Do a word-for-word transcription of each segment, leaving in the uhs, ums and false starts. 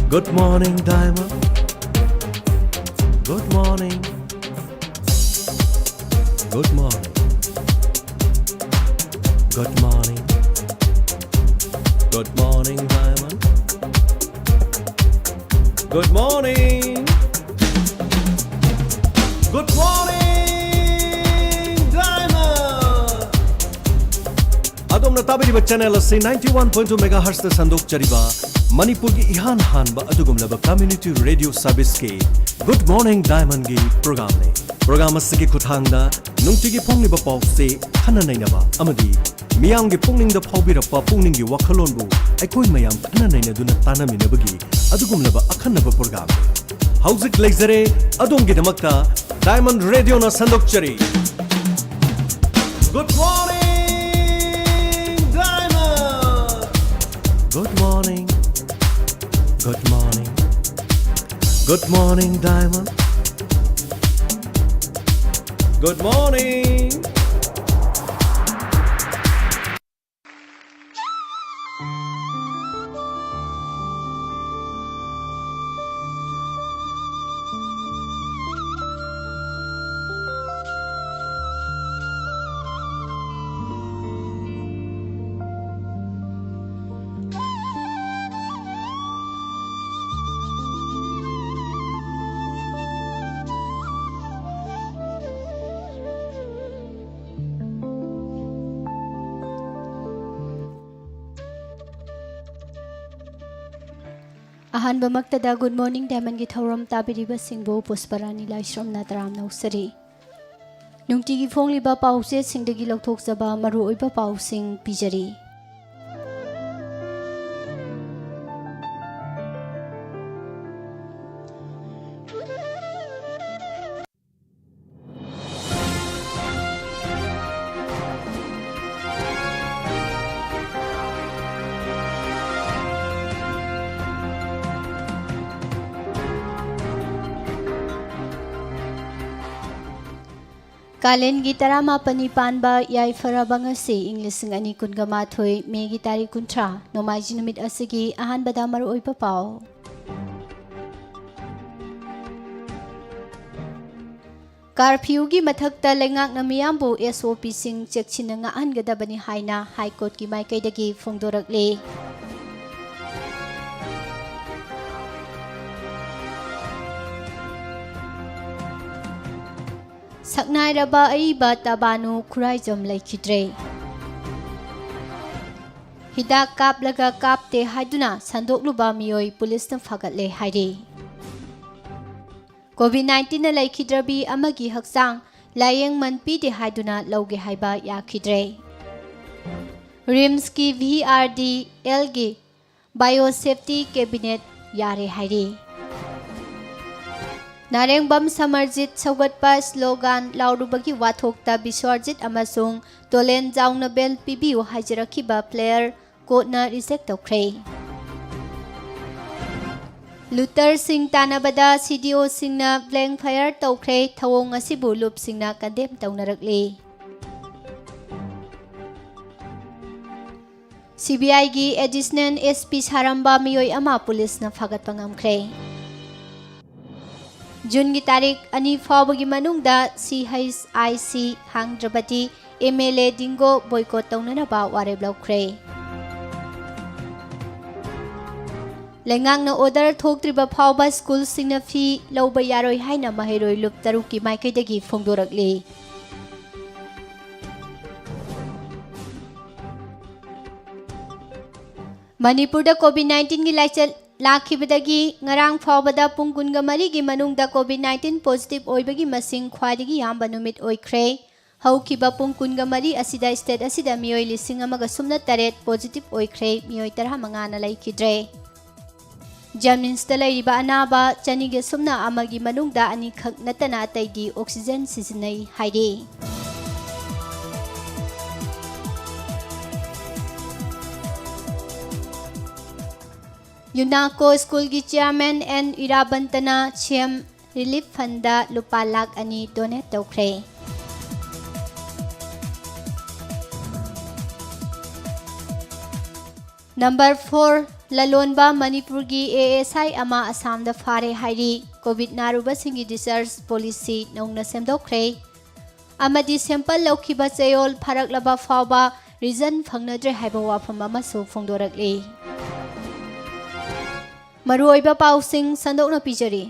Good morning, Diamond. Good morning. Good morning. Good morning. Good morning, Diamond. Good morning. Good morning, Diamond. ꯑꯗꯣꯝꯅ ꯇꯥꯕꯤꯔꯤꯕ channel ꯑꯁꯤ ninety one point two megahertzꯇ ꯁꯟꯗꯣꯛꯆꯔꯤꯕ ꯃꯅꯤꯄꯨꯔꯒꯤ ꯏꯍꯥꯟ ꯍꯥꯟꯕ ꯑꯗꯨꯒꯨꯝꯂꯕ community radio serviceꯀꯤ Good Morning Diamondꯒꯤ programꯅꯤ꯫ Program ꯑꯁꯤꯒꯤ ꯈꯨꯠꯊꯥꯡꯗ ꯅꯨꯡꯇꯤꯒꯤ ꯐꯣꯡꯂꯤꯕ ꯄꯥꯎꯁꯦ ꯈꯟꯅ ꯅꯩꯅꯕ ꯑꯃꯗꯤ ꯃꯤꯌꯥꯝꯒꯤ ꯄꯨꯛꯅꯤꯡꯗ ꯐꯥꯎꯕꯤꯔꯛꯄ ꯄꯨꯛꯅꯤꯡꯒꯤ ꯋꯥꯈꯜꯂꯣꯟꯕꯨ ꯑꯩꯈꯣꯏ ꯃꯌꯥꯝ ꯈꯟꯅ ꯅꯩꯅꯗꯨꯅ ꯇꯥꯟꯅꯃꯤꯟꯅꯕꯒꯤ ꯑꯗꯨꯒꯨꯝꯂꯕ ꯑꯈꯟꯅꯕ programꯅꯤ꯫ ꯍꯧꯖꯤꯛ ꯂꯩꯖꯔꯦ ꯑꯗꯣꯝꯒꯤꯗꯃꯛꯇ Diamond Radioꯅ ꯁꯟꯗꯣꯛꯆꯔꯤ꯫ Good morning, Diamond. Good morning. Good morning. Good morning, Diamond. Good morning. ꯑꯍꯥꯟꯕꯃꯛꯇꯗ Good Morning Diamondꯒꯤ ꯊꯧꯔꯝ ꯇꯥꯕꯤꯔꯤꯕꯁꯤꯡꯕꯨ ꯄꯨꯁꯄꯔꯥꯅꯤ ꯂꯥꯏꯁ꯭ꯔꯝꯅ ꯇꯔꯥꯝꯅ ꯑꯣꯛꯆꯔꯤ꯫ ꯅꯨꯡꯇꯤꯒꯤ ꯐꯣꯡꯂꯤꯕ ꯄꯥꯎꯆꯦꯁꯤꯡꯗꯒꯤ ꯂꯧꯊꯣꯛꯆꯕ ꯃꯔꯨꯑꯣꯏꯕ ꯄꯥꯎꯁꯤꯡ ꯄꯤꯖꯔꯤ꯫ ꯀꯥꯂꯦꯟꯒꯤ ꯇꯔꯥꯃꯥꯄꯟꯅꯤ ꯄꯥꯟꯕ ꯌꯥꯏꯐꯔꯕ ꯉꯁꯤ, ꯏꯪ ꯂꯤꯁꯤꯡ ꯑꯅꯤ ꯀꯨꯟꯒ ꯃꯥꯊꯣꯏ, ꯃꯦꯒꯤ ꯇꯥꯔꯤꯛ ꯀꯨꯟꯊ꯭ꯔꯥ, ꯅꯣꯡꯃꯥꯏꯖꯤꯡ ꯅꯨꯃꯤꯠ ꯑꯁꯤꯒꯤ ꯑꯍꯥꯟꯕꯗ ꯃꯔꯨꯑꯣꯏꯕ ꯄꯥꯎ꯫ ꯀꯥꯔꯐ꯭ꯌꯨꯒꯤ ꯃꯊꯛꯇ ꯂꯩꯉꯥꯛꯅ ꯃꯤꯌꯥꯝꯕꯨ ꯑꯦꯁ ꯑꯣ ꯄꯤꯁꯤꯡ ꯆꯦꯛꯁꯤꯟꯅ ꯉꯥꯛꯍꯟꯒꯗꯕꯅꯤ ꯍꯥꯏꯅ ꯍꯥꯏ ꯀꯣꯔꯠꯀꯤ ꯃꯥꯏꯀꯩꯗꯒꯤ ꯐꯣꯡꯗꯣꯔꯛꯂꯤ꯫ ꯁꯛꯅꯥꯏꯔꯕ ꯑꯏꯕ ꯇꯕꯥꯅꯨ ꯈꯨꯔꯥꯏꯖꯝ ꯂꯩꯈꯤꯗ꯭ꯔꯦ꯫ ꯍꯤꯗꯥꯛ ꯀꯥꯞꯂꯒ ꯀꯥꯞꯇꯦ ꯍꯥꯏꯗꯨꯅ ꯁꯟꯗꯣꯛꯂꯨꯕ ꯃꯤꯑꯣꯏ ꯄꯨꯂꯤꯁꯅ ꯐꯥꯒꯠꯂꯦ ꯍꯥꯏꯔꯤ꯫ ꯀꯣꯚꯤꯗ ꯅꯥꯏꯟꯇꯤꯟꯅ ꯂꯩꯈꯤꯗ꯭ꯔꯕꯤ ꯑꯃꯒꯤ ꯍꯛꯆꯥꯡ ꯂꯥꯌꯦꯡꯃꯟ ꯄꯤꯗꯦ ꯍꯥꯏꯗꯨꯅ ꯂꯧꯒꯦ ꯍꯥꯏꯕ ꯌꯥꯈꯤꯗ꯭ꯔꯦ꯫ ꯔꯤꯝꯁꯀꯤ ꯚꯤ ꯑꯥꯔ ꯗꯤ ꯑꯦꯜꯒꯤ ꯕꯥꯏꯑꯣ ꯁꯦꯐꯇꯤ ꯀꯦꯕꯤꯅꯦꯠ ꯌꯥꯔꯦ ꯍꯥꯏꯔꯤ꯫ ꯅꯥꯔꯦꯡꯕꯝ ꯁꯃꯔꯖꯤꯠ ꯁꯧꯒꯠꯄ ꯁ꯭ꯂꯣꯒꯥꯟ ꯂꯥꯎꯔꯨꯕꯒꯤ ꯋꯥꯊꯣꯛꯇ ꯕꯤꯁ꯭ꯋꯔꯖꯤꯠ ꯑꯃꯁꯨꯡ ꯇꯣꯂꯦꯟ ꯖꯥꯎꯅ ꯕꯦꯜ ꯄꯤꯕꯤꯌꯨ ꯍꯥꯏꯖꯔꯛꯈꯤꯕ ꯄ꯭ꯂꯦꯌꯔ ꯀꯣꯔꯠꯅ ꯔꯤꯖꯦꯛ ꯇꯧꯈ꯭ꯔꯦ꯫ ꯂꯨꯇꯔꯁꯤꯡ ꯇꯥꯟꯅꯕꯗ ꯁꯤ ꯗꯤ ꯑꯣꯁꯤꯡꯅ ꯕ꯭ꯂꯦꯡ ꯐꯥꯌꯔ ꯇꯧꯈ꯭ꯔꯦ꯫ ꯊꯧꯑꯣꯡ ꯑꯁꯤꯕꯨ ꯂꯨꯞꯁꯤꯡꯅ ꯀꯟꯗꯦꯝ ꯇꯧꯅꯔꯛꯂꯤ꯫ ꯁꯤ ꯕꯤ ꯑꯥꯏꯒꯤ ꯑꯦꯗꯤꯁꯅꯦꯜ ꯑꯦꯁ ꯄꯤ ꯁꯥꯔꯝꯕ ꯃꯤꯑꯣꯏ ꯑꯃ ꯄꯨꯂꯤꯁꯅ ꯐꯥꯒꯠꯄ ꯉꯝꯈ꯭ꯔꯦ꯫ ꯖꯨꯟꯒꯤ ꯇꯥꯔꯤꯛ ꯑꯅꯤ ꯐꯥꯎꯕꯒꯤ ꯃꯅꯨꯡꯗ ꯁꯤ ꯍꯩꯆ ꯑꯥꯏ ꯁꯤ ꯍꯥꯡꯗ꯭ꯔꯕꯗꯤ M L A Dingo boycott ꯇꯧꯅꯅꯕ ꯋꯥꯔꯦꯞ ꯂꯧꯈ꯭ꯔꯦ꯫ ꯂꯩꯉꯥꯛꯅ ꯑꯣꯔꯗꯔ ꯊꯣꯛꯇ꯭ꯔꯤꯕ ꯐꯥꯎꯕ ꯁ꯭ꯀꯨꯜꯁꯤꯡꯅ ꯐꯤ ꯂꯧꯕ ꯌꯥꯔꯣꯏ ꯍꯥꯏꯅ ꯃꯍꯩꯔꯣꯏ ꯂꯨꯞ ꯇꯔꯨꯛꯀꯤ ꯃꯥꯏꯀꯩꯗꯒꯤ ꯐꯣꯡꯗꯣꯔꯛꯂꯤ꯫ ꯃꯅꯤꯄꯨꯔꯗ ꯀꯣꯚꯤꯗ ꯅꯥꯏꯟꯇꯤꯟꯒꯤ ꯂꯥꯏꯆꯠ ꯂꯥꯛꯈꯤꯕꯗꯒꯤ ꯉꯔꯥꯡ ꯐꯥꯎꯕꯗ ꯄꯨꯡ ꯀꯨꯟꯒ ꯃꯔꯤꯒꯤ ꯃꯅꯨꯡꯗ ꯀꯣꯚꯤꯗ ꯅꯥꯏꯟꯇꯤꯟ ꯄꯣꯖꯤꯇꯤꯚ ꯑꯣꯏꯕꯒꯤ ꯃꯁꯤꯡ ꯈ꯭ꯋꯥꯏꯗꯒꯤ ꯌꯥꯝꯕ ꯅꯨꯃꯤꯠ ꯑꯣꯏꯈ꯭ꯔꯦ꯫ ꯍꯧꯈꯤꯕ ꯄꯨꯡ ꯀꯨꯟꯒ ꯃꯔꯤ ꯑꯁꯤꯗ ꯁ꯭ꯇꯦꯠ ꯑꯁꯤꯗ ꯃꯤꯑꯣꯏ ꯂꯤꯁꯤꯡ ꯑꯃꯒ ꯁꯨꯞꯅ ꯇꯔꯦꯠ ꯄꯣꯖꯤꯇꯤꯚ ꯑꯣꯏꯈ꯭ꯔꯦ, ꯃꯤꯑꯣꯏ ꯇꯔꯥꯃꯉꯥꯅ ꯂꯩꯈꯤꯗ꯭ꯔꯦ꯫ ꯖꯦꯅꯤꯝꯁꯇ ꯂꯩꯔꯤꯕ ꯑꯅꯥꯕ ꯆꯅꯤꯒ ꯁꯨꯞꯅ ꯑꯃꯒꯤ ꯃꯅꯨꯡꯗ ꯑꯅꯤꯈꯛ ꯅꯠꯇꯅ ꯑꯇꯩꯗꯤ ꯑꯣꯛꯁꯤꯖꯦꯟ ꯁꯤꯖꯤꯟꯅꯩ ꯍꯥꯏꯔꯤ꯫ ꯌꯨꯅꯥꯀꯣ ꯁ꯭ꯀꯨꯜꯒꯤ ꯆꯤꯌꯥꯔꯃꯦꯟ ꯑꯦꯟ ꯏꯔꯥꯕꯟꯇꯅ ꯁꯤ ꯑꯦꯝ ꯔꯤꯂꯤꯐ ꯐꯟꯗ ꯂꯨꯄꯥ ꯂꯥꯈ ꯑꯅꯤ ꯗꯣꯅꯦꯠ ꯇꯧꯈ꯭ꯔꯦ꯫ ꯅꯝꯕꯔ ꯐꯣꯔ, ꯂꯂꯣꯟꯕ ꯃꯅꯤꯄꯨꯔꯒꯤ ꯑꯦ ꯑꯦꯁ ꯑꯥꯏ ꯑꯃ ꯑꯁꯥꯝꯗ ꯐꯥꯔꯦ ꯍꯥꯏꯔꯤ꯫ ꯀꯣꯚꯤꯗ ꯅꯥꯔꯨꯕꯁꯤꯡꯒꯤ discharge policy ꯅꯧꯅ ꯁꯦꯝꯗꯣꯛꯈ꯭ꯔꯦ꯫ ꯑꯃꯗꯤ sample ꯂꯧꯈꯤꯕ ꯆꯌꯣꯜ ꯐꯥꯔꯛꯂꯕ ꯐꯥꯎꯕ result ꯐꯪꯅꯗ꯭ꯔꯦ ꯍꯥꯏꯕ ꯋꯥꯐꯝ ꯑꯃꯁꯨ ꯐꯣꯡꯗꯣꯔꯛꯂꯤ꯫ ꯃꯔꯨꯑꯣꯏꯕ ꯄꯥꯎꯁꯤꯡ ꯁꯟꯗꯣꯛꯅ ꯄꯤꯖꯔꯤ꯫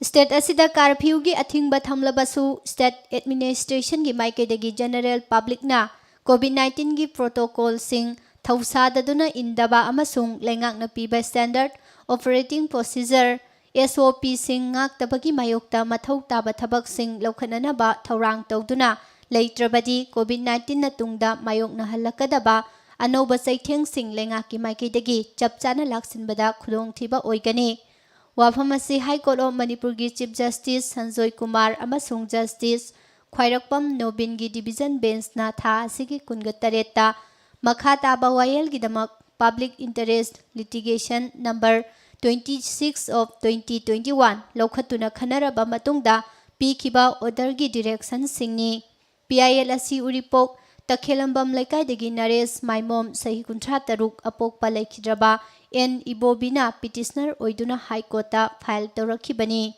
State ꯑꯁꯤꯗ curfewꯒꯤ ꯑꯊꯤꯡꯕ ꯊꯝꯂꯕꯁꯨ, state administrationꯒꯤ ꯃꯥꯏꯀꯩꯗꯒꯤ general publicꯅ COVID nineteenꯒꯤ protocolꯁꯤꯡ ꯊꯧꯁꯥꯗꯗꯨꯅ ꯏꯟꯗꯕ ꯑꯃꯁꯨꯡ ꯂꯩꯉꯥꯛꯅ ꯄꯤꯕ Standard Operating Procedure, S O Pꯁꯤꯡ ꯉꯥꯛꯇꯕꯒꯤ ꯃꯥꯌꯣꯛꯇ ꯃꯊꯧ ꯇꯥꯕ ꯊꯕꯛꯁꯤꯡ ꯂꯧꯈꯠꯅꯅꯕ ꯊꯧꯔꯥꯡ ꯇꯧꯗꯨꯅ ꯂꯩꯇ꯭ꯔꯕꯗꯤ, COVID nineteenꯅ ꯇꯨꯡꯗ ꯃꯥꯌꯣꯛꯅꯍꯜꯂꯛꯀꯗꯕ ꯑꯅꯧꯕ ꯆꯩꯊꯦꯡꯁꯤꯡ ꯂꯩꯉꯥꯛꯀꯤ ꯃꯥꯏꯀꯩꯗꯒꯤ ꯆꯞ ꯆꯥꯅ ꯂꯥꯛꯁꯤꯟꯕꯗ ꯈꯨꯗꯣꯡꯊꯤꯕ ꯑꯣꯏꯒꯅꯤ꯫ ꯋꯥꯐꯝ ꯑꯁꯤ High Court of ꯃꯅꯤꯄꯨꯔꯒꯤ Chief Justice ꯁꯟꯖꯣꯏ ꯀꯨꯃꯥꯔ ꯑꯃꯁꯨꯡ Justice ꯈ꯭ꯋꯥꯏꯔꯥꯛꯄꯝ ꯅꯣꯕꯤꯟꯒꯤ division benchꯅ ꯊꯥ ꯑꯁꯤꯒꯤ ꯀꯨꯟꯒ ꯇꯔꯦꯠꯇ ꯃꯈꯥ ꯇꯥꯕ ꯋꯥꯌꯦꯜꯒꯤꯗꯃꯛ Public Interest Litigation Number twenty six of twenty twenty one ꯂꯧꯈꯠꯇꯨꯅ ꯈꯟꯅꯔꯕ ꯃꯇꯨꯡꯗ ꯄꯤꯈꯤꯕ orderꯒꯤ directionꯁꯤꯡꯅꯤ꯫ P I L ꯑꯁꯤ ꯎꯔꯤꯄꯣꯛ ꯇꯈꯦꯂꯝꯕꯝ ꯂꯩꯀꯥꯏꯗꯒꯤ ꯅꯔꯦꯁ ꯃꯥꯏꯃꯣꯝ, ꯆꯍꯤ ꯀꯨꯟꯊ꯭ꯔꯥ ꯇꯔꯨꯛ, ꯑꯄꯣꯛꯄ ꯂꯩꯈꯤꯗ꯭ꯔꯕ ꯑꯦꯟ ꯏꯕꯣꯕꯤꯅ petitioner ꯑꯣꯏꯗꯨꯅ High Courtꯇ file ꯇꯧꯔꯛꯈꯤꯕꯅꯤ꯫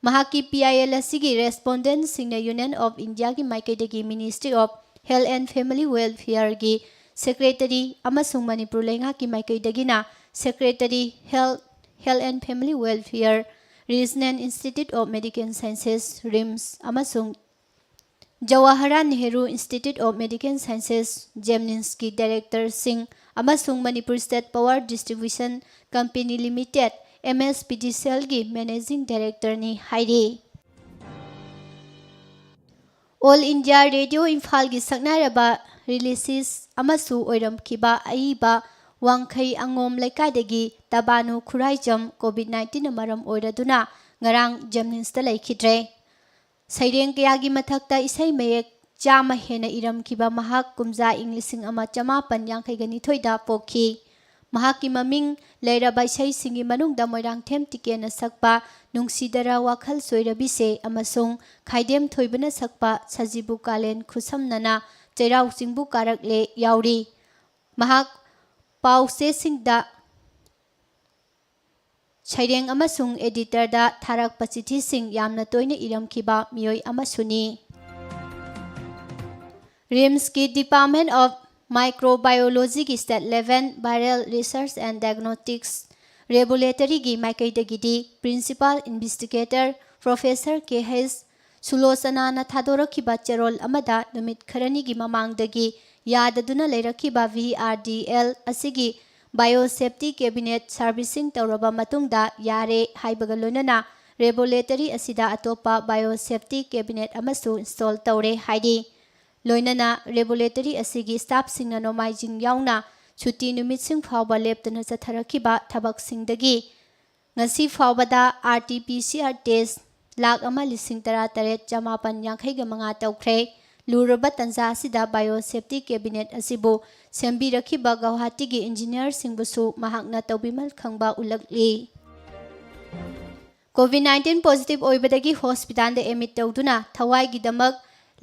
ꯃꯍꯥꯛꯀꯤ P I L ꯑꯁꯤꯒꯤ respondentꯁꯤꯡꯅ Union of Indiaꯒꯤ ꯃꯥꯏꯀꯩꯗꯒꯤ Ministry of Health and Family Welfareꯒꯤ Secretary ꯑꯃꯁꯨꯡ ꯃꯅꯤꯄꯨꯔ ꯂꯩꯉꯥꯛꯀꯤ ꯃꯥꯏꯀꯩꯗꯒꯤꯅ Secretary Health, Health and Family Welfare, Regional Institute of Medical Sciences, RIMS, ꯑꯃꯁꯨꯡ Jawaharlal Nehru Institute of Medical Sciences, JNIMSꯀꯤ directorꯁꯤꯡ ꯑꯃꯁꯨꯡ Manipur State Power Distribution Company Limited, M S P D Cellꯒꯤ managing directorꯅꯤ ꯍꯥꯏꯔꯤ꯫ All India Radio ꯏꯝꯐꯥꯜꯒꯤ ꯁꯛꯅꯥꯏꯔꯕ lyricist ꯑꯃꯁꯨ ꯑꯣꯏꯔꯝꯈꯤꯕ ꯑꯏꯕ ꯋꯥꯡꯈꯩ ꯑꯉꯣꯝ ꯂꯩꯀꯥꯏꯗꯒꯤ ꯇꯕꯥꯅꯨ Khuraijam COVID nineteenꯅ ꯃꯔꯝ ꯑꯣꯏꯔꯗꯨꯅ ꯉꯔꯥꯡ JNIMSꯇ ꯂꯩꯈꯤꯗ꯭ꯔꯦ꯫ ꯁꯩꯔꯦꯡ ꯀꯌꯥꯒꯤ ꯃꯊꯛꯇ ꯏꯁꯩ ꯃꯌꯦꯛ ꯆꯥꯝꯃ ꯍꯦꯟꯅ ꯏꯔꯝꯈꯤꯕ ꯃꯍꯥꯛ ꯀꯨꯝꯖꯥ ꯏꯪ ꯂꯤꯁꯤꯡ ꯑꯃ ꯆꯃꯥꯄꯟ ꯌꯥꯡꯈꯩꯒ ꯅꯤꯊꯣꯏꯗ ꯄꯣꯛꯈꯤ꯫ ꯃꯍꯥꯛꯀꯤ ꯃꯃꯤꯡ ꯂꯩꯔꯕ ꯏꯁꯩꯁꯤꯡꯒꯤ ꯃꯅꯨꯡꯗ ꯃꯣꯏꯔꯥꯡꯊꯦꯝ ꯇꯤꯀꯦꯟꯅ ꯁꯛꯄ ꯅꯨꯡꯁꯤꯗꯔ ꯋꯥꯈꯜ ꯆꯣꯏꯔꯕꯤꯁꯦ ꯑꯃꯁꯨꯡ ꯈꯥꯏꯗꯦꯝ ꯊꯣꯏꯕꯅ ꯁꯛꯄ ꯁꯖꯤꯕꯨ ꯀꯥꯂꯦꯟ ꯈꯨꯠꯁꯝꯅꯅ ꯆꯩꯔꯥꯎ ꯆꯤꯡꯕꯨ ꯀꯥꯔꯛꯂꯦ ꯌꯥꯎꯔꯤ꯫ ꯃꯍꯥꯛ ꯄꯥꯎꯆꯦꯁꯤꯡꯗ ꯁꯩꯔꯦꯡ ꯑꯃꯁꯨꯡ ꯑꯦꯗꯤꯇꯔꯗ ꯊꯥꯔꯛꯄ ꯆꯤꯊꯤꯁꯤꯡ ꯌꯥꯝꯅ ꯇꯣꯏꯅ ꯏꯔꯝꯈꯤꯕ ꯃꯤꯑꯣꯏ ꯑꯃꯁꯨꯅꯤ꯫ ꯔꯤꯝꯁꯀꯤ Department of Microbiologyꯒꯤ State Level Viral Research and Diagnostics Laboratoryꯒꯤ ꯃꯥꯏꯀꯩꯗꯒꯤꯗꯤ Principal Investigator Professor K H ꯁꯨꯂꯣꯆꯅꯥꯅ ꯊꯥꯗꯣꯔꯛꯈꯤꯕ ꯆꯦꯔꯣꯜ ꯑꯃꯗ ꯅꯨꯃꯤꯠ ꯈꯔꯅꯤꯒꯤ ꯃꯃꯥꯡꯗꯒꯤ ꯌꯥꯗꯗꯨꯅ ꯂꯩꯔꯛꯈꯤꯕ ꯚꯤ ꯑꯥꯔ ꯗꯤ ꯑꯦꯜ ꯑꯁꯤꯒꯤ Biosafety Cabinet servicing ꯇꯧꯔꯕ ꯃꯇꯨꯡꯗ ꯌꯥꯔꯦ ꯍꯥꯏꯕꯒ ꯂꯣꯏꯅꯅ laboratory ꯑꯁꯤꯗ ꯑꯇꯣꯞꯄ Biosafety Cabinet ꯑꯃꯁꯨ install ꯇꯧꯔꯦ ꯍꯥꯏꯔꯤ꯫ ꯂꯣꯏꯅꯅ laboratory ꯑꯁꯤꯒꯤ staffꯁꯤꯡꯅ ꯅꯣꯡꯃꯥꯏꯖꯤꯡ ꯌꯥꯎꯅ ꯁꯨꯇꯤ ꯅꯨꯃꯤꯠꯁꯤꯡ ꯐꯥꯎꯕ ꯂꯦꯞꯇꯅ ꯆꯠꯊꯔꯛꯈꯤꯕ ꯊꯕꯛꯁꯤꯡꯗꯒꯤ ꯉꯁꯤ ꯐꯥꯎꯕꯗ R T P C R test lakh ꯑꯃ ꯂꯤꯁꯤꯡ ꯇꯔꯥ ꯇꯔꯦꯠ ꯆꯃꯥꯄꯟ ꯌꯥꯡꯈꯩꯒ ꯃꯉꯥ ꯇꯧꯈ꯭ꯔꯦ꯫ ꯂꯨꯔꯕ ꯇꯟꯖꯥ ꯑꯁꯤꯗ Biosafety Cabinet ꯑꯁꯤꯕꯨ ꯁꯦꯝꯕꯤꯔꯛꯈꯤꯕ ꯒꯧꯍꯥꯇꯤꯒꯤ engineerꯁꯤꯡꯕꯨꯁꯨ ꯃꯍꯥꯛꯅ ꯇꯧꯕꯤꯃꯜ ꯈꯪꯕ ꯎꯠꯂꯛꯂꯤ꯫ COVID nineteen positive ꯑꯣꯏꯕꯗꯒꯤ hospitalꯗ admit ꯇꯧꯗꯨꯅ ꯊꯋꯥꯏꯒꯤꯗꯃꯛ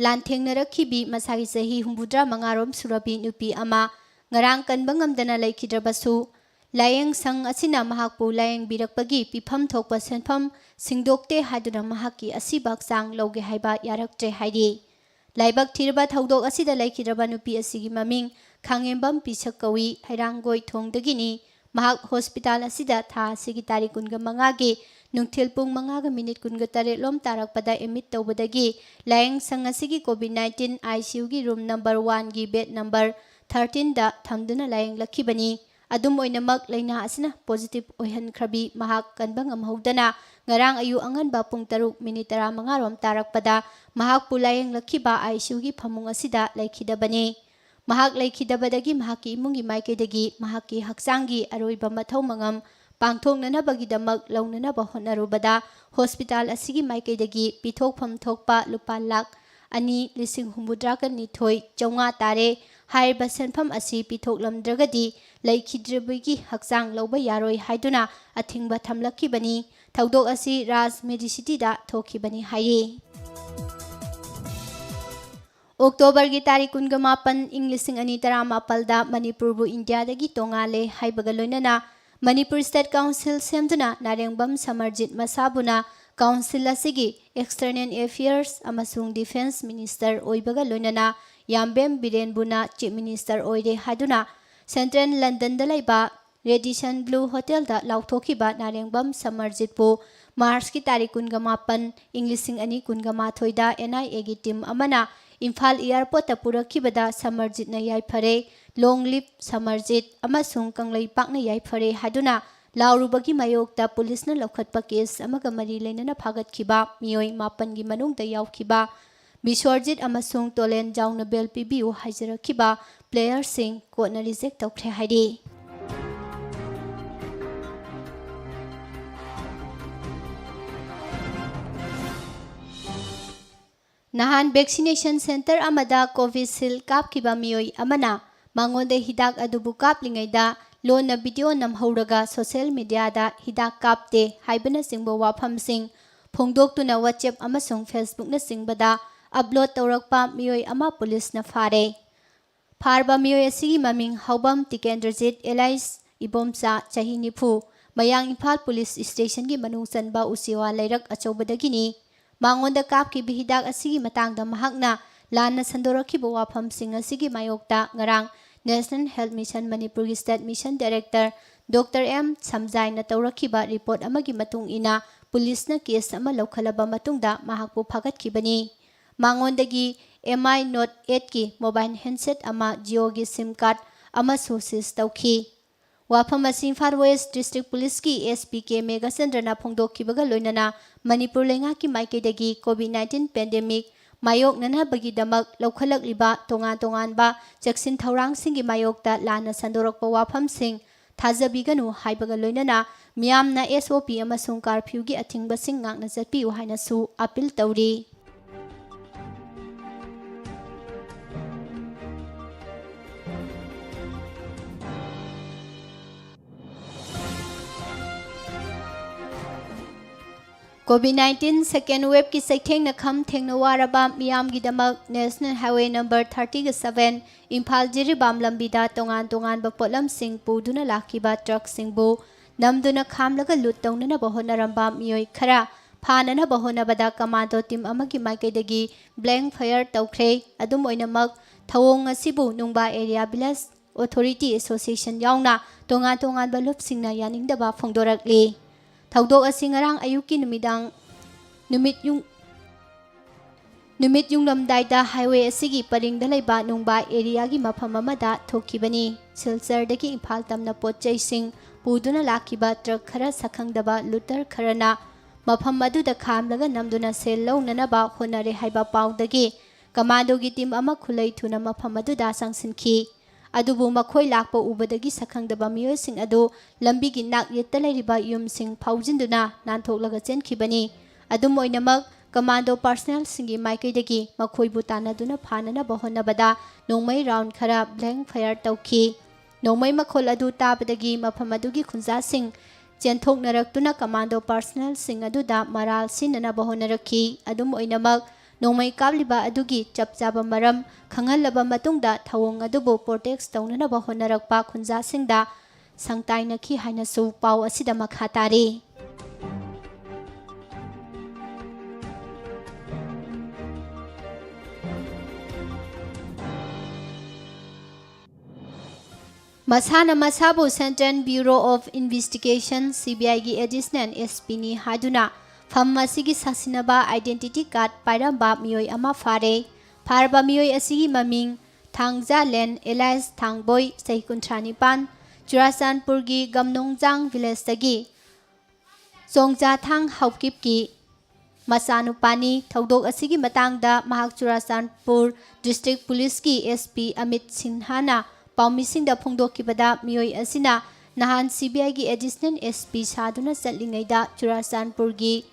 ꯂꯥꯟꯊꯦꯡꯅꯔꯛꯈꯤꯕꯤ ꯃꯁꯥꯒꯤ ꯆꯍꯤ ꯍꯨꯝꯐꯨꯇꯔꯥ ꯃꯉꯥꯔꯣꯝ ꯁꯨꯔꯕꯤ ꯅꯨꯄꯤ ꯑꯃ ꯉꯔꯥꯡ ꯀꯟꯕ ꯉꯝꯗꯅ ꯂꯩꯈꯤꯗ꯭ꯔꯕꯁꯨ, ꯂꯥꯌꯦꯡ ꯁꯪ ꯑꯁꯤꯅ ꯃꯍꯥꯛꯄꯨ ꯂꯥꯌꯦꯡꯕꯤꯔꯛꯄꯒꯤ ꯄꯤꯐꯝ ꯊꯣꯛꯄ ꯁꯦꯟꯐꯝ ꯁꯤꯡꯗꯣꯛꯇꯦ ꯍꯥꯏꯗꯨꯅ ꯃꯍꯥꯛꯀꯤ ꯑꯁꯤꯕ ꯍꯛꯆꯥꯡ ꯂꯧꯒꯦ ꯍꯥꯏꯕ ꯌꯥꯔꯛꯇ꯭ꯔꯦ ꯍꯥꯏꯔꯤ꯫ ꯂꯥꯏꯕꯛ ꯊꯤꯔꯕ ꯊꯧꯗꯣꯛ ꯑꯁꯤꯗ ꯂꯩꯈꯤꯗ꯭ꯔꯕ ꯅꯨꯄꯤ ꯑꯁꯤꯒꯤ ꯃꯃꯤꯡ ꯈꯥꯉꯦꯝꯕꯝ ꯄꯤꯁꯛ ꯀꯧꯏ, ꯍꯩꯔꯥꯡꯒꯣꯏ ꯊꯣꯡꯗꯒꯤꯅꯤ꯫ ꯃꯍꯥꯛ hospital ꯑꯁꯤꯗ ꯊꯥ ꯑꯁꯤꯒꯤ ꯇꯥꯔꯤꯛ ꯀꯨꯟꯒ ꯃꯉꯥꯒꯤ ꯅꯨꯡꯊꯤꯜ ꯄꯨꯡ ꯃꯉꯥꯒ ꯃꯤꯅꯤꯠ ꯀꯨꯟꯒ ꯇꯔꯦꯠ ꯂꯣꯝ ꯇꯥꯔꯛꯄꯗ admit ꯇꯧꯕꯗꯒꯤ ꯂꯥꯌꯦꯡ ꯁꯪ ꯑꯁꯤꯒꯤ COVID nineteen ICUꯒꯤ room number oneꯒꯤ bed number thirteenꯗ ꯊꯝꯗꯨꯅ ꯂꯥꯌꯦꯡꯂꯛꯈꯤꯕꯅꯤ꯫ ꯑꯗꯨꯝ ꯑꯣꯏꯅꯃꯛ, ꯂꯥꯏꯅꯥ ꯑꯁꯤꯅ positive ꯑꯣꯏꯍꯟꯈ꯭ꯔꯕꯤ ꯃꯍꯥꯛ ꯀꯟꯕ ꯉꯝꯍꯧꯗꯅ ꯉꯔꯥꯡ ꯑꯌꯨꯛ ꯑꯉꯟꯕ ꯄꯨꯡ ꯇꯔꯨꯛ ꯃꯤꯅꯤꯠ ꯇꯔꯥꯃꯉꯥ ꯔꯣꯝ ꯇꯥꯔꯛꯄꯗ ꯃꯍꯥꯛꯄꯨ ꯂꯥꯌꯦꯡꯂꯛꯈꯤꯕ ICUꯒꯤ ꯐꯃꯨꯡ ꯑꯁꯤꯗ ꯂꯩꯈꯤꯗꯕꯅꯤ꯫ ꯃꯍꯥꯛ ꯂꯩꯈꯤꯗꯕꯗꯒꯤ ꯃꯍꯥꯛꯀꯤ ꯏꯃꯨꯡꯒꯤ ꯃꯥꯏꯀꯩꯗꯒꯤ ꯃꯍꯥꯛꯀꯤ ꯍꯛꯆꯥꯡꯒꯤ ꯑꯔꯣꯏꯕ ꯃꯊꯧ ꯃꯉꯝ ꯄꯥꯡꯊꯣꯛꯅꯅꯕꯒꯤꯗꯃꯛ ꯂꯧꯅꯅꯕ ꯍꯣꯠꯅꯔꯨꯕꯗ hospital ꯑꯁꯤꯒꯤ ꯃꯥꯏꯀꯩꯗꯒꯤ ꯄꯤꯊꯣꯛꯐꯝ ꯊꯣꯛꯄ ꯂꯨꯄꯥ ꯂꯥꯈ ꯑꯅꯤ ꯂꯤꯁꯤꯡ ꯍꯨꯝꯐꯨꯇꯔꯥꯒ ꯅꯤꯊꯣꯏ ꯆꯥꯝꯃꯉꯥ ꯇꯥꯔꯦ꯫ ꯍꯥꯏꯔꯤꯕ ꯁꯦꯟꯐꯝ ꯑꯁꯤ ꯄꯤꯊꯣꯛꯂꯝꯗ꯭ꯔꯒꯗꯤ ꯂꯩꯈꯤꯗ꯭ꯔꯕꯒꯤ ꯍꯛꯆꯥꯡ ꯂꯧꯕ ꯌꯥꯔꯣꯏ ꯍꯥꯏꯗꯨꯅ ꯑꯊꯤꯡꯕ ꯊꯝꯂꯛꯈꯤꯕꯅꯤ꯫ ꯊꯧꯗꯣꯛ ꯑꯁꯤ ꯔꯥꯖ ꯃꯦꯗꯤꯁꯤꯇꯤꯗ ꯊꯣꯛꯈꯤꯕꯅꯤ ꯍꯥꯏꯔꯤ꯫ ꯑꯣꯛꯇꯣꯕꯔꯒꯤ ꯇꯥꯔꯤꯛ ꯀꯨꯟꯒ ꯃꯥꯄꯟ, ꯏꯪ ꯂꯤꯁꯤꯡ ꯑꯅꯤ ꯇꯔꯥꯃꯥꯄꯜꯗ ꯃꯅꯤꯄꯨꯔꯕꯨ ꯏꯟꯗꯤꯌꯥꯗꯒꯤ ꯇꯣꯉꯥꯜꯂꯦ ꯍꯥꯏꯕꯒ ꯂꯣꯏꯅꯅ ꯃꯅꯤꯄꯨꯔ ꯁ꯭ꯇꯦꯠ ꯀꯥꯎꯟꯁꯤꯜ ꯁꯦꯝꯗꯨꯅ ꯅꯥꯔꯦꯡꯕꯝ ꯁꯃꯔꯖꯤꯠ ꯃꯁꯥꯕꯨꯅ ꯀꯥꯎꯟꯁꯤꯜ ꯑꯁꯤꯒꯤ ꯑꯦꯛꯁꯇꯔꯅꯦꯜ ꯑꯦꯐꯤꯌꯔꯁ ꯑꯃꯁꯨꯡ ꯗꯤꯐꯦꯟꯁ ꯃꯤꯅꯤꯁꯇꯔ ꯑꯣꯏꯕꯒ ꯂꯣꯏꯅꯅ ꯌꯥꯝꯕꯦꯝ ꯕꯤꯔꯦꯟꯕꯨꯅ ꯆꯤꯐ ꯃꯤꯅꯤꯁꯇꯔ ꯑꯣꯏꯔꯦ ꯍꯥꯏꯗꯨꯅ ꯁꯦꯟꯇ꯭ꯔꯦꯜ ꯂꯟꯗꯟꯗ ꯂꯩꯕ ꯔꯦꯗꯤꯁꯟ ꯕ꯭ꯂꯨ ꯍꯣꯇꯦꯜꯗ ꯂꯥꯎꯊꯣꯛꯈꯤꯕ ꯅꯥꯔꯦꯡꯕꯝ ꯁꯃꯔꯖꯤꯠꯄꯨ ꯃꯥꯔꯆꯀꯤ ꯇꯥꯔꯤꯛ ꯀꯨꯟꯒ ꯃꯥꯄꯟ, ꯏꯪ ꯂꯤꯁꯤꯡ ꯑꯅꯤ ꯀꯨꯟꯒ ꯃꯥꯊꯣꯏꯗ ꯑꯦꯟ ꯑꯥꯏ ꯑꯦꯒꯤ ꯇꯤꯝ ꯑꯃꯅ ꯏꯝꯐꯥꯜ ꯑꯦꯌꯥꯔꯄꯣꯔꯠꯇ ꯄꯨꯔꯛꯈꯤꯕꯗ ꯁꯃꯔꯖꯤꯠꯅ ꯌꯥꯏꯐꯔꯦ, "ꯂꯣꯡ ꯂꯤꯞ ꯁꯃꯔꯖꯤꯠ" ꯑꯃꯁꯨꯡ "ꯀꯪꯂꯩꯄꯥꯛꯅ ꯌꯥꯏꯐꯔꯦ" ꯍꯥꯏꯗꯨꯅ ꯂꯥꯎꯔꯨꯕꯒꯤ ꯃꯥꯌꯣꯛꯇ ꯄꯨꯂꯤꯁꯅ ꯂꯧꯈꯠꯄ ꯀꯦꯁ ꯑꯃꯒ ꯃꯔꯤ ꯂꯩꯅꯅ ꯐꯥꯒꯠꯈꯤꯕ ꯃꯤꯑꯣꯏ ꯃꯥꯄꯟꯒꯤ ꯃꯅꯨꯡꯗ ꯌꯥꯎꯈꯤꯕ ꯕꯤꯁ꯭ꯋꯔꯖꯤꯠ ꯑꯃꯁꯨꯡ ꯇꯣꯂꯦꯟ ꯖꯥꯎꯅ ꯕꯦꯜ ꯄꯤꯕꯤꯌꯨ ꯍꯥꯏꯖꯔꯛꯈꯤꯕ ꯄ꯭ꯂꯦꯌꯔꯁꯤꯡ ꯀꯣꯔꯠꯅ ꯔꯤꯖꯦꯛ ꯇꯧꯈ꯭ꯔꯦ ꯍꯥꯏꯔꯤ꯫ ꯅꯍꯥꯟ ꯚꯦꯛꯁꯤꯅꯦꯁꯟ ꯁꯦꯟꯇꯔ ꯑꯃꯗ ꯀꯣꯚꯤꯁꯤꯜ ꯀꯥꯞꯈꯤꯕ ꯃꯤꯑꯣꯏ ꯑꯃꯅ ꯃꯉꯣꯟꯗ ꯍꯤꯗꯥꯛ ꯑꯗꯨꯕꯨ ꯀꯥꯞꯂꯤꯉꯩꯗ ꯂꯣꯟꯅ ꯚꯤꯗꯤꯑꯣ ꯅꯝꯍꯧꯔꯒ ꯁꯣꯁꯤꯌꯦꯜ ꯃꯤꯗꯤꯌꯥꯗ ꯍꯤꯗꯥꯛ ꯀꯥꯞꯇꯦ ꯍꯥꯏꯕꯅꯆꯤꯡꯕ ꯋꯥꯐꯝꯁꯤꯡ ꯐꯣꯡꯗꯣꯛꯇꯨꯅ WhatsApp ꯑꯃꯁꯨꯡ Facebookꯅꯆꯤꯡꯕꯗ ꯑꯞꯂꯣꯗ ꯇꯧꯔꯛꯄ ꯃꯤꯑꯣꯏ ꯑꯃ ꯄꯨꯂꯤꯁꯅ ꯐꯥꯔꯦ꯫ ꯐꯥꯔꯕ ꯃꯤꯑꯣꯏ ꯑꯁꯤꯒꯤ ꯃꯃꯤꯡ ꯍꯥꯎꯕꯝ ꯇꯤꯀꯦꯟꯗ꯭ꯔꯖꯤꯠ ꯑꯦꯂꯥꯏꯁ ꯏꯕꯣꯝꯆꯥ, ꯆꯍꯤ ꯅꯤꯐꯨ, ꯃꯌꯥꯡ ꯏꯝꯐꯥꯜ ꯄꯨꯂꯤꯁ ꯁ꯭ꯇꯦꯁꯟꯒꯤ ꯃꯅꯨꯡ ꯆꯟꯕ ꯎꯆꯤꯋꯥ ꯂꯩꯔꯛ ꯑꯆꯧꯕꯗꯒꯤꯅꯤ꯫ ꯃꯉꯣꯟꯗ ꯀꯥꯞꯈꯤꯕ ꯍꯤꯗꯥꯛ ꯑꯁꯤꯒꯤ ꯃꯇꯥꯡꯗ ꯃꯍꯥꯛꯅ ꯂꯥꯟꯅ ꯁꯟꯗꯣꯔꯛꯈꯤꯕ ꯋꯥꯐꯝꯁꯤꯡ ꯑꯁꯤꯒꯤ ꯃꯥꯌꯣꯛꯇ ꯉꯔꯥꯡ National Health Mission ꯃꯅꯤꯄꯨꯔꯒꯤ State Mission Director Doctor M ꯁꯝꯖꯥꯏꯅ ꯇꯧꯔꯛꯈꯤꯕ ꯔꯤꯄꯣꯔꯠ ꯑꯃꯒꯤ ꯃꯇꯨꯡ ꯏꯟꯅ ꯄꯨꯂꯤꯁꯅ ꯀꯦꯁ ꯑꯃ ꯂꯧꯈꯠꯂꯕ ꯃꯇꯨꯡꯗ ꯃꯍꯥꯛꯄꯨ ꯐꯥꯒꯠꯈꯤꯕꯅꯤ꯫ ꯃꯉꯣꯟꯗꯒꯤ M I note ꯑꯦꯠꯀꯤ mobile handset ꯑꯃ, ꯖꯤꯑꯣꯒꯤ ꯁꯤꯝ ꯀꯥꯔꯗ ꯑꯃꯁꯨ ꯁꯤꯖ ꯇꯧꯈꯤ꯫ ꯋꯥꯐꯝ ꯑꯁꯤ ꯏꯝꯐꯥꯜ ꯋꯦꯁ ꯗꯤꯁꯇ꯭ꯔꯤꯛ ꯄꯨꯂꯤꯁꯀꯤ ꯑꯦꯁ ꯄꯤ ꯀꯦ ꯃꯦꯘꯆꯟꯗ꯭ꯔꯅ ꯐꯣꯡꯗꯣꯛꯈꯤꯕꯒ ꯂꯣꯏꯅꯅ ꯃꯅꯤꯄꯨꯔ ꯂꯩꯉꯥꯛꯀꯤ ꯃꯥꯏꯀꯩꯗꯒꯤ ꯀꯣꯚꯤꯗ ꯅꯥꯏꯟꯇꯤꯟ ꯄꯦꯟꯗꯦꯃꯤꯛ ꯃꯥꯌꯣꯛꯅꯅꯕꯒꯤꯗꯃꯛ ꯂꯧꯈꯠꯂꯛꯂꯤꯕ ꯇꯣꯉꯥꯟ ꯇꯣꯉꯥꯟꯕ ꯆꯦꯛꯁꯤꯟ ꯊꯧꯔꯥꯡꯁꯤꯡꯒꯤ ꯃꯥꯌꯣꯛꯇ ꯂꯥꯟꯅ ꯁꯟꯗꯣꯔꯛꯄ ꯋꯥꯐꯝꯁꯤꯡ ꯊꯥꯖꯕꯤꯒꯅꯨ ꯍꯥꯏꯕꯒ ꯂꯣꯏꯅꯅ ꯃꯤꯌꯥꯝꯅ ꯑꯦꯁ ꯑꯣ ꯄꯤ ꯑꯃꯁꯨꯡ ꯀꯥꯔꯐ꯭ꯌꯨꯒꯤ ꯑꯊꯤꯡꯕꯁꯤꯡ ꯉꯥꯛꯅ ꯆꯠꯄꯤꯌꯨ ꯍꯥꯏꯅꯁꯨ ꯑꯄꯤꯜ ꯇꯧꯔꯤ꯫ COVID nineteen second wave ꯀꯤ ꯆꯩꯊꯦꯡꯅ ꯈꯝ ꯊꯦꯡꯅ ꯋꯥꯔꯕ ꯃꯤꯌꯥꯝꯒꯤꯗꯃꯛ National Highway number thirty seven Imphal Jiribam ꯂꯝꯕꯤꯗ ꯇꯣꯉꯥꯟ ꯇꯣꯉꯥꯟꯕ ꯄꯣꯠꯂꯝꯁꯤꯡ ꯄꯨꯗꯨꯅ ꯂꯥꯛꯈꯤꯕ ꯇ꯭ꯔꯛꯁꯤꯡꯕꯨ ꯅꯝꯗꯨꯅ ꯈꯥꯝꯂꯒ ꯂꯨꯠ ꯇꯧꯅꯅꯕ ꯍꯣꯠꯅꯔꯝꯕ ꯃꯤꯑꯣꯏ ꯈꯔ ꯐꯥꯅꯅꯕ ꯍꯣꯠꯅꯕꯗ ꯀꯃꯥꯟꯗꯣ ꯇꯤꯝ ꯑꯃꯒꯤ ꯃꯥꯏꯀꯩꯗꯒꯤ blank fire ꯇꯧꯈ꯭ꯔꯦ꯫ ꯑꯗꯨꯝ ꯑꯣꯏꯅꯃꯛ, ꯊꯧꯑꯣꯡ ꯑꯁꯤꯕꯨ ꯅꯨꯡꯕꯥ Area Village Authority Association ꯌꯥꯎꯅ ꯇꯣꯉꯥꯟ ꯇꯣꯉꯥꯟꯕ ꯂꯨꯞꯁꯤꯡꯅ ꯌꯥꯅꯤꯡꯗꯕ ꯐꯣꯡꯗꯣꯔꯛꯂꯤ꯫ ꯊꯧꯗꯣꯛ ꯑꯁꯤ ꯉꯔꯥꯡ ꯑꯌꯨꯛꯀꯤ ꯅꯨꯃꯤꯗꯥꯡ ꯅꯨꯃꯤꯠ ꯌꯨꯡ-, ꯅꯨꯃꯤꯠ ꯌꯨꯡꯂꯝꯗꯥꯏꯗ highway ꯑꯁꯤꯒꯤ ꯄꯔꯤꯡꯗ ꯂꯩꯕ ꯅꯨꯡꯕꯥ area ꯒꯤ ꯃꯐꯝ ꯑꯃꯗ ꯊꯣꯛꯈꯤꯕꯅꯤ꯫ ꯁꯤꯜꯆꯔꯗꯒꯤ ꯏꯝꯐꯥꯜ ꯇꯝꯅ ꯄꯣꯠ ꯆꯩꯁꯤꯡ ꯄꯨꯗꯨꯅ ꯂꯥꯛꯈꯤꯕ ꯇ꯭ꯔꯛ ꯈꯔ ꯁꯛꯈꯪꯗꯕ ꯂꯨꯇꯔ ꯈꯔꯅ ꯃꯐꯝ ꯑꯗꯨꯗ ꯈꯥꯝꯂꯒ ꯅꯝꯗꯨꯅ ꯁꯦꯜ ꯂꯧꯅꯅꯕ ꯍꯣꯠꯅꯔꯦ ꯍꯥꯏꯕ ꯄꯥꯎꯗꯒꯤ ꯀꯃꯥꯟꯗꯣꯒꯤ ꯇꯤꯝ ꯑꯃ ꯈꯨꯂꯩ ꯊꯨꯅ ꯃꯐꯝ ꯑꯗꯨꯗ ꯆꯪꯁꯤꯟꯈꯤ꯫ ꯑꯗꯨꯕꯨ ꯃꯈꯣꯏ ꯂꯥꯛꯄ ꯎꯕꯗꯒꯤ ꯁꯛꯈꯪꯗꯕ ꯃꯤꯑꯣꯏꯁꯤꯡ ꯑꯗꯨ ꯂꯝꯕꯤꯒꯤ ꯅꯥꯛ ꯌꯦꯠꯇ ꯂꯩꯔꯤꯕ ꯌꯨꯝꯁꯤꯡ ꯐꯥꯎꯖꯤꯟꯗꯨꯅ ꯅꯥꯟꯊꯣꯛꯂꯒ ꯆꯦꯟꯈꯤꯕꯅꯤ꯫ ꯑꯗꯨꯝ ꯑꯣꯏꯅꯃꯛ, ꯀꯃꯥꯟꯗꯣ personnel ꯁꯤꯡꯒꯤ ꯃꯥꯏꯀꯩꯗꯒꯤ ꯃꯈꯣꯏꯕꯨ ꯇꯥꯟꯅꯗꯨꯅ ꯐꯥꯅꯅꯕ ꯍꯣꯠꯅꯕꯗ ꯅꯣꯡꯃꯩ round ꯈꯔ blank fire ꯇꯧꯈꯤ꯫ ꯅꯣꯡꯃꯩ ꯃꯈꯣꯜ ꯑꯗꯨ ꯇꯥꯕꯗꯒꯤ ꯃꯐꯝ ꯑꯗꯨꯒꯤ ꯈꯨꯟꯖꯥꯁꯤꯡ ꯆꯦꯟꯊꯣꯛꯅꯔꯛꯇꯨꯅ ꯀꯃꯥꯟꯗꯣ personnel ꯁꯤꯡ ꯑꯗꯨꯗ ꯃꯔꯥꯜ ꯁꯤꯅꯅꯕ ꯍꯣꯠꯅꯔꯛꯈꯤ꯫ ꯑꯗꯨꯝ ꯑꯣꯏꯅꯃꯛ, ꯅꯣꯡꯃꯩ ꯀꯥꯞꯂꯤꯕ ꯑꯗꯨꯒꯤ ꯆꯞ ꯆꯥꯕ ꯃꯔꯝ ꯈꯪꯍꯜꯂꯕ ꯃꯇꯨꯡꯗ ꯊꯧꯑꯣꯡ ꯑꯗꯨꯕꯨ protect ꯇꯧꯅꯅꯕ ꯍꯣꯠꯅꯔꯛꯄ ꯈꯨꯟꯖꯥꯁꯤꯡꯗ ꯁꯪꯇꯥꯏꯅꯈꯤ ꯍꯥꯏꯅꯁꯨ ꯄꯥꯎ ꯑꯁꯤꯗ ꯃꯈꯥ ꯇꯥꯔꯤ꯫ ꯃꯁꯥꯅ ꯃꯁꯥꯕꯨ Central Bureau of Investigation, C B I ꯒꯤ additional S P ꯅꯤ ꯍꯥꯏꯗꯨꯅ ꯐꯝ ꯑꯁꯤꯒꯤ ꯁꯥꯁꯤꯟꯅꯕ identity card ꯄꯥꯏꯔꯝꯕ ꯃꯤꯑꯣꯏ ꯑꯃ ꯐꯥꯔꯦ꯫ ꯐꯥꯔꯕ ꯃꯤꯑꯣꯏ ꯑꯁꯤꯒꯤ ꯃꯃꯤꯡ ꯊꯥꯡꯖꯥꯂꯦꯟ alias ꯊꯥꯡꯕꯣꯏ, ꯆꯍꯤ ꯀꯨꯟꯊ꯭ꯔꯥ ꯅꯤꯄꯥꯟ, ꯆꯨꯔꯥꯆꯥꯟꯄꯨꯔꯒꯤ ꯒꯝꯅꯣꯡꯖꯥꯡ village ꯇꯒꯤ ꯆꯣꯡꯖꯥꯊꯥꯡ ꯍꯥꯎꯀꯤꯞꯀꯤ ꯃꯆꯥꯅꯨꯄꯥꯅꯤ꯫ ꯊꯧꯗꯣꯛ ꯑꯁꯤꯒꯤ ꯃꯇꯥꯡꯗ ꯃꯍꯥꯛ ꯆꯨꯔꯥꯆꯥꯟꯄꯨꯔ District Police ꯀꯤ S P ꯑꯃꯤꯠ ꯁꯤꯟꯍꯥꯅ ꯄꯥꯎꯃꯤꯁꯤꯡꯗ ꯐꯣꯡꯗꯣꯛꯈꯤꯕꯗ, ꯃꯤꯑꯣꯏ ꯑꯁꯤꯅ ꯅꯍꯥꯟ C B I ꯒꯤ additional S P ꯁꯥꯗꯨꯅ ꯆꯠꯂꯤꯉꯩꯗ ꯆꯨꯔꯥꯆꯥꯟꯄꯨꯔꯒꯤ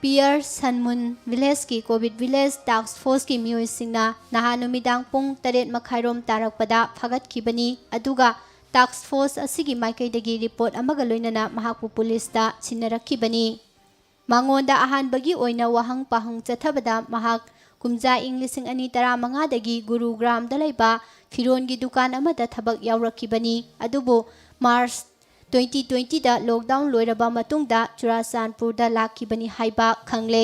ꯄꯤꯌꯔ ꯁꯟꯃꯨꯟ village ꯀꯤ COVID village task force ꯀꯤ ꯃꯤꯑꯣꯏꯁꯤꯡꯅ ꯅꯍꯥꯟ ꯅꯨꯃꯤꯗꯥꯡ ꯄꯨꯡ ꯇꯔꯦꯠ ꯃꯈꯥꯏꯔꯣꯝ ꯇꯥꯔꯛꯄꯗ ꯐꯥꯒꯠꯈꯤꯕꯅꯤ꯫ ꯑꯗꯨꯒ task force ꯑꯁꯤꯒꯤ ꯃꯥꯏꯀꯩꯗꯒꯤ report ꯑꯃꯒ ꯂꯣꯏꯅꯅ ꯃꯍꯥꯛꯄꯨ police ꯇ ꯁꯤꯟꯅꯔꯛꯈꯤꯕꯅꯤ꯫ ꯃꯉꯣꯟꯗ ꯑꯍꯥꯟꯕꯒꯤ ꯑꯣꯏꯅ ꯋꯥꯍꯪ ꯄꯥꯍꯪ ꯆꯠꯊꯕꯗ ꯃꯍꯥꯛ ꯀꯨꯝꯖꯥ ꯏꯪ ꯂꯤꯁꯤꯡ ꯑꯅꯤ ꯇꯔꯥꯃꯉꯥꯗꯒꯤ ꯒꯨꯔꯨꯒ꯭ꯔꯥꯝꯗ ꯂꯩꯕ ꯐꯤꯔꯣꯟꯒꯤ ꯗꯨꯀꯥꯟ ꯑꯃꯗ ꯊꯕꯛ ꯌꯥꯎꯔꯛꯈꯤꯕꯅꯤ꯫ ꯑꯗꯨꯕꯨ ꯃꯥꯔꯆ ꯇ꯭ꯋꯦꯟꯇꯤ ꯇ꯭ꯋꯦꯟꯇꯤꯗ ꯂꯣꯛꯗꯥꯎꯟ ꯂꯣꯏꯔꯕ ꯃꯇꯨꯡꯗ ꯆꯨꯔꯥꯆꯥꯟꯄꯨꯔꯗ ꯂꯥꯛꯈꯤꯕꯅꯤ ꯍꯥꯏꯕ ꯈꯪꯂꯦ꯫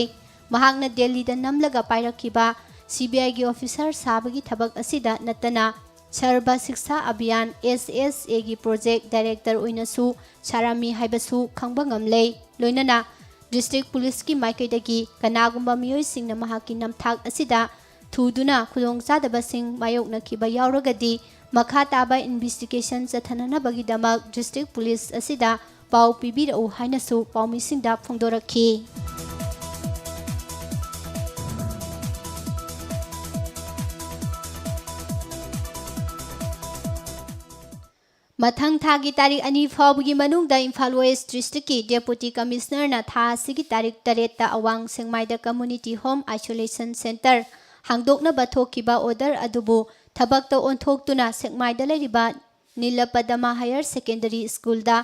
ꯃꯍꯥꯛꯅ ꯗꯦꯜꯂꯤꯗ ꯅꯝꯂꯒ ꯄꯥꯏꯔꯛꯈꯤꯕ ꯁꯤꯕꯤꯑꯥꯏꯒꯤ ꯑꯣꯐꯤꯁꯥꯔ ꯁꯥꯕꯒꯤ ꯊꯕꯛ ꯑꯁꯤꯗ ꯅꯠꯇꯅ ꯁꯔꯕ ꯁꯤꯛꯁꯥ ꯑꯚꯤꯌꯥꯟ, ꯑꯦꯁ ꯑꯦꯁ ꯑꯦꯒꯤ ꯄ꯭ꯔꯣꯖꯦꯛ ꯗꯥꯏꯔꯦꯛꯇꯔ ꯑꯣꯏꯅꯁꯨ ꯁꯥꯔꯝꯃꯤ ꯍꯥꯏꯕꯁꯨ ꯈꯪꯕ ꯉꯝꯂꯦ꯫ ꯂꯣꯏꯅꯅ ꯗꯤꯁꯇ꯭ꯔꯤꯛ ꯄꯨꯂꯤꯁꯀꯤ ꯃꯥꯏꯀꯩꯗꯒꯤ ꯀꯅꯥꯒꯨꯝꯕ ꯃꯤꯑꯣꯏꯁꯤꯡꯅ ꯃꯍꯥꯛꯀꯤ ꯅꯝꯊꯥꯛ ꯑꯁꯤꯗ ꯊꯨꯗꯨꯅ ꯈꯨꯗꯣꯡꯆꯥꯗꯕꯁꯤꯡ ꯃꯥꯌꯣꯛꯅꯈꯤꯕ ꯌꯥꯎꯔꯒꯗꯤ ꯃꯈꯥ ꯇꯥꯕ ꯏꯟꯚꯦꯁꯇꯤꯒꯦꯁꯟ ꯆꯠꯊꯅꯅꯕꯒꯤꯗꯃꯛ ꯗꯤꯁꯇ꯭ꯔꯤꯛ ꯄꯨꯂꯤꯁ ꯑꯁꯤꯗ ꯄꯥꯎ ꯄꯤꯕꯤꯔꯛꯎ ꯍꯥꯏꯅꯁꯨ ꯄꯥꯎꯃꯤꯁꯤꯡꯗ ꯐꯣꯡꯗꯣꯔꯛꯈꯤ꯫ ꯃꯊꯪ ꯊꯥꯒꯤ ꯇꯥꯔꯤꯛ ꯑꯅꯤ ꯐꯥꯎꯕꯒꯤ ꯃꯅꯨꯡꯗ ꯏꯝꯐꯥꯜ ꯋꯦꯁ ꯗꯤꯁꯇ꯭ꯔꯤꯛꯀꯤ ꯗꯦꯄꯨꯇꯤ ꯀꯃꯤꯁꯅꯔꯅ ꯊꯥ ꯑꯁꯤꯒꯤ ꯇꯥꯔꯤꯛ ꯇꯔꯦꯠꯇ ꯑꯋꯥꯡ ꯁꯦꯛꯃꯥꯏꯗ ꯀꯝꯃ꯭ꯌꯨꯅꯤꯇꯤ ꯍꯣꯝ ꯑꯥꯏꯁꯣꯂꯦꯁꯟ ꯁꯦꯟꯇꯔ ꯍꯥꯡꯗꯣꯛꯅꯕ ꯊꯣꯛꯈꯤꯕ ꯑꯣꯔꯗꯔ ꯑꯗꯨꯕꯨ ꯊꯕꯛꯇ ꯑꯣꯟꯊꯣꯛꯇꯨꯅ ꯁꯦꯛꯃꯥꯏꯗ ꯂꯩꯔꯤꯕ ꯅꯤꯂꯄꯗꯃ ꯍꯥꯌꯔ ꯁꯦꯀꯦꯟꯗꯔꯤ ꯁ꯭ꯀꯨꯜꯗ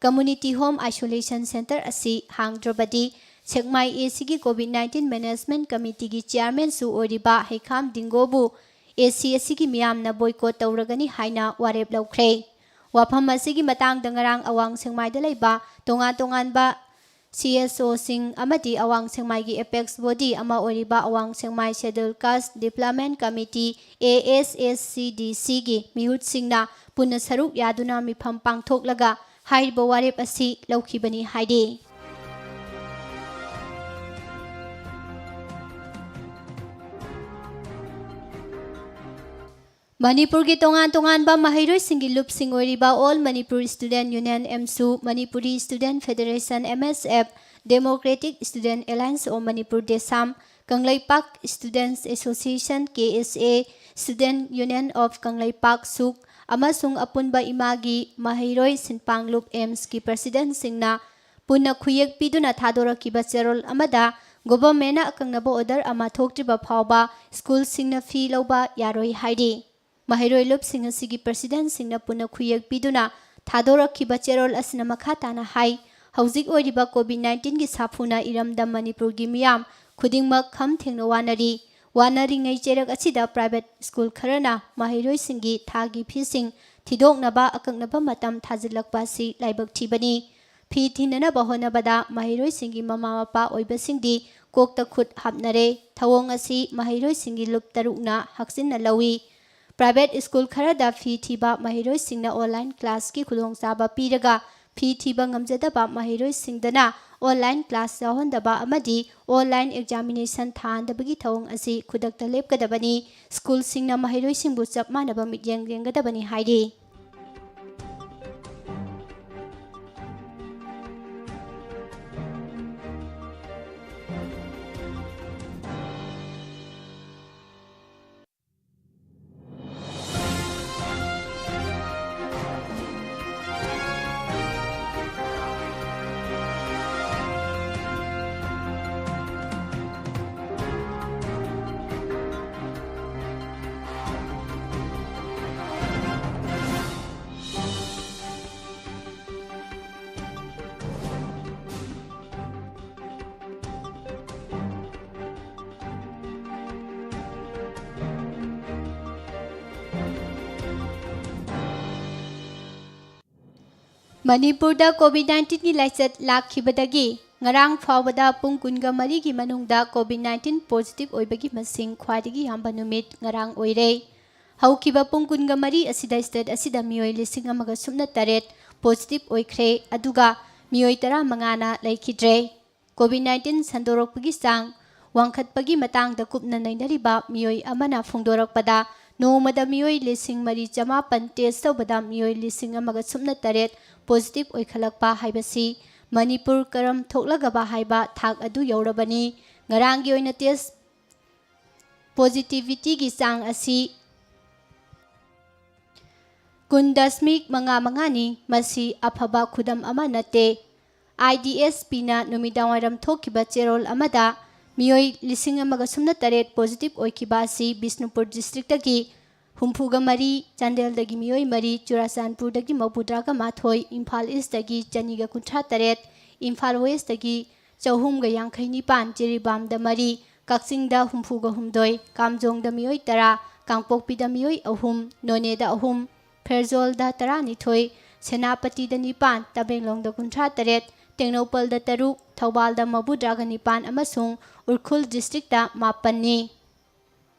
ꯀꯝꯃ꯭ꯌꯨꯅꯤꯇꯤ ꯍꯣꯝ ꯑꯥꯏꯁꯣꯂꯦꯁꯟ ꯁꯦꯟꯇꯔ ꯑꯁꯤ ꯍꯥꯡꯗ꯭ꯔꯕꯗꯤ ꯁꯦꯛꯃꯥꯏ ꯑꯦ ꯁꯤꯒꯤ ꯀꯣꯚꯤꯗ ꯅꯥꯏꯟꯇꯤꯟ ꯃꯦꯅꯦꯖꯃꯦꯟꯠ ꯀꯃꯤꯇꯤꯒꯤ ꯆꯤꯌꯥꯔꯃꯦꯟꯁꯨ ꯑꯣꯏꯔꯤꯕ ꯍꯩꯈꯥꯝ ꯗꯤꯡꯒꯣꯕꯨ ꯑꯦ ꯁꯤ ꯑꯁꯤꯒꯤ ꯃꯤꯌꯥꯝꯅ ꯕꯣꯏꯀꯣꯠ ꯇꯧꯔꯒꯅꯤ ꯍꯥꯏꯅ ꯋꯥꯔꯦꯞ ꯂꯧꯈ꯭ꯔꯦ꯫ ꯋꯥꯐꯝ ꯑꯁꯤꯒꯤ ꯃꯇꯥꯡꯗ ꯉꯔꯥꯡ ꯑꯋꯥꯡ ꯁꯦꯛꯃꯥꯏꯗ ꯂꯩꯕ ꯇꯣꯉꯥꯟ ꯇꯣꯉꯥꯟꯕ ꯁꯤ ꯑꯦꯁ ꯑꯣꯁꯤꯡ ꯑꯃꯗꯤ ꯑꯋꯥꯡ ꯁꯦꯛꯃꯥꯏꯒꯤ ꯑꯦꯄꯦꯛꯁ ꯕꯣꯗꯤ ꯑꯃ ꯑꯣꯏꯔꯤꯕ ꯑꯋꯥꯡ ꯁꯦꯛꯃꯥꯏ schedule caste development committee, A S S C D ꯁꯤꯒꯤ ꯃꯤꯍꯨꯠꯁꯤꯡꯅ ꯄꯨꯟꯅ ꯁꯔꯨꯛ ꯌꯥꯗꯨꯅ ꯃꯤꯐꯝ ꯄꯥꯡꯊꯣꯛꯂꯒ ꯍꯥꯏꯔꯤꯕ ꯋꯥꯔꯦꯞ ꯑꯁꯤ ꯂꯧꯈꯤꯕꯅꯤ ꯍꯥꯏꯔꯤ꯫ ꯃꯅꯤꯄꯨꯔꯒꯤ ꯇꯣꯉꯥꯟ ꯇꯣꯉꯥꯟꯕ ꯃꯍꯩꯔꯣꯏꯁꯤꯡꯒꯤ ꯂꯨꯞꯁꯤꯡ ꯑꯣꯏꯔꯤꯕ All Manipur Student Union, ꯑꯦꯝꯁꯨ, Manipuri Student Federation, M S F, Democratic Student Alliance of Manipur, ꯗꯦꯁꯥꯝ, Kangleipak Students Association, K S A, Student Union of Kangleipak, ꯁꯨꯛ, ꯑꯃꯁꯨꯡ ꯑꯄꯨꯟꯕ ꯏꯃꯥꯒꯤ ꯃꯍꯩꯔꯣꯏ ꯁꯤꯟꯄꯥꯡꯂꯨꯞ, ꯑꯦꯝꯁꯀꯤ ꯄ꯭ꯔꯁꯤꯗꯦꯟꯠꯁꯤꯡꯅ ꯄꯨꯟꯅ ꯈꯨꯌꯦꯛ ꯄꯤꯗꯨꯅ ꯊꯥꯗꯣꯔꯛꯈꯤꯕ ꯆꯦꯔꯣꯜ ꯑꯃꯗ ꯒꯣꯚꯔꯟꯃꯦꯟꯠꯅ ꯑꯀꯛꯅꯕ ꯑꯣꯔꯗꯔ ꯑꯃ ꯊꯣꯛꯇ꯭ꯔꯤꯕ ꯐꯥꯎꯕ ꯁ꯭ꯀꯨꯜꯁꯤꯡꯅ ꯐꯤ ꯂꯧꯕ ꯌꯥꯔꯣꯏ ꯍꯥꯏꯔꯤ꯫ ꯃꯍꯩꯔꯣꯏ ꯂꯨꯞꯁꯤꯡ ꯑꯁꯤꯒꯤ ꯄ꯭ꯔꯁꯤꯗꯦꯟꯠꯁꯤꯡꯅ ꯄꯨꯟꯅ ꯈꯨꯌꯦꯛ ꯄꯤꯗꯨꯅ ꯊꯥꯗꯣꯔꯛꯈꯤꯕ ꯆꯦꯔꯣꯜ ꯑꯁꯤꯅ ꯃꯈꯥ ꯇꯥꯅ ꯍꯥꯏ, ꯍꯧꯖꯤꯛ ꯑꯣꯏꯔꯤꯕ ꯀꯣꯚꯤꯗ ꯅꯥꯏꯟꯇꯤꯟꯒꯤ ꯁꯥꯐꯨꯅ ꯏꯔꯝꯗꯝ ꯃꯅꯤꯄꯨꯔꯒꯤ ꯃꯤꯌꯥꯝ ꯈꯨꯗꯤꯡꯃꯛ ꯈꯝ ꯊꯦꯡꯅ ꯋꯥꯅꯔꯤ꯫ ꯋꯥꯅꯔꯤꯉꯩ ꯆꯩꯔꯛ ꯑꯁꯤꯗ ꯄ꯭ꯔꯥꯏꯚꯦꯠ ꯁ꯭ꯀꯨꯜ ꯈꯔꯅ ꯃꯍꯩꯔꯣꯏꯁꯤꯡꯒꯤ ꯊꯥꯒꯤ ꯐꯤꯁꯤꯡ ꯊꯤꯗꯣꯛꯅꯕ ꯑꯀꯛꯅꯕ ꯃꯇꯝ ꯊꯥꯖꯤꯜꯂꯛꯄ ꯑꯁꯤ ꯂꯥꯏꯕꯛ ꯊꯤꯕꯅꯤ꯫ ꯐꯤ ꯊꯤꯅꯅꯕ ꯍꯣꯠꯅꯕꯗ ꯃꯍꯩꯔꯣꯏꯁꯤꯡꯒꯤ ꯃꯃꯥ ꯃꯄꯥ ꯑꯣꯏꯕꯁꯤꯡꯗꯤ ꯀꯣꯛꯇ ꯈꯨꯠ ꯍꯥꯞꯅꯔꯦ꯫ ꯊꯧꯑꯣꯡ ꯑꯁꯤ ꯃꯍꯩꯔꯣꯏꯁꯤꯡꯒꯤ ꯂꯨꯞ ꯇꯔꯨꯛꯅ ꯍꯛꯆꯤꯟꯅ ꯂꯧꯏ꯫ ꯄ꯭ꯔꯥꯏꯚꯦꯠ ꯁ꯭ꯀꯨꯜ ꯈꯔꯗ ꯐꯤ ꯊꯤꯕ ꯃꯍꯩꯔꯣꯏꯁꯤꯡꯅ ꯑꯣꯟꯂꯥꯏꯟ ꯀ꯭ꯂꯥꯁꯀꯤ ꯈꯨꯗꯣꯡꯆꯥꯕ ꯄꯤꯔꯒ ꯐꯤ ꯊꯤꯕ ꯉꯝꯖꯗꯕ ꯃꯍꯩꯔꯣꯏꯁꯤꯡꯗꯅ ꯑꯣꯟꯂꯥꯏꯟ ꯀ꯭ꯂꯥꯁ ꯌꯥꯎꯍꯟꯗꯕ ꯑꯃꯗꯤ ꯑꯣꯟꯂꯥꯏꯟ ꯑꯦꯛꯖꯥꯃꯤꯅꯦꯁꯟ ꯊꯥꯍꯟꯗꯕꯒꯤ ꯊꯧꯑꯣꯡ ꯑꯁꯤ ꯈꯨꯗꯛꯇ ꯂꯦꯞꯀꯗꯕꯅꯤ꯫ ꯁ꯭ꯀꯨꯜꯁꯤꯡꯅ ꯃꯍꯩꯔꯣꯏꯁꯤꯡꯕꯨ ꯆꯞ ꯃꯥꯟꯅꯕ ꯃꯤꯠꯌꯦꯡ ꯌꯦꯡꯒꯗꯕꯅꯤ ꯍꯥꯏꯔꯤ꯫ ꯃꯅꯤꯄꯨꯔꯗ ꯀꯣꯚꯤꯗ ꯅꯥꯏꯟꯇꯤꯟꯒꯤ ꯂꯥꯏꯆꯠ ꯂꯥꯛꯈꯤꯕꯗꯒꯤ ꯉꯔꯥꯡ ꯐꯥꯎꯕꯗ ꯄꯨꯡ ꯀꯨꯟꯒ ꯃꯔꯤꯒꯤ ꯃꯅꯨꯡꯗ ꯀꯣꯚꯤꯗ ꯅꯥꯏꯟꯇꯤꯟ ꯄꯣꯖꯤꯇꯤꯚ ꯑꯣꯏꯕꯒꯤ ꯃꯁꯤꯡ ꯈ꯭ꯋꯥꯏꯗꯒꯤ ꯌꯥꯝꯕ ꯅꯨꯃꯤꯠ ꯉꯔꯥꯡ ꯑꯣꯏꯔꯦ꯫ ꯍꯧꯈꯤꯕ ꯄꯨꯡ ꯀꯨꯟꯒ ꯃꯔꯤ ꯑꯁꯤꯗ ꯁ꯭ꯇꯦꯠ ꯑꯁꯤꯗ ꯃꯤꯑꯣꯏ ꯂꯤꯁꯤꯡ ꯑꯃꯒ ꯁꯨꯞꯅ ꯇꯔꯦꯠ ꯄꯣꯖꯤꯇꯤꯚ ꯑꯣꯏꯈ꯭ꯔꯦ, ꯑꯗꯨꯒ ꯃꯤꯑꯣꯏ ꯇꯔꯥꯃꯉꯥꯅ ꯂꯩꯈꯤꯗ꯭ꯔꯦ꯫ ꯀꯣꯚꯤꯗ ꯅꯥꯏꯟꯇꯤꯟ ꯁꯟꯗꯣꯔꯛꯄꯒꯤ ꯆꯥꯡ ꯋꯥꯡꯈꯠꯄꯒꯤ ꯃꯇꯥꯡꯗ ꯀꯨꯞꯅ ꯅꯩꯅꯔꯤꯕ ꯃꯤꯑꯣꯏ ꯑꯃꯅ ꯐꯣꯡꯗꯣꯔꯛꯄꯗ, ꯅꯣꯡꯃꯗ ꯃꯤꯑꯣꯏ ꯂꯤꯁꯤꯡ ꯃꯔꯤ ꯆꯃꯥꯄꯟ ꯇꯦꯁ ꯇꯧꯕꯗ ꯃꯤꯑꯣꯏ ꯂꯤꯁꯤꯡ ꯑꯃꯒ ꯁꯨꯞꯅ ꯇꯔꯦꯠ ꯄꯣꯖꯤꯇꯤꯚ ꯑꯣꯏꯈꯠꯂꯛꯄ ꯍꯥꯏꯕꯁꯤ ꯃꯅꯤꯄꯨꯔ ꯀꯔꯝ ꯊꯣꯛꯂꯒꯕ ꯍꯥꯏꯕ ꯊꯥꯛ ꯑꯗꯨ ꯌꯧꯔꯕꯅꯤ꯫ ꯉꯔꯥꯡꯒꯤ ꯑꯣꯏꯅ ꯇꯦꯁ ꯄꯣꯖꯤꯇꯤꯚꯤꯇꯤꯒꯤ ꯆꯥꯡ ꯑꯁꯤ ꯀꯨꯟ ꯗꯁꯃꯤꯛ ꯃꯉꯥ ꯃꯉꯥꯅꯤ꯫ ꯃꯁꯤ ꯑꯐꯕ ꯈꯨꯗꯝ ꯑꯃ ꯅꯠꯇꯦ꯫ ꯑꯥꯏ ꯗꯤ ꯑꯦꯁ ꯄꯤꯅ ꯅꯨꯃꯤꯗꯥꯡꯋꯥꯏꯔꯝ ꯊꯣꯛꯈꯤꯕ ꯆꯦꯔꯣꯜ ꯑꯃꯗ ꯃꯤꯑꯣꯏ ꯂꯤꯁꯤꯡ ꯑꯃꯒ ꯁꯨꯞꯅ ꯇꯔꯦꯠ ꯄꯣꯖꯤꯇꯤꯚ ꯑꯣꯏꯈꯤꯕ ꯑꯁꯤ ꯕꯤꯁꯅꯨꯄꯨꯔ ꯗꯤꯁꯇ꯭ꯔꯤꯛꯇꯒꯤ ꯍꯨꯝꯐꯨꯒ ꯃꯔꯤ, ꯆꯥꯟꯗꯦꯜꯗꯒꯤ ꯃꯤꯑꯣꯏ ꯃꯔꯤ, ꯆꯨꯔꯥꯆꯥꯟꯄꯨꯔꯗꯒꯤ ꯃꯧꯕꯨꯗ꯭ꯔꯥꯒ ꯃꯥꯊꯣꯏ, ꯏꯝꯐꯥꯜ ꯏꯁꯇꯒꯤ ꯆꯅꯤꯒ ꯀꯨꯟꯊ꯭ꯔꯥ ꯇꯔꯦꯠ, ꯏꯝꯐꯥꯜ ꯋꯦꯁꯇꯒꯤ ꯆꯍꯨꯝꯒ ꯌꯥꯡꯈꯩ ꯅꯤꯄꯥꯟ, ꯖꯤꯔꯤꯕꯥꯝꯗ ꯃꯔꯤ, ꯀꯛꯆꯤꯡꯗ ꯍꯨꯝꯐꯨꯒ ꯍꯨꯝꯗꯣꯏ, ꯀꯥꯝꯖꯣꯡꯗ ꯃꯤꯑꯣꯏ ꯇꯔꯥ, ꯀꯥꯡꯄꯣꯛꯄꯤꯗ ꯃꯤꯑꯣꯏ ꯑꯍꯨꯝ, ꯅꯣꯅꯦꯗ ꯑꯍꯨꯝ, ꯐꯦꯔꯖꯣꯜꯗ ꯇꯔꯥꯅꯤꯊꯣꯏ, ꯁꯦꯅꯥꯄꯇꯤꯗ ꯅꯤꯄꯥꯟ, ꯇꯃꯦꯡꯂꯣꯡꯗ ꯀꯨꯟꯊ꯭ꯔꯥ ꯇꯔꯦꯠ, ꯇꯦꯡꯅꯧꯄꯜꯗ ꯇꯔꯨꯛ, ꯊꯧꯕꯥꯜꯗ ꯃꯧꯕꯨꯗ꯭ꯔꯥꯒ ꯅꯤꯄꯥꯟ ꯑꯃꯁꯨꯡ ꯎꯈ꯭ꯔꯨꯜ ꯗꯤꯁꯇ꯭ꯔꯤꯛꯇ ꯃꯥꯄꯟꯅꯤ꯫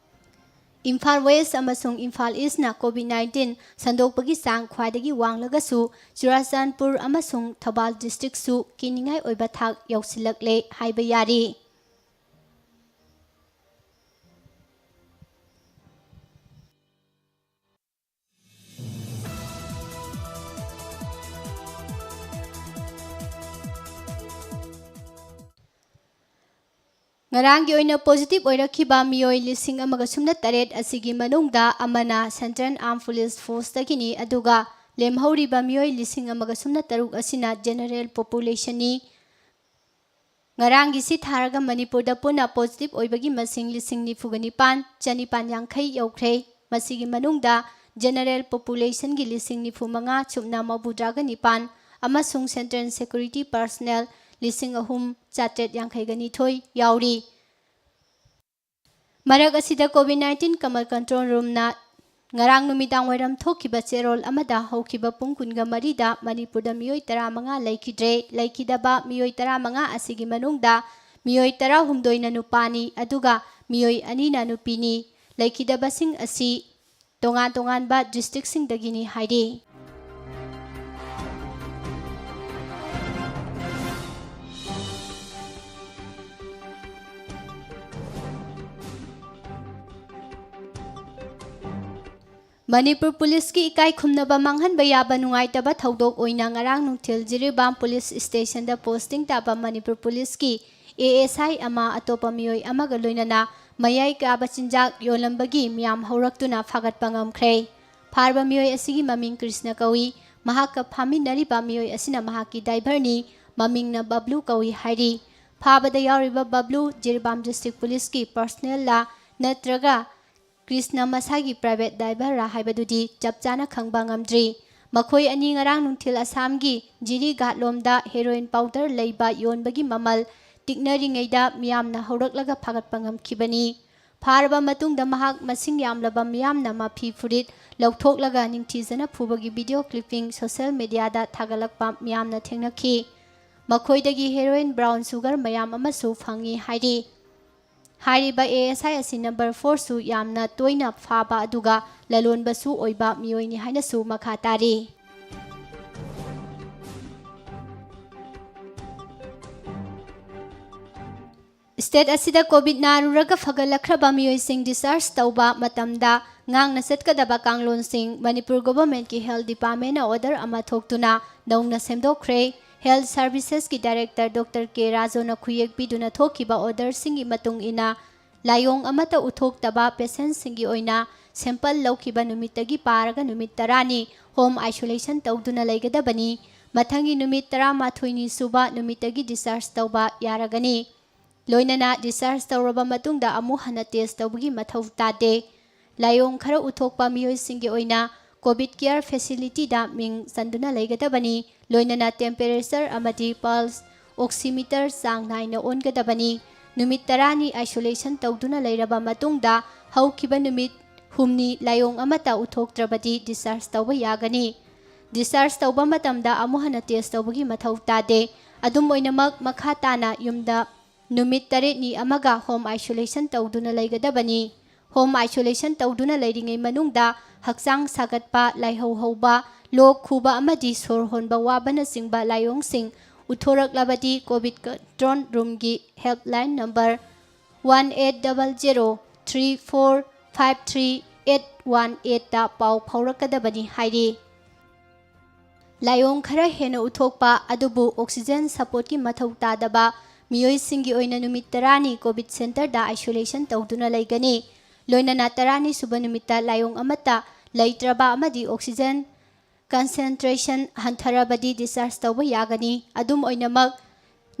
ꯏꯝꯐꯥꯜ ꯋꯦꯁ ꯑꯃꯁꯨꯡ ꯏꯝꯐꯥꯜ ꯏꯁꯅ COVID nineteen ꯁꯟꯗꯣꯛꯄꯒꯤ ꯆꯥꯡ ꯈ꯭ꯋꯥꯏꯗꯒꯤ ꯋꯥꯡꯂꯒꯁꯨ, ꯆꯨꯔꯥꯆꯥꯟꯄꯨꯔ ꯑꯃꯁꯨꯡ ꯊꯧꯕꯥꯜ ꯗꯤꯁꯇ꯭ꯔꯤꯛꯁꯨ ꯀꯤꯅꯤꯡꯉꯥꯏ ꯑꯣꯏꯕ ꯊꯥꯛ ꯌꯧꯁꯤꯜꯂꯛꯂꯦ ꯍꯥꯏꯕ ꯌꯥꯔꯤ꯫ ꯉꯔꯥꯡꯒꯤ ꯑꯣꯏꯅ positive ꯑꯣꯏꯔꯛꯈꯤꯕ ꯃꯤꯑꯣꯏ ꯂꯤꯁꯤꯡ ꯑꯃꯒ ꯁꯨꯞꯅ ꯇꯔꯦꯠ ꯑꯁꯤꯒꯤ ꯃꯅꯨꯡꯗ ꯑꯃꯅ Central Armed Police Forceꯇꯒꯤꯅꯤ, ꯑꯗꯨꯒ ꯂꯦꯝꯍꯧꯔꯤꯕ ꯃꯤꯑꯣꯏ ꯂꯤꯁꯤꯡ ꯑꯃꯒ ꯁꯨꯞꯅ ꯇꯔꯨꯛ ꯑꯁꯤꯅ general populationꯅꯤ꯫ ꯉꯔꯥꯡꯒꯤ ꯁꯤ ꯊꯥꯔꯒ ꯃꯅꯤꯄꯨꯔꯗ ꯄꯨꯟꯅ positive ꯑꯣꯏꯕꯒꯤ ꯃꯁꯤꯡ ꯂꯤꯁꯤꯡ ꯅꯤꯐꯨꯒ ꯅꯤꯄꯥꯟ, ꯆꯅꯤꯄꯥꯟ ꯌꯥꯡꯈꯩ ꯌꯧꯈ꯭ꯔꯦ꯫ ꯃꯁꯤꯒꯤ ꯃꯅꯨꯡꯗ general populationꯒꯤ ꯂꯤꯁꯤꯡ ꯅꯤꯐꯨ ꯃꯉꯥ, ꯁꯨꯞꯅ ꯃꯧꯕꯨꯗ꯭ꯔꯥꯒ ꯅꯤꯄꯥꯟ ꯑꯃꯁꯨꯡ Central Security Personnel ꯂꯤꯁꯤꯡ ꯑꯍꯨꯝ, ꯆꯥꯇ꯭ꯔꯦꯠ ꯌꯥꯡꯈꯩꯒ ꯅꯤꯊꯣꯏ ꯌꯥꯎꯔꯤ꯫ ꯃꯔꯛ ꯑꯁꯤꯗ COVID nineteen Command Control Roomꯅ ꯉꯔꯥꯡ ꯅꯨꯃꯤꯗꯥꯡ ꯋꯥꯏꯔꯝ ꯊꯣꯛꯈꯤꯕ ꯆꯦꯔꯣꯜ ꯑꯃꯗ ꯍꯧꯈꯤꯕ ꯄꯨꯡ ꯀꯨꯟꯒ ꯃꯔꯤꯗ ꯃꯅꯤꯄꯨꯔꯗ ꯃꯤꯑꯣꯏ ꯇꯔꯥꯃꯉꯥ ꯂꯩꯈꯤꯗ꯭ꯔꯦ꯫ ꯂꯩꯈꯤꯗꯕ ꯃꯤꯑꯣꯏ ꯇꯔꯥꯃꯉꯥ ꯑꯁꯤꯒꯤ ꯃꯅꯨꯡꯗ ꯃꯤꯑꯣꯏ ꯇꯔꯥꯍꯨꯝꯗꯣꯏꯅ ꯅꯨꯄꯥꯅꯤ, ꯑꯗꯨꯒ ꯃꯤꯑꯣꯏ ꯑꯅꯤꯅ ꯅꯨꯄꯤꯅꯤ꯫ ꯂꯩꯈꯤꯗꯕꯁꯤꯡ ꯑꯁꯤ ꯇꯣꯉꯥꯟ ꯇꯣꯉꯥꯟꯕ districtꯁꯤꯡꯗꯒꯤꯅꯤ ꯍꯥꯏꯔꯤ꯫ ꯃꯅꯤꯄꯨꯔ ꯄꯨꯂꯤꯁꯀꯤ ꯏꯀꯥꯏ ꯈꯨꯝꯅꯕ ꯃꯥꯡꯍꯟꯕ ꯌꯥꯕ ꯅꯨꯡꯉꯥꯏꯇꯕ ꯊꯧꯗꯣꯛ ꯑꯣꯏꯅ ꯉꯔꯥꯡ ꯅꯨꯡꯊꯤꯜ ꯖꯤꯔꯤꯕꯥꯝ ꯄꯨꯂꯤꯁ ꯁ꯭ꯇꯦꯁꯟꯗ posting ꯇꯥꯕ ꯃꯅꯤꯄꯨꯔ ꯄꯨꯂꯤꯁꯀꯤ ASI ꯑꯃ ꯑꯇꯣꯞꯄ ꯃꯤꯑꯣꯏ ꯑꯃꯒ ꯂꯣꯏꯅꯅ ꯃꯌꯥꯏ ꯀꯥꯕ ꯆꯤꯟꯖꯥꯛ ꯌꯣꯜꯂꯝꯕꯒꯤ ꯃꯤꯌꯥꯝ ꯍꯧꯔꯛꯇꯨꯅ ꯐꯥꯒꯠꯄ ꯉꯝꯈ꯭ꯔꯦ꯫ ꯐꯥꯔꯕ ꯃꯤꯑꯣꯏ ꯑꯁꯤꯒꯤ ꯃꯃꯤꯡ ꯀ꯭ꯔꯤꯁꯅ ꯀꯧꯏ꯫ ꯃꯍꯥꯛꯀ ꯐꯥꯃꯤꯟꯅꯔꯤꯕ ꯃꯤꯑꯣꯏ ꯑꯁꯤꯅ ꯃꯍꯥꯛꯀꯤ driverꯅꯤ, ꯃꯃꯤꯡꯅ ꯕꯕ꯭ꯂꯨ ꯀꯧꯏ ꯍꯥꯏꯔꯤ꯫ ꯐꯥꯕꯗ ꯌꯥꯎꯔꯤꯕ ꯕꯕ꯭ꯂꯨ ꯖꯤꯔꯤꯕꯥꯝ district ꯄꯨꯂꯤꯁꯀꯤ personnelꯂ ꯅꯠꯇ꯭ꯔꯒ ꯀ꯭ꯔꯤꯁꯅ ꯃꯁꯥꯒꯤ private driverꯔ ꯍꯥꯏꯕꯗꯨꯗꯤ ꯆꯞ ꯆꯥꯅ ꯈꯪꯕ ꯉꯝꯗ꯭ꯔꯤ꯫ ꯃꯈꯣꯏ ꯑꯅꯤ ꯉꯔꯥꯡ ꯅꯨꯡꯊꯤꯜ ꯑꯁꯥꯝꯒꯤ ꯖꯤꯔꯤꯘꯥꯠꯂꯣꯝꯗ heroin powder ꯂꯩꯕ ꯌꯣꯟꯕꯒꯤ ꯃꯃꯜ ꯇꯤꯛꯅꯔꯤꯉꯩꯗ ꯃꯤꯌꯥꯝꯅ ꯍꯧꯔꯛꯂꯒ ꯐꯥꯒꯠꯄ ꯉꯝꯈꯤꯕꯅꯤ꯫ ꯐꯥꯔꯕ ꯃꯇꯨꯡꯗ ꯃꯍꯥꯛ ꯃꯁꯤꯡ ꯌꯥꯝꯂꯕ ꯃꯤꯌꯥꯝꯅ ꯃꯐꯤ ꯐꯨꯔꯤꯠ ꯂꯧꯊꯣꯛꯂꯒ ꯅꯤꯡꯊꯤꯖꯅ ꯐꯨꯕꯒꯤ video clipping social mediaꯗ ꯊꯥꯒꯠꯂꯛꯄ ꯃꯤꯌꯥꯝꯅ ꯊꯦꯡꯅꯈꯤ꯫ ꯃꯈꯣꯏꯗꯒꯤ heroin, brown sugar ꯃꯌꯥꯝ ꯑꯃꯁꯨ ꯐꯪꯉꯤ ꯍꯥꯏꯔꯤ꯫ ꯍꯥꯏꯔꯤꯕ ASI ꯑꯁꯤ number fourꯁꯨ ꯌꯥꯝꯅ ꯇꯣꯏꯅ ꯐꯥꯕ ꯑꯗꯨꯒ ꯂꯂꯣꯟꯕꯁꯨ ꯑꯣꯏꯕ ꯃꯤꯑꯣꯏꯅꯤ ꯍꯥꯏꯅꯁꯨ ꯃꯈꯥ ꯇꯥꯔꯤ꯫ State ꯑꯁꯤꯗ COVID ꯅꯥꯔꯨꯔꯒ ꯐꯒꯠꯂꯛꯈ꯭ꯔꯕ ꯃꯤꯑꯣꯏꯁꯤꯡ discharge ꯇꯧꯕ ꯃꯇꯝꯗ ꯉꯥꯡꯅ ꯆꯠꯀꯗꯕ ꯀꯥꯡꯂꯣꯟꯁꯤꯡ ꯃꯅꯤꯄꯨꯔ governmentꯀꯤ health departmentꯅ order ꯑꯃ ꯊꯣꯛꯇꯨꯅ ꯅꯧꯅ ꯁꯦꯝꯗꯣꯛꯈ꯭ꯔꯦ꯫ Health Servicesꯀꯤ director Doctor K ꯔꯥꯖꯨꯅ ꯈꯨꯌꯦꯛ ꯄꯤꯗꯨꯅ ꯊꯣꯛꯈꯤꯕ orderꯁꯤꯡꯒꯤ ꯃꯇꯨꯡ ꯏꯟꯅ, ꯂꯥꯏꯑꯣꯡ ꯑꯃꯠꯇ ꯎꯠꯊꯣꯛꯇꯕ patientꯁꯤꯡꯒꯤ ꯑꯣꯏꯅ sample ꯂꯧꯈꯤꯕ ꯅꯨꯃꯤꯠꯇꯒꯤ ꯄꯥꯔꯒ ꯅꯨꯃꯤꯠ ꯇꯔꯥꯅꯤ home isolation ꯇꯧꯗꯨꯅ ꯂꯩꯒꯗꯕꯅꯤ꯫ ꯃꯊꯪꯒꯤ ꯅꯨꯃꯤꯠ ꯇꯔꯥꯃꯥꯊꯣꯏꯅꯤ ꯁꯨꯕ ꯅꯨꯃꯤꯠꯇꯒꯤ discharge ꯇꯧꯕ ꯌꯥꯔꯒꯅꯤ꯫ ꯂꯣꯏꯅꯅ discharge ꯇꯧꯔꯕ ꯃꯇꯨꯡꯗ ꯑꯃꯨꯛ ꯍꯟꯅ test ꯇꯧꯕꯒꯤ ꯃꯊꯧ ꯇꯥꯗꯦ꯫ ꯂꯥꯏꯑꯣꯡ ꯈꯔ ꯎꯠꯊꯣꯛꯄ ꯃꯤꯑꯣꯏꯁꯤꯡꯒꯤ ꯑꯣꯏꯅ COVID care facilityꯗ ꯃꯤꯡ ꯆꯟꯗꯨꯅ ꯂꯩꯒꯗꯕꯅꯤ꯫ ꯂꯣꯏꯅꯅ temperature ꯑꯃꯗꯤ pulse oximeter ꯆꯥꯡ ꯅꯥꯏꯅ ꯑꯣꯟꯒꯗꯕꯅꯤ꯫ ꯅꯨꯃꯤꯠ ꯇꯔꯥꯅꯤ isolation ꯇꯧꯗꯨꯅ ꯂꯩꯔꯕ ꯃꯇꯨꯡꯗ ꯍꯧꯈꯤꯕ ꯅꯨꯃꯤꯠ ꯍꯨꯝꯅꯤ ꯂꯥꯏꯑꯣꯡ ꯑꯃꯠꯇ ꯎꯠꯊꯣꯛꯇ꯭ꯔꯕꯗꯤ discharge ꯇꯧꯕ ꯌꯥꯒꯅꯤ꯫ Discharge ꯇꯧꯕ ꯃꯇꯝꯗ ꯑꯃꯨꯛ ꯍꯟꯅ test ꯇꯧꯕꯒꯤ ꯃꯊꯧ ꯇꯥꯗꯦ꯫ ꯑꯗꯨꯝ ꯑꯣꯏꯅꯃꯛ, ꯃꯈꯥ ꯇꯥꯅ ꯌꯨꯝꯗ ꯅꯨꯃꯤꯠ ꯇꯔꯦꯠꯅꯤ ꯑꯃꯒ home isolation ꯇꯧꯗꯨꯅ ꯂꯩꯒꯗꯕꯅꯤ꯫ Home isolation ꯇꯧꯗꯨꯅ ꯂꯩꯔꯤꯉꯩ ꯃꯅꯨꯡꯗ ꯍꯛꯆꯥꯡ ꯁꯥꯒꯠꯄ, ꯂꯥꯏꯍꯧ ꯍꯧꯕ, ꯂꯣꯛ ꯈꯨꯕ ꯑꯃꯗꯤ ꯁꯣꯔ ꯍꯣꯟꯕ ꯋꯥꯕꯅꯆꯤꯡꯕ ꯂꯥꯏꯑꯣꯡꯁꯤꯡ ꯎꯠꯊꯣꯔꯛꯂꯕꯗꯤ COVID control roomꯒꯤ helpline number one eight double zero three four five three eight one eightꯇ ꯄꯥꯎ ꯐꯥꯎꯔꯛꯀꯗꯕꯅꯤ ꯍꯥꯏꯔꯤ꯫ ꯂꯥꯏꯑꯣꯡ ꯈꯔ ꯍꯦꯟꯅ ꯎꯠꯊꯣꯛꯄ ꯑꯗꯨꯕꯨ oxygen supportꯀꯤ ꯃꯊꯧ ꯇꯥꯗꯕ ꯃꯤꯑꯣꯏꯁꯤꯡꯒꯤ ꯑꯣꯏꯅ ꯅꯨꯃꯤꯠ ꯇꯔꯥꯅꯤ COVID centreꯗ isolation ꯇꯧꯗꯨꯅ ꯂꯩꯒꯅꯤ꯫ ꯂꯣꯏꯅꯅ ꯇꯔꯥꯅꯤ ꯁꯨꯕ ꯅꯨꯃꯤꯠꯇ ꯂꯥꯏꯑꯣꯡ ꯑꯃꯠꯇ ꯂꯩꯇ꯭ꯔꯕ ꯑꯃꯗꯤ oxygen concentration ꯍꯟꯊꯔꯕꯗꯤ discharge ꯇꯧꯕ ꯌꯥꯒꯅꯤ꯫ ꯑꯗꯨꯝ ꯑꯣꯏꯅꯃꯛ,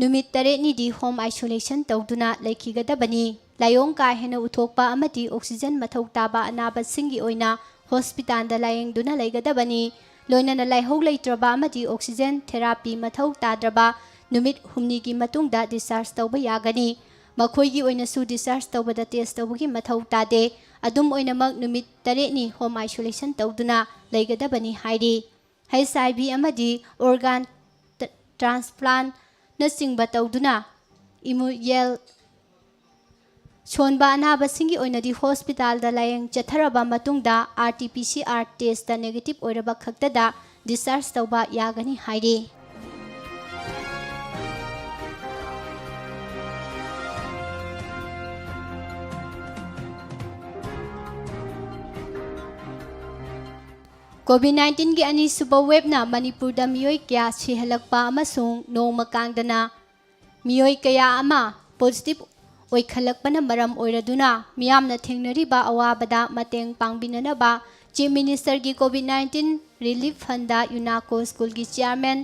ꯅꯨꯃꯤꯠ ꯇꯔꯦꯠꯅꯤꯗꯤ home isolation ꯇꯧꯗꯨꯅ ꯂꯩꯈꯤꯒꯗꯕꯅꯤ꯫ ꯂꯥꯏꯑꯣꯡ ꯀꯥ ꯍꯦꯟꯅ ꯎꯠꯊꯣꯛꯄ ꯑꯃꯗꯤ oxygen ꯃꯊꯧ ꯇꯥꯕ ꯑꯅꯥꯕꯁꯤꯡꯒꯤ ꯑꯣꯏꯅ hospitalꯗ ꯂꯥꯌꯦꯡꯗꯨꯅ ꯂꯩꯒꯗꯕꯅꯤ꯫ ꯂꯣꯏꯅꯅ ꯂꯥꯏꯍꯧ ꯂꯩꯇ꯭ꯔꯕ ꯑꯃꯗꯤ oxygen therapy ꯃꯊꯧ ꯇꯥꯗ꯭ꯔꯕ ꯅꯨꯃꯤꯠ ꯍꯨꯝꯅꯤꯒꯤ ꯃꯇꯨꯡꯗ discharge ꯇꯧꯕ ꯌꯥꯒꯅꯤ꯫ ꯃꯈꯣꯏꯒꯤ ꯑꯣꯏꯅꯁꯨ discharge ꯇꯧꯕꯗ test ꯇꯧꯕꯒꯤ ꯃꯊꯧ ꯇꯥꯗꯦ꯫ ꯑꯗꯨꯝ ꯑꯣꯏꯅꯃꯛ ꯅꯨꯃꯤꯠ ꯇꯔꯦꯠꯅꯤ home isolation ꯇꯧꯗꯨꯅ ꯂꯩꯒꯗꯕꯅꯤ ꯍꯥꯏꯔꯤ꯫ HIV ꯑꯃꯗꯤ organ transplant ꯅꯆꯤꯡꯕ ꯇꯧꯗꯨꯅ immune ꯁꯣꯟꯕ ꯑꯅꯥꯕꯁꯤꯡꯒꯤ ꯑꯣꯏꯅꯗꯤ hospitalꯗ ꯂꯥꯌꯦꯡ ꯆꯠꯊꯔꯕ ꯃꯇꯨꯡꯗ RT-PCR testꯇ negative ꯑꯣꯏꯔꯕ ꯈꯛꯇꯗ discharge ꯇꯧꯕ ꯌꯥꯒꯅꯤ ꯍꯥꯏꯔꯤ꯫ COVID nineteenꯒꯤ ꯑꯅꯤꯁꯨꯕ waveꯅ ꯃꯅꯤꯄꯨꯔꯗ ꯃꯤꯑꯣꯏ ꯀꯌꯥ ꯁꯤꯍꯜꯂꯛꯄ ꯑꯃꯁꯨꯡ ꯅꯣꯡꯃ ꯀꯥꯡꯗꯅ ꯃꯤꯑꯣꯏ ꯀꯌꯥ ꯑꯃ positive ꯑꯣꯏꯈꯠꯂꯛꯄꯅ ꯃꯔꯝ ꯑꯣꯏꯔꯗꯨꯅ ꯃꯤꯌꯥꯝꯅ ꯊꯦꯡꯅꯔꯤꯕ ꯑꯋꯥꯕꯗ ꯃꯇꯦꯡ ꯄꯥꯡꯕꯤꯅꯅꯕ Chief Ministerꯒꯤ COVID nineteen Relief Fundꯗ UNACO Schoolꯒꯤ Chairman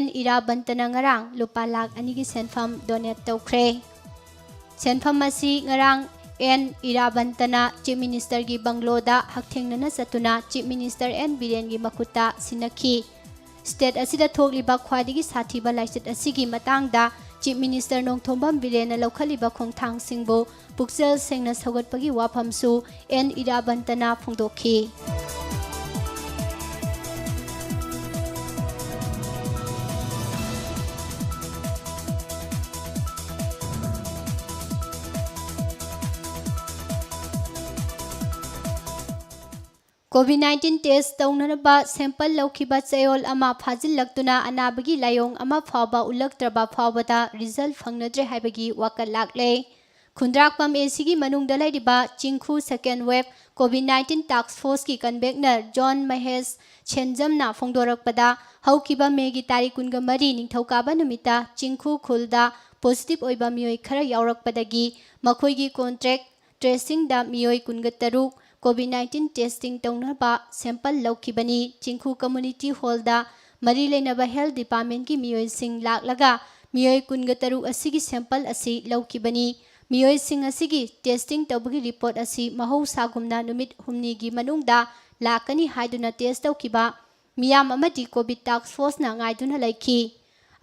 N ꯏꯔꯥꯕꯟꯇꯅ ꯉꯔꯥꯡ ꯂꯨꯄꯥ ꯂꯥꯈ ꯑꯅꯤꯒꯤ ꯁꯦꯟꯐꯝ donate ꯇꯧꯈ꯭ꯔꯦ꯫ ꯁꯦꯟꯐꯝ ꯑꯁꯤ ꯉꯔꯥꯡ N ꯏꯔꯥꯕꯟꯇꯅ Chief Ministerꯒꯤ ꯕꯪꯒ꯭ꯂꯣꯗ ꯍꯛꯊꯦꯡꯅꯅ ꯆꯠꯇꯨꯅ Chief Minister N ꯕꯤꯔꯦꯟꯒꯤ ꯃꯈꯨꯠꯇ ꯁꯤꯟꯅꯈꯤ꯫ State ꯑꯁꯤꯗ ꯊꯣꯛꯂꯤꯕ ꯈ꯭ꯋꯥꯏꯗꯒꯤ ꯁꯥꯊꯤꯕ ꯂꯥꯏꯆꯠ ꯑꯁꯤꯒꯤ ꯃꯇꯥꯡꯗ Chief Minister ꯅꯣꯡꯊꯣꯝꯕꯝ ꯕꯤꯔꯦꯟꯅ ꯂꯧꯈꯠꯂꯤꯕ ꯈꯣꯡꯊꯥꯡꯁꯤꯡꯕꯨ ꯄꯨꯛꯆꯦꯜ ꯁꯦꯡꯅ ꯁꯧꯒꯠꯄꯒꯤ ꯋꯥꯐꯝꯁꯨ N ꯏꯔꯥꯕꯟꯇꯅ ꯐꯣꯡꯗꯣꯛꯈꯤ꯫ COVID nineteen test ꯇꯧꯅꯅꯕ sample ꯂꯧꯈꯤꯕ ꯆꯌꯣꯜ ꯑꯃ ꯐꯥꯖꯤꯜꯂꯛꯇꯨꯅ ꯑꯅꯥꯕꯒꯤ ꯂꯥꯏꯑꯣꯡ ꯑꯃ ꯐꯥꯎꯕ ꯎꯠꯂꯛꯇ꯭ꯔꯕ ꯐꯥꯎꯕꯗ result ꯐꯪꯅꯗ꯭ꯔꯦ ꯍꯥꯏꯕꯒꯤ ꯋꯥꯀꯠ ꯂꯥꯛꯂꯦ꯫ ꯈꯨꯟꯗ꯭ꯔꯥꯛꯄꯝ ACꯒꯤ ꯃꯅꯨꯡꯗ ꯂꯩꯔꯤꯕ ꯆꯤꯡꯈꯨ second wave COVID nineteen task forceꯀꯤ convener ꯖꯣꯟ ꯃꯍꯦꯁ ꯁꯦꯟꯖꯝꯅ ꯐꯣꯡꯗꯣꯔꯛꯄꯗ, ꯍꯧꯈꯤꯕ ꯃꯦꯒꯤ ꯇꯥꯔꯤꯛ ꯀꯨꯟꯒ ꯃꯔꯤ ꯅꯤꯡꯊꯧꯀꯥꯕ ꯅꯨꯃꯤꯠꯇ ꯆꯤꯡꯈꯨ ꯈꯨꯜꯗ positive ꯑꯣꯏꯕ ꯃꯤꯑꯣꯏ ꯈꯔ ꯌꯥꯎꯔꯛꯄꯗꯒꯤ ꯃꯈꯣꯏꯒꯤ contact tracingꯗ ꯃꯤꯑꯣꯏ ꯀꯨꯟꯒ ꯇꯔꯨꯛ COVID nineteen testing ꯇꯧꯅꯕ sample ꯂꯧꯈꯤꯕꯅꯤ꯫ ꯆꯤꯡꯈꯨ community hallꯗ ꯃꯔꯤ ꯂꯩꯅꯕ health departmentꯀꯤ ꯃꯤꯑꯣꯏꯁꯤꯡ ꯂꯥꯛꯂꯒ ꯃꯤꯑꯣꯏ ꯀꯨꯟꯒ ꯇꯔꯨꯛ ꯑꯁꯤꯒꯤ sample ꯑꯁꯤ ꯂꯧꯈꯤꯕꯅꯤ꯫ ꯃꯤꯑꯣꯏꯁꯤꯡ ꯑꯁꯤꯒꯤ testing ꯇꯧꯕꯒꯤ report ꯑꯁꯤ ꯃꯍꯧꯁꯥꯒꯨꯝꯅ ꯅꯨꯃꯤꯠ ꯍꯨꯝꯅꯤꯒꯤ ꯃꯅꯨꯡꯗ ꯂꯥꯛꯀꯅꯤ ꯍꯥꯏꯗꯨꯅ test ꯇꯧꯈꯤꯕ ꯃꯤꯌꯥꯝ ꯑꯃꯗꯤ COVID task forceꯅ ꯉꯥꯏꯗꯨꯅ ꯂꯩꯈꯤ꯫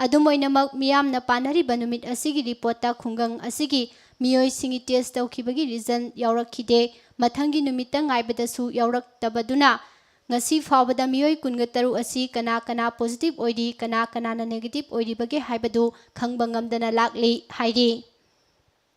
ꯑꯗꯨꯝ ꯑꯣꯏꯅꯃꯛ, ꯃꯤꯌꯥꯝꯅ ꯄꯥꯅꯔꯤꯕ ꯅꯨꯃꯤꯠ ꯑꯁꯤꯒꯤ reportꯇ ꯈꯨꯡꯒꯪ ꯑꯁꯤꯒꯤ ꯃꯤꯑꯣꯏꯁꯤꯡꯒꯤ test ꯇꯧꯈꯤꯕꯒꯤ result ꯌꯥꯎꯔꯛꯈꯤꯗꯦ꯫ ꯃꯊꯪꯒꯤ ꯅꯨꯃꯤꯠꯇ ꯉꯥꯏꯕꯗꯁꯨ ꯌꯥꯎꯔꯛꯇꯕꯗꯨꯅ ꯉꯁꯤ ꯐꯥꯎꯕꯗ ꯃꯤꯑꯣꯏ ꯀꯨꯟꯒ ꯇꯔꯨꯛ ꯑꯁꯤ ꯀꯅꯥ ꯀꯅꯥ positive ꯑꯣꯏꯔꯤ, ꯀꯅꯥ ꯀꯅꯥꯅ negative ꯑꯣꯏꯔꯤꯕꯒꯦ ꯍꯥꯏꯕꯗꯨ ꯈꯪꯕ ꯉꯝꯗꯅ ꯂꯥꯛꯂꯤ ꯍꯥꯏꯔꯤ꯫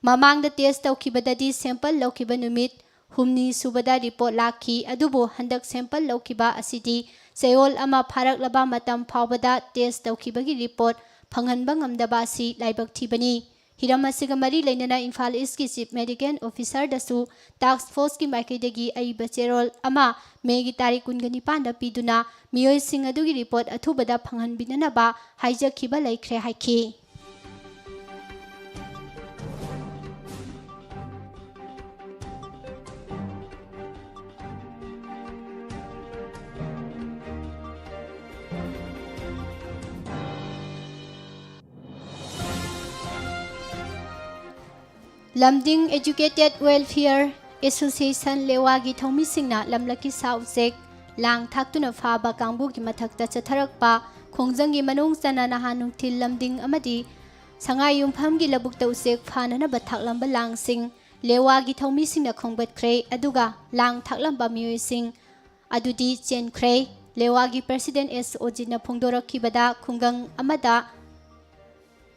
ꯃꯃꯥꯡꯗ test ꯇꯧꯈꯤꯕꯗꯗꯤ sample ꯂꯧꯈꯤꯕ ꯅꯨꯃꯤꯠ ꯍꯨꯝꯅꯤ ꯁꯨꯕꯗ report ꯂꯥꯛꯈꯤ, ꯑꯗꯨꯕꯨ ꯍꯟꯗꯛ sample ꯂꯧꯈꯤꯕ ꯑꯁꯤꯗꯤ ꯆꯌꯣꯜ ꯑꯃ ꯐꯥꯔꯛꯂꯕ ꯃꯇꯝ ꯐꯥꯎꯕꯗ test ꯇꯧꯈꯤꯕꯒꯤ report ꯐꯪꯍꯟꯕ ꯉꯝꯗꯕ ꯑꯁꯤ ꯂꯥꯏꯕꯛ ꯊꯤꯕꯅꯤ꯫ ꯍꯤꯔꯝ ꯑꯁꯤꯒ ꯃꯔꯤ ꯂꯩꯅꯅ ꯏꯝꯐꯥꯜ Eastꯀꯤ Chief Medical Officerꯗꯁꯨ task forceꯀꯤ ꯃꯥꯏꯀꯩꯗꯒꯤ ꯑꯏꯕ ꯆꯦꯔꯣꯜ ꯑꯃ Mayꯒꯤ ꯇꯥꯔꯤꯛ ꯀꯨꯟꯒ ꯅꯤꯄꯥꯟꯗ ꯄꯤꯗꯨꯅ ꯃꯤꯑꯣꯏꯁꯤꯡ ꯑꯗꯨꯒꯤ report ꯑꯊꯨꯕꯗ ꯐꯪꯍꯟꯕꯤꯅꯅꯕ ꯍꯥꯏꯖꯈꯤꯕ ꯂꯩꯈ꯭ꯔꯦ ꯍꯥꯏꯈꯤ꯫ ꯂꯝꯗꯤꯡ Educated Welfare Association ꯂꯦꯋꯥꯒꯤ ꯊꯧꯃꯤꯁꯤꯡꯅ ꯂꯝꯂꯛꯀꯤ ꯁꯥ ꯎꯆꯦꯛ ꯂꯥꯡ ꯊꯥꯛꯇꯨꯅ ꯐꯥꯕ ꯀꯥꯡꯕꯨꯒꯤ ꯃꯊꯛꯇ ꯆꯠꯊꯔꯛꯄ ꯈꯣꯡꯖꯪꯒꯤ ꯃꯅꯨꯡ ꯆꯟꯅ ꯅꯍꯥꯟ ꯅꯨꯡꯊꯤꯜ ꯂꯝꯗꯤꯡ ꯑꯃꯗꯤ ꯁꯉꯥꯏ ꯌꯨꯝꯐꯝꯒꯤ ꯂꯧꯕꯨꯛꯇ ꯎꯆꯦꯛ ꯐꯥꯅꯅꯕ ꯊꯥꯛꯂꯝꯕ ꯂꯥꯡꯁꯤꯡ ꯂꯦꯋꯥꯒꯤ ꯊꯧꯃꯤꯁꯤꯡꯅ ꯈꯣꯝꯒꯠꯈ꯭ꯔꯦ, ꯑꯗꯨꯒ ꯂꯥꯡ ꯊꯥꯛꯂꯝꯕ ꯃꯤꯑꯣꯏꯁꯤꯡ ꯑꯗꯨꯗꯤ ꯆꯦꯟꯈ꯭ꯔꯦ꯫ ꯂꯦꯋꯥꯒꯤ President ꯑꯦꯁ ꯑꯣꯖꯤꯠꯅ ꯐꯣꯡꯗꯣꯔꯛꯈꯤꯕꯗ, ꯈꯨꯡꯒꯪ ꯑꯃꯗ,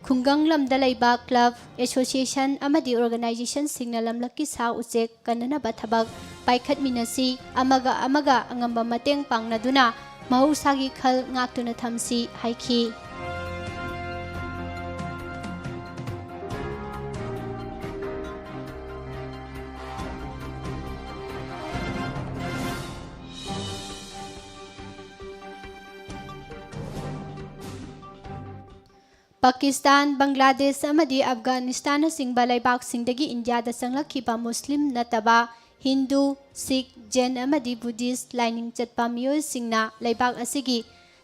ꯈꯨꯡꯒꯪ ꯂꯝꯗ ꯂꯩꯕ club, association ꯑꯃꯗꯤ organizationꯁꯤꯡꯅ ꯂꯝꯂꯛꯀꯤ ꯁꯥ ꯎꯆꯦꯛ ꯀꯟꯅꯅꯕ ꯊꯕꯛ ꯄꯥꯏꯈꯠꯃꯤꯟꯅꯁꯤ, ꯑꯃꯒ ꯑꯃꯒ ꯑꯉꯝꯕ ꯃꯇꯦꯡ ꯄꯥꯡꯅꯗꯨꯅ ꯃꯍꯧꯁꯥꯒꯤ ꯈꯜ ꯉꯥꯛꯇꯨꯅ ꯊꯝꯁꯤ ꯍꯥꯏꯈꯤ꯫ ꯄꯥꯀꯤꯁꯇꯥꯟ, ꯕꯪꯒ꯭ꯂꯥꯗꯦꯁ ꯑꯃꯗꯤ ꯑꯐꯒꯥꯅꯤꯁꯇꯥꯟꯅꯆꯤꯡꯕ ꯂꯩꯕꯥꯛꯁꯤꯡꯗꯒꯤ ꯏꯟꯗꯤꯌꯥꯗ ꯆꯪꯂꯛꯈꯤꯕ ꯃꯨꯁꯂꯤꯝ ꯅꯠꯇꯕ ꯍꯤꯟꯗꯨ, ꯁꯤꯈ, ꯖꯦꯟ ꯑꯃꯗꯤ ꯕꯨꯙꯤꯁ ꯂꯥꯏꯅꯤꯡ ꯆꯠꯄ ꯃꯤꯑꯣꯏꯁꯤꯡꯅ ꯂꯩꯕꯥꯛ ꯑꯁꯤꯒꯤ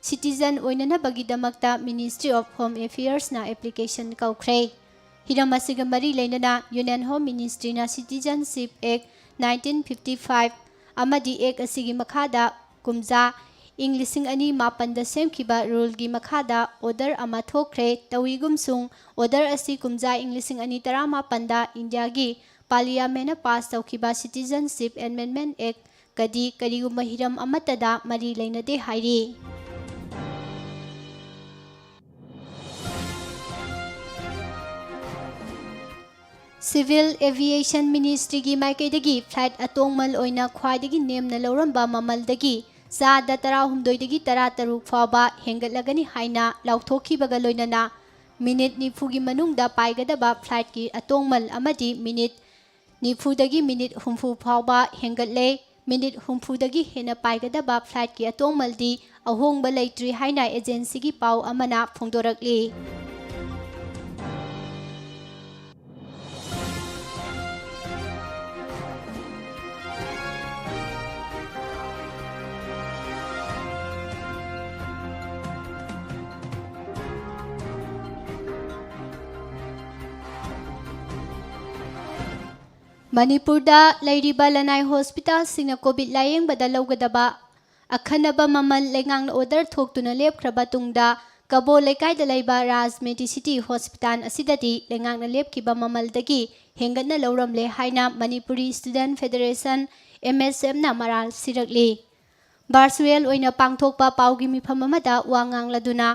citizen ꯑꯣꯏꯅꯅꯕꯒꯤꯗꯃꯛꯇ Ministry of Home Affairsꯅ application ꯀꯧꯈ꯭ꯔꯦ꯫ ꯍꯤꯔꯝ ꯑꯁꯤꯒ ꯃꯔꯤ ꯂꯩꯅꯅ Union Home Ministryꯅ Citizenship Act nineteen fifty five ꯑꯃꯗꯤ Act ꯑꯁꯤꯒꯤ ꯃꯈꯥꯗ ꯀꯨꯝꯖꯥ ꯏꯪ ꯂꯤꯁꯤꯡ ꯑꯅꯤ ꯃꯥꯄꯟꯗ ꯁꯦꯝꯈꯤꯕ ruleꯒꯤ ꯃꯈꯥꯗ order ꯑꯃ ꯊꯣꯛꯈ꯭ꯔꯦ꯫ ꯇꯧꯏꯒꯨꯝꯁꯨꯡ order ꯑꯁꯤ ꯀꯨꯝꯖꯥ ꯏꯪ ꯂꯤꯁꯤꯡ ꯑꯅꯤ ꯇꯔꯥꯃꯥꯄꯟꯗ ꯏꯟꯗꯤꯌꯥꯒꯤ Parliamentꯅ pass ꯇꯧꯈꯤꯕ Citizenship Amendment Actꯀꯗꯤ ꯀꯔꯤꯒꯨꯝꯕ ꯍꯤꯔꯝ ꯑꯃꯠꯇꯗ ꯃꯔꯤ ꯂꯩꯅꯗꯦ ꯍꯥꯏꯔꯤ꯫ Civil Aviation Ministryꯒꯤ ꯃꯥꯏꯀꯩꯗꯒꯤ flight ꯑꯇꯣꯡꯃꯜ ꯑꯣꯏꯅ ꯈ꯭ꯋꯥꯏꯗꯒꯤ ꯅꯦꯝꯅ ꯂꯧꯔꯝꯕ ꯃꯃꯜꯗꯒꯤ ꯆꯥꯗ ꯇꯔꯥꯍꯨꯝꯗꯣꯏꯗꯒꯤ ꯇꯔꯥꯇꯔꯨꯛ ꯐꯥꯎꯕ ꯍꯦꯟꯒꯠꯂꯒꯅꯤ ꯍꯥꯏꯅ ꯂꯥꯎꯊꯣꯛꯈꯤꯕꯒ ꯂꯣꯏꯅꯅ minute ꯅꯤꯐꯨꯒꯤ ꯃꯅꯨꯡꯗ ꯄꯥꯏꯒꯗꯕ flightꯀꯤ ꯑꯇꯣꯡꯃꯜ ꯑꯃꯗꯤ minute ꯅꯤꯐꯨꯗꯒꯤ minute ꯍꯨꯝꯐꯨ ꯐꯥꯎꯕ ꯍꯦꯟꯒꯠꯂꯦ꯫ Minute ꯍꯨꯝꯐꯨꯗꯒꯤ ꯍꯦꯟꯅ ꯄꯥꯏꯒꯗꯕ flightꯀꯤ ꯑꯇꯣꯡꯃꯜꯗꯤ ꯑꯍꯣꯡꯕ ꯂꯩꯇ꯭ꯔꯤ ꯍꯥꯏꯅ agencyꯒꯤ ꯄꯥꯎ ꯑꯃꯅ ꯐꯣꯡꯗꯣꯔꯛꯂꯤ꯫ ꯃꯅꯤꯄꯨꯔꯗ ꯂꯩꯔꯤꯕ ꯂꯅꯥꯏ hospitalꯁꯤꯡꯅ COVID ꯂꯥꯌꯦꯡꯕꯗ ꯂꯧꯒꯗꯕ ꯑꯈꯟꯅꯕ ꯃꯃꯜ ꯂꯩꯉꯥꯛꯅ order ꯊꯣꯛꯇꯨꯅ ꯂꯦꯞꯈ꯭ꯔꯕ ꯇꯨꯡꯗ ꯀꯕꯣ ꯂꯩꯀꯥꯏꯗ ꯂꯩꯕ Raj Medicity Hospital ꯑꯁꯤꯗꯗꯤ ꯂꯩꯉꯥꯛꯅ ꯂꯦꯞꯈꯤꯕ ꯃꯃꯜꯗꯒꯤ ꯍꯦꯟꯒꯠꯅ ꯂꯧꯔꯝꯂꯦ ꯍꯥꯏꯅ Manipuri Student Federation, MSFꯅ ꯃꯔꯥꯜ ꯁꯤꯔꯛꯂꯤ꯫ Virtual ꯑꯣꯏꯅ ꯄꯥꯡꯊꯣꯛꯄ ꯄꯥꯎꯒꯤ ꯃꯤꯐꯝ ꯑꯃꯗ ꯋꯥ ꯉꯥꯡꯂꯗꯨꯅ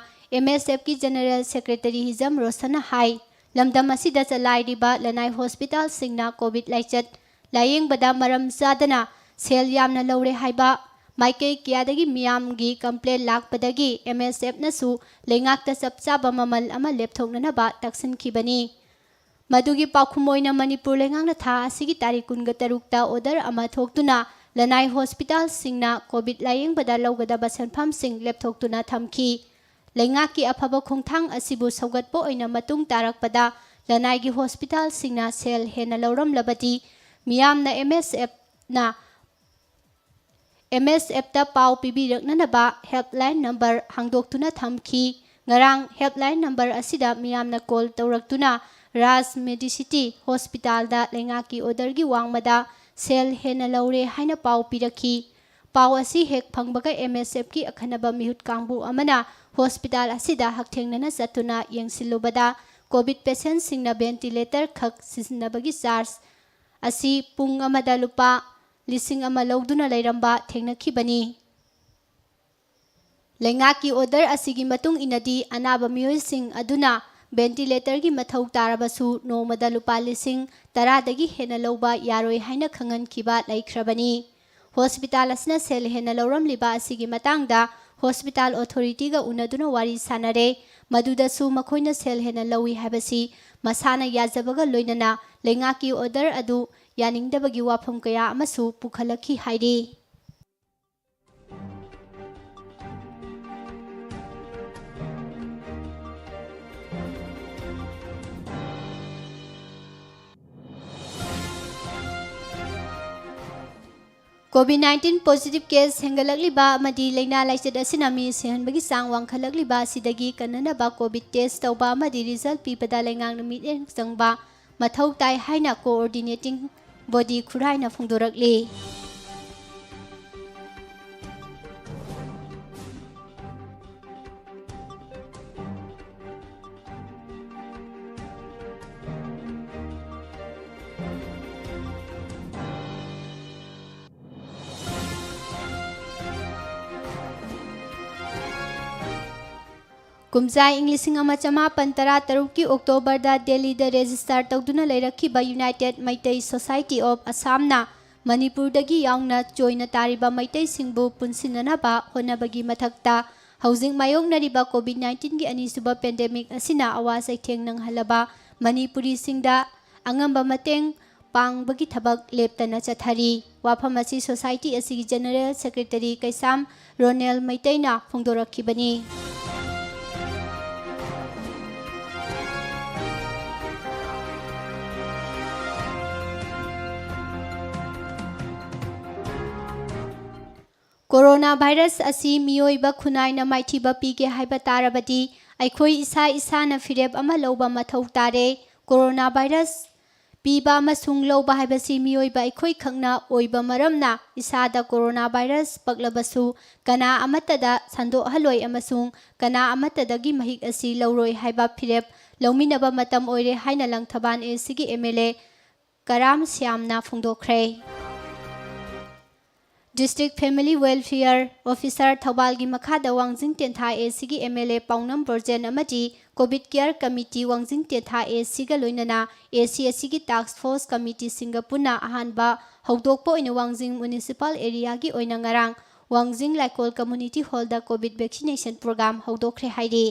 MSFꯀꯤ General Secretary ꯍꯤꯖꯝ ꯔꯣꯁꯟꯅ ꯍꯥꯏ, ꯂꯝꯗꯝ ꯑꯁꯤꯗ ꯆꯂꯥꯏꯔꯤꯕ ꯂꯅꯥꯏ hospitalꯁꯤꯡꯅ COVID ꯂꯥꯏꯆꯠ ꯂꯥꯌꯦꯡꯕꯗ ꯃꯔꯝ ꯆꯥꯗꯅ ꯁꯦꯜ ꯌꯥꯝꯅ ꯂꯧꯔꯦ ꯍꯥꯏꯕ ꯃꯥꯏꯀꯩ ꯀꯌꯥꯗꯒꯤ ꯃꯤꯌꯥꯝꯒꯤ complaint ꯂꯥꯛꯄꯗꯒꯤ MSFꯅꯁꯨ ꯂꯩꯉꯥꯛꯇ ꯆꯞ ꯆꯥꯕ ꯃꯃꯜ ꯑꯃ ꯂꯦꯞꯊꯣꯛꯅꯅꯕ ꯇꯛꯁꯤꯟꯈꯤꯕꯅꯤ꯫ ꯃꯗꯨꯒꯤ ꯄꯥꯎꯈꯨꯝ ꯑꯣꯏꯅ ꯃꯅꯤꯄꯨꯔ ꯂꯩꯉꯥꯛꯅ ꯊꯥ ꯑꯁꯤꯒꯤ ꯇꯥꯔꯤꯛ ꯀꯨꯟꯒ ꯇꯔꯨꯛꯇ order ꯑꯃ ꯊꯣꯛꯇꯨꯅ ꯂꯅꯥꯏ hospitalꯁꯤꯡꯅ COVID ꯂꯥꯌꯦꯡꯕꯗ ꯂꯧꯒꯗꯕ ꯁꯦꯟꯐꯝꯁꯤꯡ ꯂꯦꯞꯊꯣꯛꯇꯨꯅ ꯊꯝꯈꯤ꯫ ꯂꯩꯉꯥꯛꯀꯤ ꯑꯐꯕ ꯈꯣꯡꯊꯥꯡ ꯑꯁꯤꯕꯨ ꯁꯧꯒꯠꯄ ꯑꯣꯏꯅ ꯃꯇꯨꯡ ꯇꯥꯔꯛꯄꯗ ꯂꯅꯥꯏꯒꯤ hospitalꯁꯤꯡꯅ ꯁꯦꯜ ꯍꯦꯟꯅ ꯂꯧꯔꯝꯂꯕꯗꯤ ꯃꯤꯌꯥꯝꯅ MSFꯅ ꯑꯦꯝ ꯑꯦꯁ ꯑꯦꯐꯇ ꯄꯥꯎ ꯄꯤꯕꯤꯔꯛꯅꯅꯕ helpline number ꯍꯥꯡꯗꯣꯛꯇꯨꯅ ꯊꯝꯈꯤ꯫ ꯉꯔꯥꯡ helpline number ꯑꯁꯤꯗ ꯃꯤꯌꯥꯝꯅ call ꯇꯧꯔꯛꯇꯨꯅ ꯔꯥꯖ ꯃꯦꯗꯤꯁꯤꯇꯤ ꯍꯣꯁꯄꯤꯇꯥꯜꯗ ꯂꯩꯉꯥꯛꯀꯤ orderꯒꯤ ꯋꯥꯡꯃꯗ ꯁꯦꯜ ꯍꯦꯟꯅ ꯂꯧꯔꯦ ꯍꯥꯏꯅ ꯄꯥꯎ ꯄꯤꯔꯛꯈꯤ꯫ ꯄꯥꯎ ꯑꯁꯤ ꯍꯦꯛ ꯐꯪꯕꯒ ꯑꯦꯝ ꯑꯦꯁ ꯑꯦꯐꯀꯤ ꯑꯈꯟꯅꯕ ꯃꯤꯍꯨꯠ ꯀꯥꯡꯕꯨ ꯑꯃꯅ ꯍꯣꯁꯄꯤꯇꯥꯜ ꯑꯁꯤꯗ ꯍꯛꯊꯦꯡꯅꯅ ꯆꯠꯇꯨꯅ ꯌꯦꯡꯁꯤꯜꯂꯨꯕꯗ COVID patientꯁꯤꯡꯅ ventilator ꯈꯛ ꯁꯤꯖꯤꯟꯅꯕꯒꯤ charge ꯑꯁꯤ ꯄꯨꯡ ꯑꯃꯗ ꯂꯨꯄꯥ ꯂꯤꯁꯤꯡ ꯑꯃ ꯂꯧꯗꯨꯅ ꯂꯩꯔꯝꯕ ꯊꯦꯡꯅꯈꯤꯕꯅꯤ꯫ ꯂꯩꯉꯥꯛꯀꯤ order ꯑꯁꯤꯒꯤ ꯃꯇꯨꯡ ꯏꯟꯅꯗꯤ ꯑꯅꯥꯕ ꯃꯤꯑꯣꯏꯁꯤꯡ ꯑꯗꯨꯅ ventilatorꯒꯤ ꯃꯊꯧ ꯇꯥꯔꯕꯁꯨ ꯅꯣꯡꯃꯗ ꯂꯨꯄꯥ ꯂꯤꯁꯤꯡ ꯇꯔꯥꯗꯒꯤ ꯍꯦꯟꯅ ꯂꯧꯕ ꯌꯥꯔꯣꯏ ꯍꯥꯏꯅ ꯈꯪꯍꯟꯈꯤꯕ ꯂꯩꯈ꯭ꯔꯕꯅꯤ꯫ ꯍꯣꯁꯄꯤꯇꯥꯜ ꯑꯁꯤꯅ ꯁꯦꯜ ꯍꯦꯟꯅ ꯂꯧꯔꯝꯂꯤꯕ ꯑꯁꯤꯒꯤ ꯃꯇꯥꯡꯗ ꯍꯣꯁꯄꯤꯇꯥꯜ authorityꯒ ꯎꯅꯗꯨꯅ ꯋꯥꯔꯤ ꯁꯥꯟꯅꯔꯦ꯫ ꯃꯗꯨꯗꯁꯨ ꯃꯈꯣꯏꯅ ꯁꯦꯜ ꯍꯦꯟꯅ ꯂꯧꯏ ꯍꯥꯏꯕꯁꯤ ꯃꯁꯥꯅ ꯌꯥꯖꯕꯒ ꯂꯣꯏꯅꯅ ꯂꯩꯉꯥꯛꯀꯤ order ꯑꯗꯨ ꯌꯥꯅꯤꯡꯗꯕꯒꯤ ꯋꯥꯐꯝ ꯀꯌꯥ ꯑꯃꯁꯨ ꯄꯨꯈꯠꯂꯛꯈꯤ ꯍꯥꯏꯔꯤ꯫ COVID nineteen positive case ꯍꯦꯟꯒꯠꯂꯛꯂꯤꯕ ꯑꯃꯗꯤ ꯂꯥꯏꯅꯥ ꯂꯥꯏꯆꯠ ꯑꯁꯤꯅ ꯃꯤ ꯁꯤꯍꯟꯕꯒꯤ ꯆꯥꯡ ꯋꯥꯡꯈꯠꯂꯛꯂꯤꯕ ꯑꯁꯤꯗꯒꯤ ꯀꯟꯅꯅꯕ COVID test ꯇꯧꯕ ꯑꯃꯗꯤ result ꯄꯤꯕꯗ ꯂꯩꯉꯥꯛꯅ ꯃꯤꯠꯌꯦꯡ ꯆꯪꯕ ꯃꯊꯧ ꯇꯥꯏ ꯍꯥꯏꯅ coordinating body ꯈꯨꯔꯥꯏꯅ ꯐꯣꯡꯗꯣꯔꯛꯂꯤ꯫ ꯀꯨꯝꯖꯥ ꯏꯪ ꯂꯤꯁꯤꯡ ꯑꯃ ꯆꯃꯥꯄꯟ ꯇꯔꯥ ꯇꯔꯨꯛꯀꯤ Octoberꯗ ꯗꯦꯜꯂꯤꯗ register ꯇꯧꯗꯨꯅ ꯂꯩꯔꯛꯈꯤꯕ United Meitei Society of Assamꯅ ꯃꯅꯤꯄꯨꯔꯗꯒꯤ ꯌꯥꯎꯅ ꯆꯣꯏꯅ ꯇꯥꯔꯤꯕ ꯃꯩꯇꯩꯁꯤꯡꯕꯨ ꯄꯨꯟꯁꯤꯟꯅꯅꯕ ꯍꯣꯠꯅꯕꯒꯤ ꯃꯊꯛꯇ ꯍꯧꯖꯤꯛ ꯃꯥꯌꯣꯛꯅꯔꯤꯕ COVID nineteenꯒꯤ ꯑꯅꯤꯁꯨꯕ pandemic ꯑꯁꯤꯅ ꯑꯋꯥ ꯆꯩꯊꯦꯡ ꯅꯪꯍꯜꯂꯕ ꯃꯅꯤꯄꯨꯔꯤꯁꯤꯡꯗ ꯑꯉꯝꯕ ꯃꯇꯦꯡ ꯄꯥꯡꯕꯒꯤ ꯊꯕꯛ ꯂꯦꯞꯇꯅ ꯆꯠꯊꯔꯤ꯫ ꯋꯥꯐꯝ ꯑꯁꯤ society ꯑꯁꯤꯒꯤ General Secretary ꯀꯩꯁꯥꯝ ꯔꯣꯅꯦꯜ ꯃꯩꯇꯩꯅ ꯐꯣꯡꯗꯣꯔꯛꯈꯤꯕꯅꯤ꯫ ꯀꯣꯔꯣꯅꯥ ꯚꯥꯏꯔꯁ ꯑꯁꯤ ꯃꯤꯑꯣꯏꯕ ꯈꯨꯟꯅꯥꯏꯅ ꯃꯥꯏꯊꯤꯕ ꯄꯤꯒꯦ ꯍꯥꯏꯕ ꯇꯥꯔꯕꯗꯤ ꯑꯩꯈꯣꯏ ꯏꯁꯥ ꯏꯁꯥꯅ ꯐꯤꯔꯦꯞ ꯑꯃ ꯂꯧꯕ ꯃꯊꯧ ꯇꯥꯔꯦ꯫ ꯀꯣꯔꯣꯅꯥ ꯚꯥꯏꯔꯁ ꯄꯤꯕ ꯑꯃꯁꯨꯡ ꯂꯧꯕ ꯍꯥꯏꯕꯁꯤ ꯃꯤꯑꯣꯏꯕ ꯑꯩꯈꯣꯏꯈꯛꯅ ꯑꯣꯏꯕ ꯃꯔꯝꯅ ꯏꯁꯥꯗ ꯀꯣꯔꯣꯅꯥ ꯚꯥꯏꯔꯁ ꯄꯛꯂꯕꯁꯨ ꯀꯅꯥ ꯑꯃꯠꯇꯗ ꯁꯟꯗꯣꯛꯍꯜꯂꯣꯏ ꯑꯃꯁꯨꯡ ꯀꯅꯥ ꯑꯃꯠꯇꯗꯒꯤ ꯃꯍꯤꯛ ꯑꯁꯤ ꯂꯧꯔꯣꯏ ꯍꯥꯏꯕ ꯐꯤꯔꯦꯞ ꯂꯧꯃꯤꯟꯅꯕ ꯃꯇꯝ ꯑꯣꯏꯔꯦ ꯍꯥꯏꯅ ꯂꯪꯊꯕꯥꯜ ꯑꯦ ꯁꯤꯒꯤ ꯑꯦꯝ ꯑꯦꯜ ꯑꯦ ꯀꯔꯥꯝ ꯁ꯭ꯌꯥꯝꯅ ꯐꯣꯡꯗꯣꯛꯈ꯭ꯔꯦ꯫ District Family Welfare Officer ꯊꯧꯕꯥꯜꯒꯤ ꯃꯈꯥꯗ ꯋꯥꯡꯖꯤꯡ ꯇꯦꯟꯊꯥ ꯑꯦ ꯁꯤꯒꯤ ꯑꯦꯝ ꯑꯦꯜ ꯑꯦ ꯄꯥꯎꯅꯝ ꯕ꯭ꯔꯣꯖꯦꯟ ꯑꯃꯗꯤ COVID Care Committee ꯋꯥꯡꯖꯤꯡ ꯇꯦꯟꯊꯥ ꯑꯦ ꯁꯤꯒ ꯂꯣꯏꯅꯅ ꯑꯦ ꯁꯤ ꯑꯁꯤꯒꯤ Task Force Committeeꯁꯤꯡꯒ ꯄꯨꯟꯅ ꯑꯍꯥꯟꯕ ꯍꯧꯗꯣꯛꯄ ꯑꯣꯏꯅ ꯋꯥꯡꯖꯤꯡ Municipal Areaꯒꯤ ꯑꯣꯏꯅ ꯉꯔꯥꯡ ꯋꯥꯡꯖꯤꯡ ꯂꯥꯏꯀꯣꯜ Community Hallꯗ COVID Vaccination Program ꯍꯧꯗꯣꯛꯈ꯭ꯔꯦ ꯍꯥꯏꯔꯤ꯫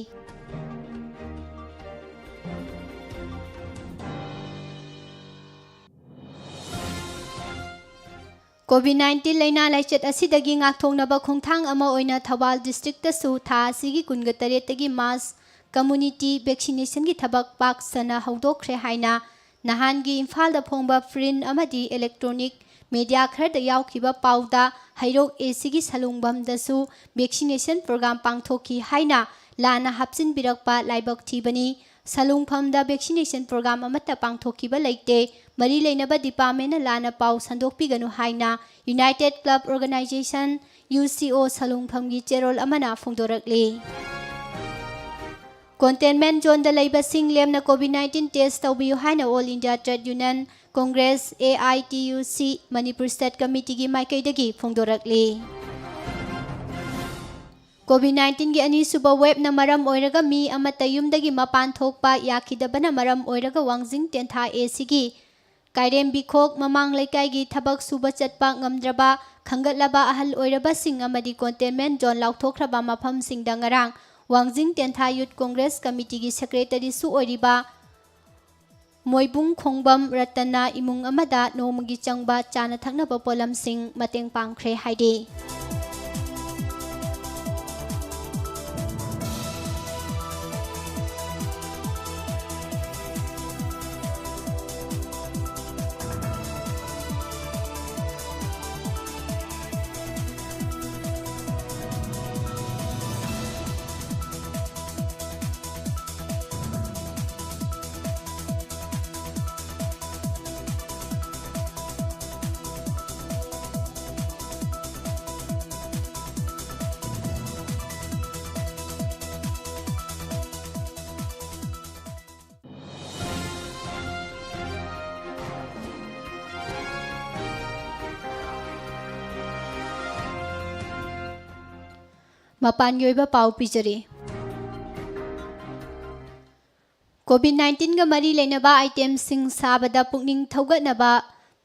COVID nineteen ꯂꯥꯏꯅꯥ ꯂꯥꯏꯆꯠ ꯑꯁꯤꯗꯒꯤ ꯉꯥꯛꯊꯣꯛꯅꯕ ꯈꯣꯡꯊꯥꯡ ꯑꯃ ꯑꯣꯏꯅ ꯊꯧꯕꯥꯜ districtꯇꯁꯨ ꯊꯥ ꯑꯁꯤꯒꯤ ꯀꯨꯟꯒ ꯇꯔꯦꯠꯇꯒꯤ mass community vaccinationꯒꯤ ꯊꯕꯛ ꯄꯥꯛ ꯁꯟꯅ ꯍꯧꯗꯣꯛꯈ꯭ꯔꯦ ꯍꯥꯏꯅ ꯅꯍꯥꯟꯒꯤ ꯏꯝꯐꯥꯜꯗ ꯐꯣꯡꯕ print ꯑꯃꯗꯤ electronic media ꯈꯔꯗ ꯌꯥꯎꯈꯤꯕ ꯄꯥꯎꯗ ꯍꯩꯔꯣꯛ ꯑꯦ ꯁꯤꯒꯤ ꯁꯂꯨꯡꯕꯝꯗꯁꯨ vaccination program ꯄꯥꯡꯊꯣꯛꯈꯤ ꯍꯥꯏꯅ ꯂꯥꯟꯅ ꯍꯥꯞꯆꯤꯟꯕꯤꯔꯛꯄ ꯂꯥꯏꯕꯛ ꯊꯤꯕꯅꯤ꯫ ꯁꯂꯨꯡꯐꯝꯗ vaccination program ꯑꯃꯠꯇ ꯄꯥꯡꯊꯣꯛꯈꯤꯕ ꯂꯩꯇꯦ꯫ ꯃꯔꯤ ꯂꯩꯅꯕ departmentꯅ ꯂꯥꯟꯅ ꯄꯥꯎ ꯁꯟꯗꯣꯛꯄꯤꯒꯅꯨ ꯍꯥꯏꯅ United Club Organization, U C O, ꯁꯂꯨꯡꯐꯝꯒꯤ ꯆꯦꯔꯣꯜ ꯑꯃꯅ ꯐꯣꯡꯗꯣꯔꯛꯂꯤ꯫ Containment zoneꯗ ꯂꯩꯕꯁꯤꯡ ꯂꯦꯝꯅ COVID nineteen test ꯇꯧꯕꯤꯌꯨ ꯍꯥꯏꯅ All India Trade Union Congress, A I T U C, Manipur State Committeeꯒꯤ ꯃꯥꯏꯀꯩꯗꯒꯤ ꯐꯣꯡꯗꯣꯔꯛꯂꯤ꯫ COVID nineteenꯒꯤ ꯑꯅꯤꯁꯨꯕ waveꯅ ꯃꯔꯝ ꯑꯣꯏꯔꯒ ꯃꯤ ꯑꯃꯠꯇ ꯌꯨꯝꯗꯒꯤ ꯃꯄꯥꯟ ꯊꯣꯛꯄ ꯌꯥꯈꯤꯗꯕꯅ ꯃꯔꯝ ꯑꯣꯏꯔꯒ ꯋꯥꯡꯖꯤꯡ ꯇꯦꯟꯊꯥ ꯑꯦ ꯁꯤꯒꯤ ꯀꯥꯏꯔꯦꯝꯕꯤꯈꯣꯛ ꯃꯃꯥꯡ ꯂꯩꯀꯥꯏꯒꯤ ꯊꯕꯛ ꯁꯨꯕ ꯆꯠꯄ ꯉꯝꯗ꯭ꯔꯕ ꯈꯟꯒꯠꯂꯕ ꯑꯍꯜ ꯑꯣꯏꯔꯕꯁꯤꯡ ꯑꯃꯗꯤ containment zone ꯂꯥꯎꯊꯣꯛꯈ꯭ꯔꯕ ꯃꯐꯝꯁꯤꯡꯗ ꯉꯔꯥꯡ ꯋꯥꯡꯖꯤꯡ ꯇꯦꯟꯊꯥ Youth Congress Committeeꯒꯤ secretaryꯁꯨ ꯑꯣꯏꯔꯤꯕ ꯃꯣꯏꯕꯨꯡ ꯈꯣꯡꯕꯝ ꯔꯇꯟꯅ ꯏꯃꯨꯡ ꯑꯃꯗ ꯅꯣꯡꯃꯒꯤ ꯆꯪꯕ ꯆꯥꯅ ꯊꯛꯅꯕ ꯄꯣꯠꯂꯝꯁꯤꯡ ꯃꯇꯦꯡ ꯄꯥꯡꯈ꯭ꯔꯦ ꯍꯥꯏꯔꯤ꯫ ꯃꯄꯥꯟꯒꯤ ꯑꯣꯏꯕ ꯄꯥꯎ ꯄꯤꯖꯔꯤ꯫ COVID nineteen ꯒ ꯃꯔꯤ ꯂꯩꯅꯕ item ꯁꯤꯡ ꯁꯥꯕꯗ ꯄꯨꯛꯅꯤꯡ ꯊꯧꯒꯠꯅꯕ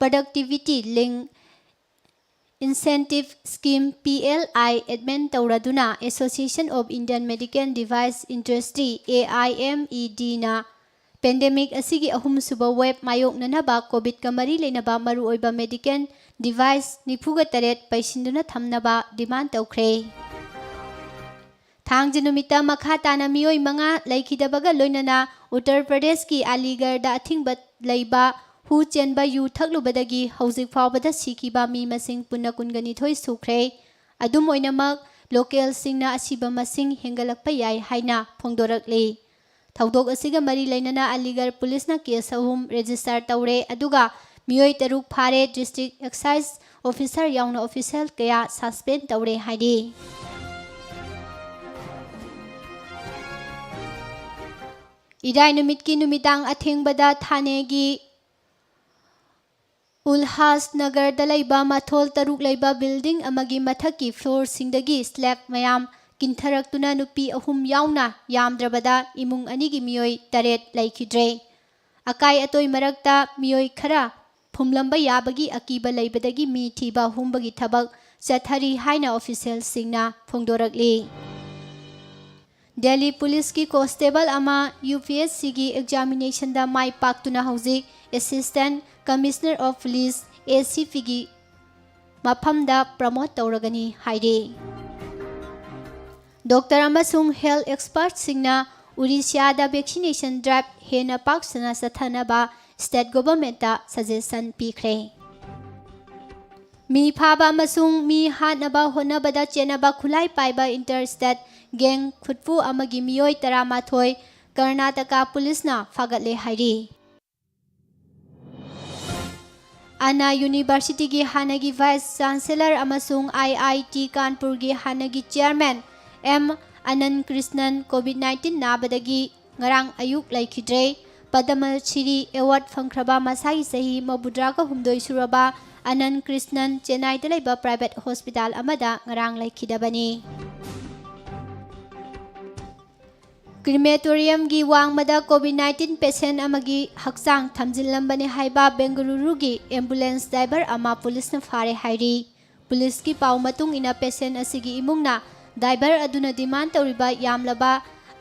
Productivity Linked Incentive Scheme, P L I, amend ꯇꯧꯔꯗꯨꯅ Association of Indian Medical Device Industry, A I M E D, ꯅ pandemic ꯑꯁꯤꯒꯤ ꯑꯍꯨꯝꯁꯨꯕ wave ꯃꯥꯌꯣꯛꯅꯅꯕ COVID ꯀ ꯃꯔꯤ ꯂꯩꯅꯕ ꯃꯔꯨꯑꯣꯏꯕ medical device ꯅꯤꯐꯨꯒ ꯇꯔꯦꯠ ꯄꯩꯁꯤꯟꯗꯨꯅ ꯊꯝꯅꯕ demand ꯇꯧꯈ꯭ꯔꯦ꯫ ꯊꯥꯡꯖ ꯅꯨꯃꯤꯠꯇ ꯃꯈꯥ ꯇꯥꯅ ꯃꯤꯑꯣꯏ ꯃꯉꯥ ꯂꯩꯈꯤꯗꯕꯒ ꯂꯣꯏꯅꯅ ꯎꯠꯇꯔ ꯄ꯭ꯔꯗꯦꯁꯀꯤ ꯑꯂꯤꯒꯔꯗ ꯑꯊꯤꯡꯕ ꯂꯩꯕ ꯍꯨ ꯆꯦꯟꯕ ꯌꯨ ꯊꯛꯂꯨꯕꯗꯒꯤ ꯍꯧꯖꯤꯛ ꯐꯥꯎꯕꯗ ꯁꯤꯈꯤꯕ ꯃꯤ ꯃꯁꯤꯡ ꯄꯨꯟꯅ ꯀꯨꯟꯒ ꯅꯤꯊꯣꯏ ꯁꯨꯈ꯭ꯔꯦ꯫ ꯑꯗꯨꯝ ꯑꯣꯏꯅꯃꯛ, local ꯁꯤꯡꯅ ꯑꯁꯤꯕ ꯃꯁꯤꯡ ꯍꯦꯟꯒꯠꯂꯛꯄ ꯌꯥꯏ ꯍꯥꯏꯅ ꯐꯣꯡꯗꯣꯔꯛꯂꯤ꯫ ꯊꯧꯗꯣꯛ ꯑꯁꯤꯒ ꯃꯔꯤ ꯂꯩꯅꯅ ꯑꯂꯤꯒꯔ ꯄꯨꯂꯤꯁꯅ case ꯑꯍꯨꯝ register ꯇꯧꯔꯦ, ꯑꯗꯨꯒ ꯃꯤꯑꯣꯏ ꯇꯔꯨꯛ ꯐꯥꯔꯦ꯫ District Excise Officer ꯌꯥꯎꯅ official ꯀꯌꯥ suspend ꯇꯧꯔꯦ ꯍꯥꯏꯔꯤ꯫ ꯏꯔꯥꯏ ꯅꯨꯃꯤꯠꯀꯤ ꯅꯨꯃꯤꯗꯥꯡ ꯑꯊꯦꯡꯕꯗ ꯊꯥꯅꯦꯒꯤ ꯎꯜꯍꯥꯁ ꯅꯒꯔꯗ ꯂꯩꯕ ꯃꯊꯣꯜ ꯇꯔꯨꯛ ꯂꯩꯕ building ꯑꯃꯒꯤ ꯃꯊꯛꯀꯤ floor ꯁꯤꯡꯗꯒꯤ slab ꯃꯌꯥꯝ ꯀꯤꯟꯊꯔꯛꯇꯨꯅ ꯅꯨꯄꯤ ꯑꯍꯨꯝ ꯌꯥꯎꯅ ꯌꯥꯝꯗ꯭ꯔꯕꯗ ꯏꯃꯨꯡ ꯑꯅꯤꯒꯤ ꯃꯤꯑꯣꯏ ꯇꯔꯦꯠ ꯂꯩꯈꯤꯗ꯭ꯔꯦ꯫ ꯑꯀꯥꯏ ꯑꯇꯣꯏ ꯃꯔꯛꯇ ꯃꯤꯑꯣꯏ ꯈꯔ ꯐꯨꯝꯂꯝꯕ ꯌꯥꯕꯒꯤ ꯑꯀꯤꯕ ꯂꯩꯕꯗꯒꯤ ꯃꯤ ꯊꯤꯕ ꯍꯨꯝꯕꯒꯤ ꯊꯕꯛ ꯆꯠꯊꯔꯤ ꯍꯥꯏꯅ official ꯁꯤꯡꯅ ꯐꯣꯡꯗꯣꯔꯛꯂꯤ꯫ ꯗꯦꯜꯂꯤ ꯄꯨꯂꯤꯁꯀꯤ constable ꯑꯃ UPSC ꯒꯤ examination ꯗ ꯃꯥꯏ ꯄꯥꯛꯇꯨꯅ ꯍꯧꯖꯤꯛ Assistant Commissioner of Police, ACP ꯒꯤ ꯃꯐꯝꯗ promote ꯇꯧꯔꯒꯅꯤ ꯍꯥꯏꯔꯤ꯫ Doctor ꯑꯃꯁꯨꯡ health expert ꯁꯤꯡꯅ ꯑꯣꯔꯤꯁꯥꯗ vaccination drive ꯍꯦꯟꯅ ꯄꯥꯛ ꯁꯟꯅ ꯆꯠꯊꯅꯕ state government ꯇ suggestion ꯄꯤꯈ꯭ꯔꯦ꯫ ꯃꯤ ꯐꯥꯕ ꯑꯃꯁꯨꯡ ꯃꯤ ꯍꯥꯠꯅꯕ ꯍꯣꯠꯅꯕꯗ ꯆꯦꯟꯅꯕ ꯈꯨꯠꯂꯥꯏ ꯄꯥꯏꯕ inter state gang ꯈꯨꯠꯄꯨ ꯑꯃꯒꯤ ꯃꯤꯑꯣꯏ ꯇꯔꯥꯃꯥꯊꯣꯏ ꯀꯔꯅꯥꯇꯀꯥ ꯄꯨꯂꯤꯁꯅ ꯐꯥꯒꯠꯂꯦ ꯍꯥꯏꯔꯤ꯫ ꯑꯅꯥ University ꯒꯤ ꯍꯥꯟꯅꯒꯤ Vice Chancellor ꯑꯃꯁꯨꯡ IIT ꯀꯥꯟꯄꯨꯔꯒꯤ ꯍꯥꯟꯅꯒꯤ Chairman M ꯑꯅꯟ Krishnan COVID nineteen ꯅꯥꯕꯗꯒꯤ ꯉꯔꯥꯡ ꯑꯌꯨꯛ ꯂꯩꯈꯤꯗ꯭ꯔꯦ꯫ ꯄꯗꯃ ꯁ꯭ꯔꯤ award ꯐꯪꯈ꯭ꯔꯕ ꯃꯁꯥꯒꯤ ꯆꯍꯤ ꯃꯧꯗ꯭ꯔꯥꯒ ꯍꯨꯝꯗꯣꯏ ꯁꯨꯔꯕ ꯑꯅꯟ ꯀ꯭ꯔꯤꯁꯅꯟ ꯆꯦꯟꯅꯥꯏꯗ ꯂꯩꯕ private hospital ꯑꯃꯗ ꯉꯔꯥꯡ ꯂꯩꯈꯤꯗꯕꯅꯤ꯫ ꯀ꯭ꯔꯤꯃꯦꯇꯣꯔꯤꯌꯝꯒꯤ ꯋꯥꯡꯃꯗ ꯀꯣꯚꯤꯗ ꯅꯥꯏꯟꯇꯤꯟ ꯄꯦꯁꯦꯟ ꯑꯃꯒꯤ ꯍꯛꯆꯥꯡ ꯊꯝꯖꯤꯜꯂꯝꯕꯅꯤ ꯍꯥꯏꯕ ꯕꯦꯡꯒꯂꯨꯔꯨꯒꯤ ꯑꯦꯝꯕꯨꯂꯦꯟꯁ ꯗ꯭ꯔꯥꯏꯚꯔ ꯑꯃ ꯄꯨꯂꯤꯁꯅ ꯐꯥꯔꯦ ꯍꯥꯏꯔꯤ꯫ ꯄꯨꯂꯤꯁꯀꯤ ꯄꯥꯎ ꯃꯇꯨꯡ ꯏꯟꯅ, ꯄꯦꯁꯦꯟ ꯑꯁꯤꯒꯤ ꯏꯃꯨꯡꯅ ꯗ꯭ꯔꯥꯏꯚꯔ ꯑꯗꯨꯅ ꯗꯤꯃꯥꯟ ꯇꯧꯔꯤꯕ ꯌꯥꯝꯂꯕ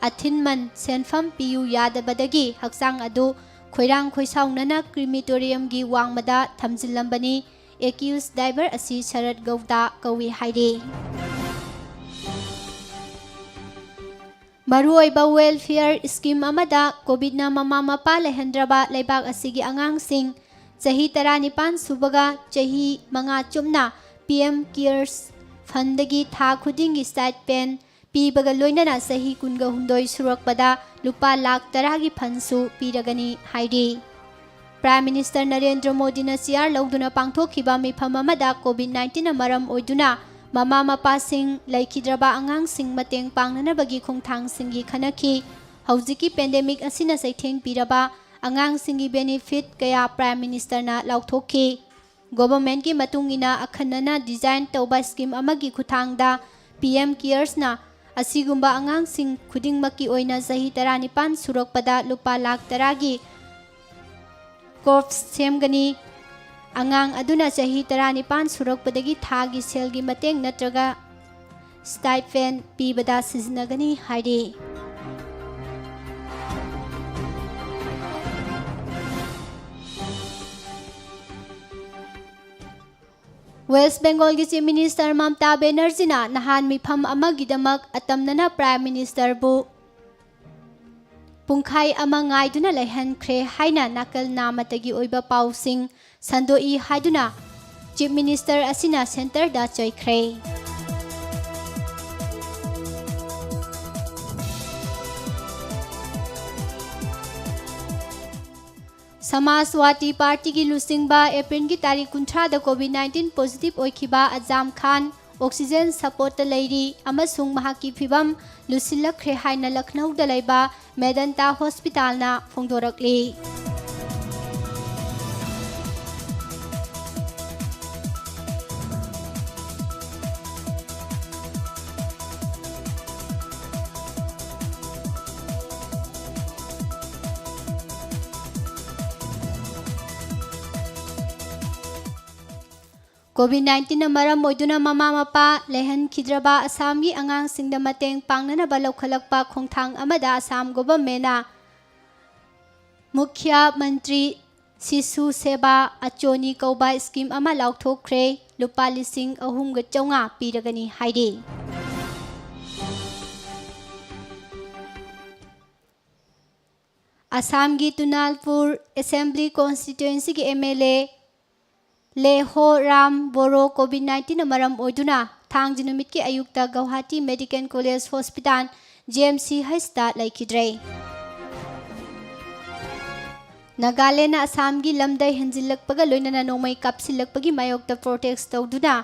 ꯑꯊꯤꯟꯃꯟ ꯁꯦꯟꯐꯝ ꯄꯤꯌꯨ ꯌꯥꯗꯕꯗꯒꯤ ꯍꯛꯆꯥꯡ ꯑꯗꯨ ꯈꯣꯏꯔꯥꯡ ꯈꯣꯏꯁꯥꯎꯅꯅ ꯀ꯭ꯔꯤꯃꯦꯇꯣꯔꯤꯌꯝꯒꯤ ꯋꯥꯡꯃꯗ ꯊꯝꯖꯤꯜꯂꯝꯕꯅꯤ꯫ ꯑꯦꯀ꯭ꯌꯨꯁ ꯗ꯭ꯔꯥꯏꯚꯔ ꯑꯁꯤ ꯁꯔꯠ ꯒꯧꯗꯥ ꯀꯧꯏ ꯍꯥꯏꯔꯤ꯫ ꯃꯔꯨꯑꯣꯏꯕ ꯋꯦꯜꯐꯤꯌꯔ ꯁ꯭ꯀꯤꯝ ꯑꯃꯗ ꯀꯣꯚꯤꯗꯅ ꯃꯃꯥ ꯃꯄꯥ ꯂꯩꯍꯟꯗ꯭ꯔꯕ ꯂꯩꯕꯥꯛ ꯑꯁꯤꯒꯤ ꯑꯉꯥꯡꯁꯤꯡ ꯆꯍꯤ ꯇꯔꯥꯅꯤꯄꯥꯟ ꯁꯨꯕꯒ ꯆꯍꯤ ꯃꯉꯥ ꯆꯨꯞꯅ ꯄꯤ ꯑꯦꯝ ꯀꯤꯌꯔꯁ ꯐꯟꯗꯒꯤ ꯊꯥ ꯈꯨꯗꯤꯡꯒꯤ ꯁ꯭ꯇꯥꯏꯄꯦꯟ ꯄꯤꯕꯒ ꯂꯣꯏꯅꯅ ꯆꯍꯤ ꯀꯨꯟꯒ ꯍꯨꯝꯗꯣꯏ ꯁꯨꯔꯛꯄꯗ ꯂꯨꯄꯥ ꯂꯥꯈ ꯇꯔꯥꯒꯤ ꯐꯟꯁꯨ ꯄꯤꯔꯒꯅꯤ ꯍꯥꯏꯔꯤ꯫ ꯄ꯭ꯔꯥꯏꯝ ꯃꯤꯅꯤꯁꯇꯔ ꯅꯔꯦꯟꯗ꯭ꯔ ꯃꯣꯗꯤꯅ ꯆꯤꯌꯥꯔ ꯂꯧꯗꯨꯅ ꯄꯥꯡꯊꯣꯛꯈꯤꯕ ꯃꯤꯐꯝ ꯑꯃꯗ ꯀꯣꯚꯤꯗ ꯅꯥꯏꯟꯇꯤꯟꯅ ꯃꯔꯝ ꯑꯣꯏꯗꯨꯅ ꯃꯃꯥ ꯃꯄꯥꯁꯤꯡ ꯂꯩꯈꯤꯗ꯭ꯔꯕ ꯑꯉꯥꯡꯁꯤꯡ ꯃꯇꯦꯡ ꯄꯥꯡꯅꯅꯕꯒꯤ ꯈꯣꯡꯊꯥꯡꯁꯤꯡꯒꯤ ꯈꯟꯅꯈꯤ꯫ ꯍꯧꯖꯤꯛꯀꯤ ꯄꯦꯟꯗꯦꯃꯤꯛ ꯑꯁꯤꯅ ꯆꯩꯊꯦꯡ ꯄꯤꯔꯕ ꯑꯉꯥꯡꯁꯤꯡꯒꯤ ꯕꯦꯅꯤꯐꯤꯠ ꯀꯌꯥ ꯄ꯭ꯔꯥꯏꯝ ꯃꯤꯅꯤꯁꯇꯔꯅ ꯂꯥꯎꯊꯣꯛꯈꯤ꯫ ꯒꯣꯚꯔꯟꯃꯦꯟꯠꯀꯤ ꯃꯇꯨꯡ ꯏꯟꯅ ꯑꯈꯟꯅꯅ ꯗꯤꯖꯥꯏꯟ ꯇꯧꯕ ꯁ꯭ꯀꯤꯝ ꯑꯃꯒꯤ ꯈꯨꯠꯊꯥꯡꯗ ꯄꯤ ꯑꯦꯝ ꯀꯤꯌꯔꯁꯅ ꯑꯁꯤꯒꯨꯝꯕ ꯑꯉꯥꯡꯁꯤꯡ ꯈꯨꯗꯤꯡꯃꯛꯀꯤ ꯑꯣꯏꯅ ꯆꯍꯤ ꯇꯔꯥꯅꯤꯄꯥꯟ ꯁꯨꯔꯛꯄꯗ ꯂꯨꯄꯥ ꯂꯥꯈ ꯇꯔꯥꯒꯤ ꯀꯣꯐ ꯁꯦꯝꯒꯅꯤ꯫ ꯑꯉꯥꯡ ꯑꯗꯨꯅ ꯆꯍꯤ ꯇꯔꯥꯅꯤꯄꯥꯟ ꯁꯨꯔꯛꯄꯗꯒꯤ ꯊꯥꯒꯤ ꯁꯦꯜꯒꯤ ꯃꯇꯦꯡ ꯅꯠꯇ꯭ꯔꯒ ꯁ꯭ꯇꯥꯏꯄꯦꯟ ꯄꯤꯕꯗ ꯁꯤꯖꯤꯟꯅꯒꯅꯤ ꯍꯥꯏꯔꯤ꯫ ꯋꯦꯁ꯭ꯠ ꯕꯦꯡꯒꯣꯜꯒꯤ ꯆꯤꯐ ꯃꯤꯅꯤꯁꯇꯔ ꯃꯝꯇꯥ ꯕꯦꯅꯔꯖꯤꯅ ꯅꯍꯥꯟ ꯃꯤꯐꯝ ꯑꯃꯒꯤꯗꯃꯛ ꯑꯇꯝꯅꯅ ꯄ꯭ꯔꯥꯏꯝ ꯃꯤꯅꯤꯁꯇꯔꯕꯨ ꯄꯨꯡꯈꯥꯏ ꯑꯃ ꯉꯥꯏꯗꯨꯅ ꯂꯩꯍꯟꯈ꯭ꯔꯦ ꯍꯥꯏꯅ ꯅꯥꯀꯜ ꯅꯥꯃꯇꯒꯤ ꯑꯣꯏꯕ ꯄꯥꯎꯁꯤꯡ ꯁꯟꯗꯣꯛꯏ ꯍꯥꯏꯗꯨꯅ ꯆꯤꯐ ꯃꯤꯅꯤꯁꯇꯔ ꯑꯁꯤꯅ ꯁꯦꯟꯇꯔꯗ ꯆꯩꯈ꯭ꯔꯦ꯫ ꯁꯃꯥꯖꯋꯥꯗꯤ ꯄꯥꯔꯇꯤꯒꯤ ꯂꯨꯆꯤꯡꯕ ꯑꯦꯄ꯭ꯔꯤꯜꯒꯤ ꯇꯥꯔꯤꯛ ꯀꯨꯟꯊ꯭ꯔꯥꯗ ꯀꯣꯚꯤꯗ ꯅꯥꯏꯟꯇꯤꯟ ꯄꯣꯖꯤꯇꯤꯚ ꯑꯣꯏꯈꯤꯕ ꯑꯖꯥꯝ ꯈꯥꯟ ꯑꯣꯛꯁꯤꯖꯦꯟ ꯁꯄꯣꯔꯠꯇ ꯂꯩꯔꯤ ꯑꯃꯁꯨꯡ ꯃꯍꯥꯛꯀꯤ ꯐꯤꯚꯝ ꯂꯨꯁꯤꯜꯂꯛꯈ꯭ꯔꯦ ꯍꯥꯏꯅ ꯂꯈꯅꯧꯗ ꯂꯩꯕ ꯃꯦꯗꯟꯇꯥ ꯍꯣꯁꯄꯤꯇꯥꯜꯅ ꯐꯣꯡꯗꯣꯔꯛꯂꯤ꯫ COVID nineteenꯅ ꯃꯔꯝ ꯑꯣꯏꯗꯨꯅ ꯃꯃꯥ ꯃꯄꯥ ꯂꯩꯍꯟꯈꯤꯗ꯭ꯔꯕ ꯑꯁꯥꯝꯒꯤ ꯑꯉꯥꯡꯁꯤꯡꯗ ꯃꯇꯦꯡ ꯄꯥꯡꯅꯅꯕ ꯂꯧꯈꯠꯂꯛꯄ ꯈꯣꯡꯊꯥꯡ ꯑꯃꯗ ꯑꯁꯥꯝ ꯒꯣꯚꯔꯟꯃꯦꯟꯠꯅ ꯃꯨꯈ꯭ꯌ ꯃꯟꯇ꯭ꯔꯤ ꯁꯤꯁꯨ ꯁꯦꯕꯥ ꯑꯆꯣꯅꯤ ꯀꯧꯕ ꯁ꯭ꯀꯤꯝ ꯑꯃ ꯂꯥꯎꯊꯣꯛꯈ꯭ꯔꯦ꯫ ꯂꯨꯄꯥ ꯂꯤꯁꯤꯡ ꯑꯍꯨꯝꯒ ꯆꯥꯝꯃꯉꯥ ꯄꯤꯔꯒꯅꯤ ꯍꯥꯏꯔꯤ꯫ ꯑꯁꯥꯝꯒꯤ ꯇꯨꯅꯥꯜꯄꯨꯔ ꯑꯦꯁꯦꯝꯕ꯭ꯂꯤ ꯀꯣꯟꯁꯇꯤꯇ꯭ꯋꯦꯟꯁꯤꯒꯤ MLA ꯂꯦꯍꯣ ꯔꯥꯝ ꯕꯣꯔꯣ COVID nineteenꯅ ꯃꯔꯝ ꯑꯣꯏꯗꯨꯅ ꯊꯥꯡꯖ ꯅꯨꯃꯤꯠꯀꯤ ꯑꯌꯨꯛꯇ ꯒꯧꯍꯥꯇꯤ ꯃꯦꯗꯤꯀꯦꯜ ꯀꯣꯂꯦꯖ ꯍꯣꯁꯄꯤꯇꯥꯜ, GMCHꯇ ꯂꯩꯈꯤꯗ꯭ꯔꯦ꯫ ꯅꯥꯒꯥꯂꯦꯟꯗ ꯑꯁꯥꯝꯒꯤ ꯂꯝꯗ ꯍꯦꯟꯖꯤꯜꯂꯛꯄꯒ ꯂꯣꯏꯅꯅ ꯅꯣꯡꯃꯩ ꯀꯥꯞꯁꯤꯜꯂꯛꯄꯒꯤ ꯃꯥꯌꯣꯛꯇ ꯄ꯭ꯔꯣꯇꯦꯁ ꯇꯧꯗꯨꯅ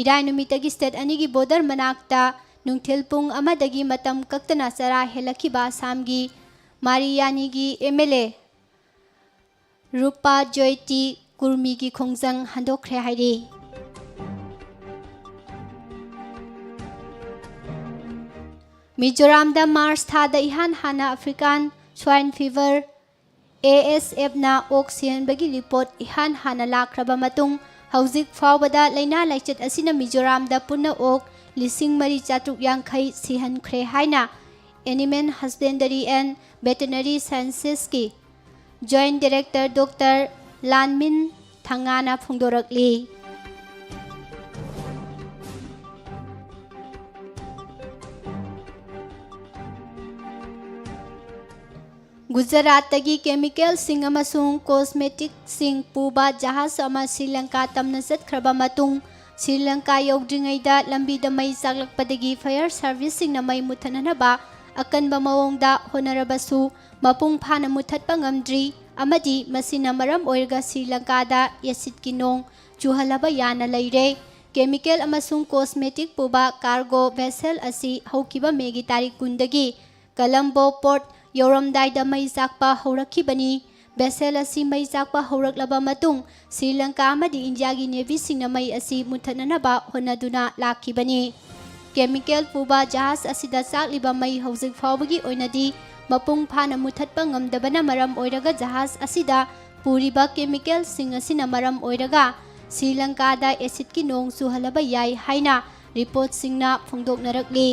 ꯏꯔꯥꯏ ꯅꯨꯃꯤꯠꯇꯒꯤ ꯁ꯭ꯇꯦꯠ ꯑꯅꯤꯒꯤ ꯕꯣꯔꯗꯔ ꯃꯅꯥꯛꯇ ꯅꯨꯡꯊꯤꯜ ꯄꯨꯡ ꯑꯃꯗꯒꯤ ꯃꯇꯝ ꯀꯛꯇꯅ ꯆꯔꯥ ꯍꯦꯜꯂꯛꯈꯤꯕ ꯑꯁꯥꯝꯒꯤ ꯃꯥꯔꯤꯌꯥꯅꯤꯒꯤ MLA ꯔꯨꯄꯥ ꯖꯣꯏꯇꯤ ꯀꯨꯔꯃꯤꯒꯤ ꯈꯣꯡꯖꯪ ꯍꯟꯗꯣꯛꯈ꯭ꯔꯦ ꯍꯥꯏꯔꯤ꯫ ꯃꯤꯖꯣꯔꯥꯝꯗ ꯃꯥꯔꯆ ꯊꯥꯗ ꯏꯍꯥꯟ ꯍꯥꯟꯅ African Swine Fever, ASFꯅ ꯑꯣꯛ ꯁꯤꯍꯟꯕꯒꯤ ꯔꯤꯄꯣꯔꯠ ꯏꯍꯥꯟ ꯍꯥꯟꯅ ꯂꯥꯛꯈ꯭ꯔꯕ ꯃꯇꯨꯡ, ꯍꯧꯖꯤꯛ ꯐꯥꯎꯕꯗ ꯂꯥꯏꯅꯥ ꯂꯥꯏꯆꯠ ꯑꯁꯤꯅ ꯃꯤꯖꯣꯔꯥꯝꯗ ꯄꯨꯟꯅ ꯑꯣꯛ ꯂꯤꯁꯤꯡ ꯃꯔꯤ ꯆꯥꯇ꯭ꯔꯨꯛ ꯌꯥꯡꯈꯩ ꯁꯤꯍꯟꯈ꯭ꯔꯦ ꯍꯥꯏꯅ Animal Husbandry and Veterinary Sciencesꯀꯤ Joint Director Doctor ꯂꯥꯟꯃꯤꯟ ꯊꯉꯥꯅ ꯐꯣꯡꯗꯣꯔꯛꯂꯤ꯫ ꯒꯨꯖꯔꯥꯠꯇꯒꯤ chemicalꯁꯤꯡ ꯑꯃꯁꯨꯡ cosmeticꯁꯤꯡ ꯄꯨꯕ ꯖꯍꯥꯖ ꯑꯃ ꯁ꯭ꯔꯤ ꯂꯪꯀꯥ ꯇꯝꯅ ꯆꯠꯈ꯭ꯔꯕ ꯃꯇꯨꯡ, ꯁ꯭ꯔꯤ ꯂꯪꯀꯥ ꯌꯧꯗ꯭ꯔꯤꯉꯩꯗ ꯂꯝꯕꯤꯗ ꯃꯩ ꯆꯥꯛꯂꯛꯄꯗꯒꯤ fire serviceꯁꯤꯡꯅ ꯃꯩ ꯃꯨꯠꯊꯠꯅꯅꯕ ꯑꯀꯟꯕ ꯃꯑꯣꯡꯗ ꯍꯣꯠꯅꯔꯕꯁꯨ, ꯃꯄꯨꯡ ꯐꯥꯅ ꯃꯨꯠꯊꯠꯄ ꯉꯝꯗ꯭ꯔꯤ ꯑꯃꯗꯤ ꯃꯁꯤꯅ ꯃꯔꯝ ꯑꯣꯏꯔꯒ ꯁ꯭ꯔꯤ ꯂꯪꯀꯥꯗ ꯑꯦꯁꯤꯗꯀꯤ ꯅꯣꯡ ꯆꯨꯍꯜꯂꯕ ꯌꯥꯅ ꯂꯩꯔꯦ꯫ Chemical ꯑꯃꯁꯨꯡ cosmetic ꯄꯨꯕ cargo vessel ꯑꯁꯤ ꯍꯧꯈꯤꯕ ꯃꯦꯒꯤ ꯇꯥꯔꯤꯛ ꯀꯨꯟꯗꯒꯤ ꯀꯂꯝꯕꯣ port ꯌꯧꯔꯝꯗꯥꯏꯗ ꯃꯩ ꯆꯥꯛꯄ ꯍꯧꯔꯛꯈꯤꯕꯅꯤ꯫ Vessel ꯑꯁꯤ ꯃꯩ ꯆꯥꯛꯄ ꯍꯧꯔꯛꯂꯕ ꯃꯇꯨꯡ, ꯁ꯭ꯔꯤ ꯂꯪꯀꯥ ꯑꯃꯗꯤ ꯏꯟꯗꯤꯌꯥꯒꯤ Navyꯁꯤꯡꯅ ꯃꯩ ꯑꯁꯤ ꯃꯨꯠꯊꯠꯅꯅꯕ ꯍꯣꯠꯅꯗꯨꯅ ꯂꯥꯛꯈꯤꯕꯅꯤ꯫ Chemical ꯄꯨꯕ ꯖꯍꯥꯖ ꯑꯁꯤꯗ ꯆꯥꯛꯂꯤꯕ ꯃꯩ ꯍꯧꯖꯤꯛ ꯐꯥꯎꯕꯒꯤ ꯑꯣꯏꯅꯗꯤ ꯃꯄꯨꯡ ꯐꯥꯅ ꯃꯨꯠꯊꯠꯄ ꯉꯝꯗꯕꯅ ꯃꯔꯝ ꯑꯣꯏꯔꯒ ꯖꯍꯥꯖ ꯑꯁꯤꯗ ꯄꯨꯔꯤꯕ chemicalꯁꯤꯡ ꯑꯁꯤꯅ ꯃꯔꯝ ꯑꯣꯏꯔꯒ ꯁ꯭ꯔꯤ ꯂꯪꯀꯥꯗ ꯑꯦꯁꯤꯗꯀꯤ ꯅꯣꯡ ꯆꯨꯍꯜꯂꯕ ꯌꯥꯏ ꯍꯥꯏꯅ ꯔꯤꯄꯣꯔꯠꯁꯤꯡꯅ ꯐꯣꯡꯗꯣꯛꯅꯔꯛꯂꯤ꯫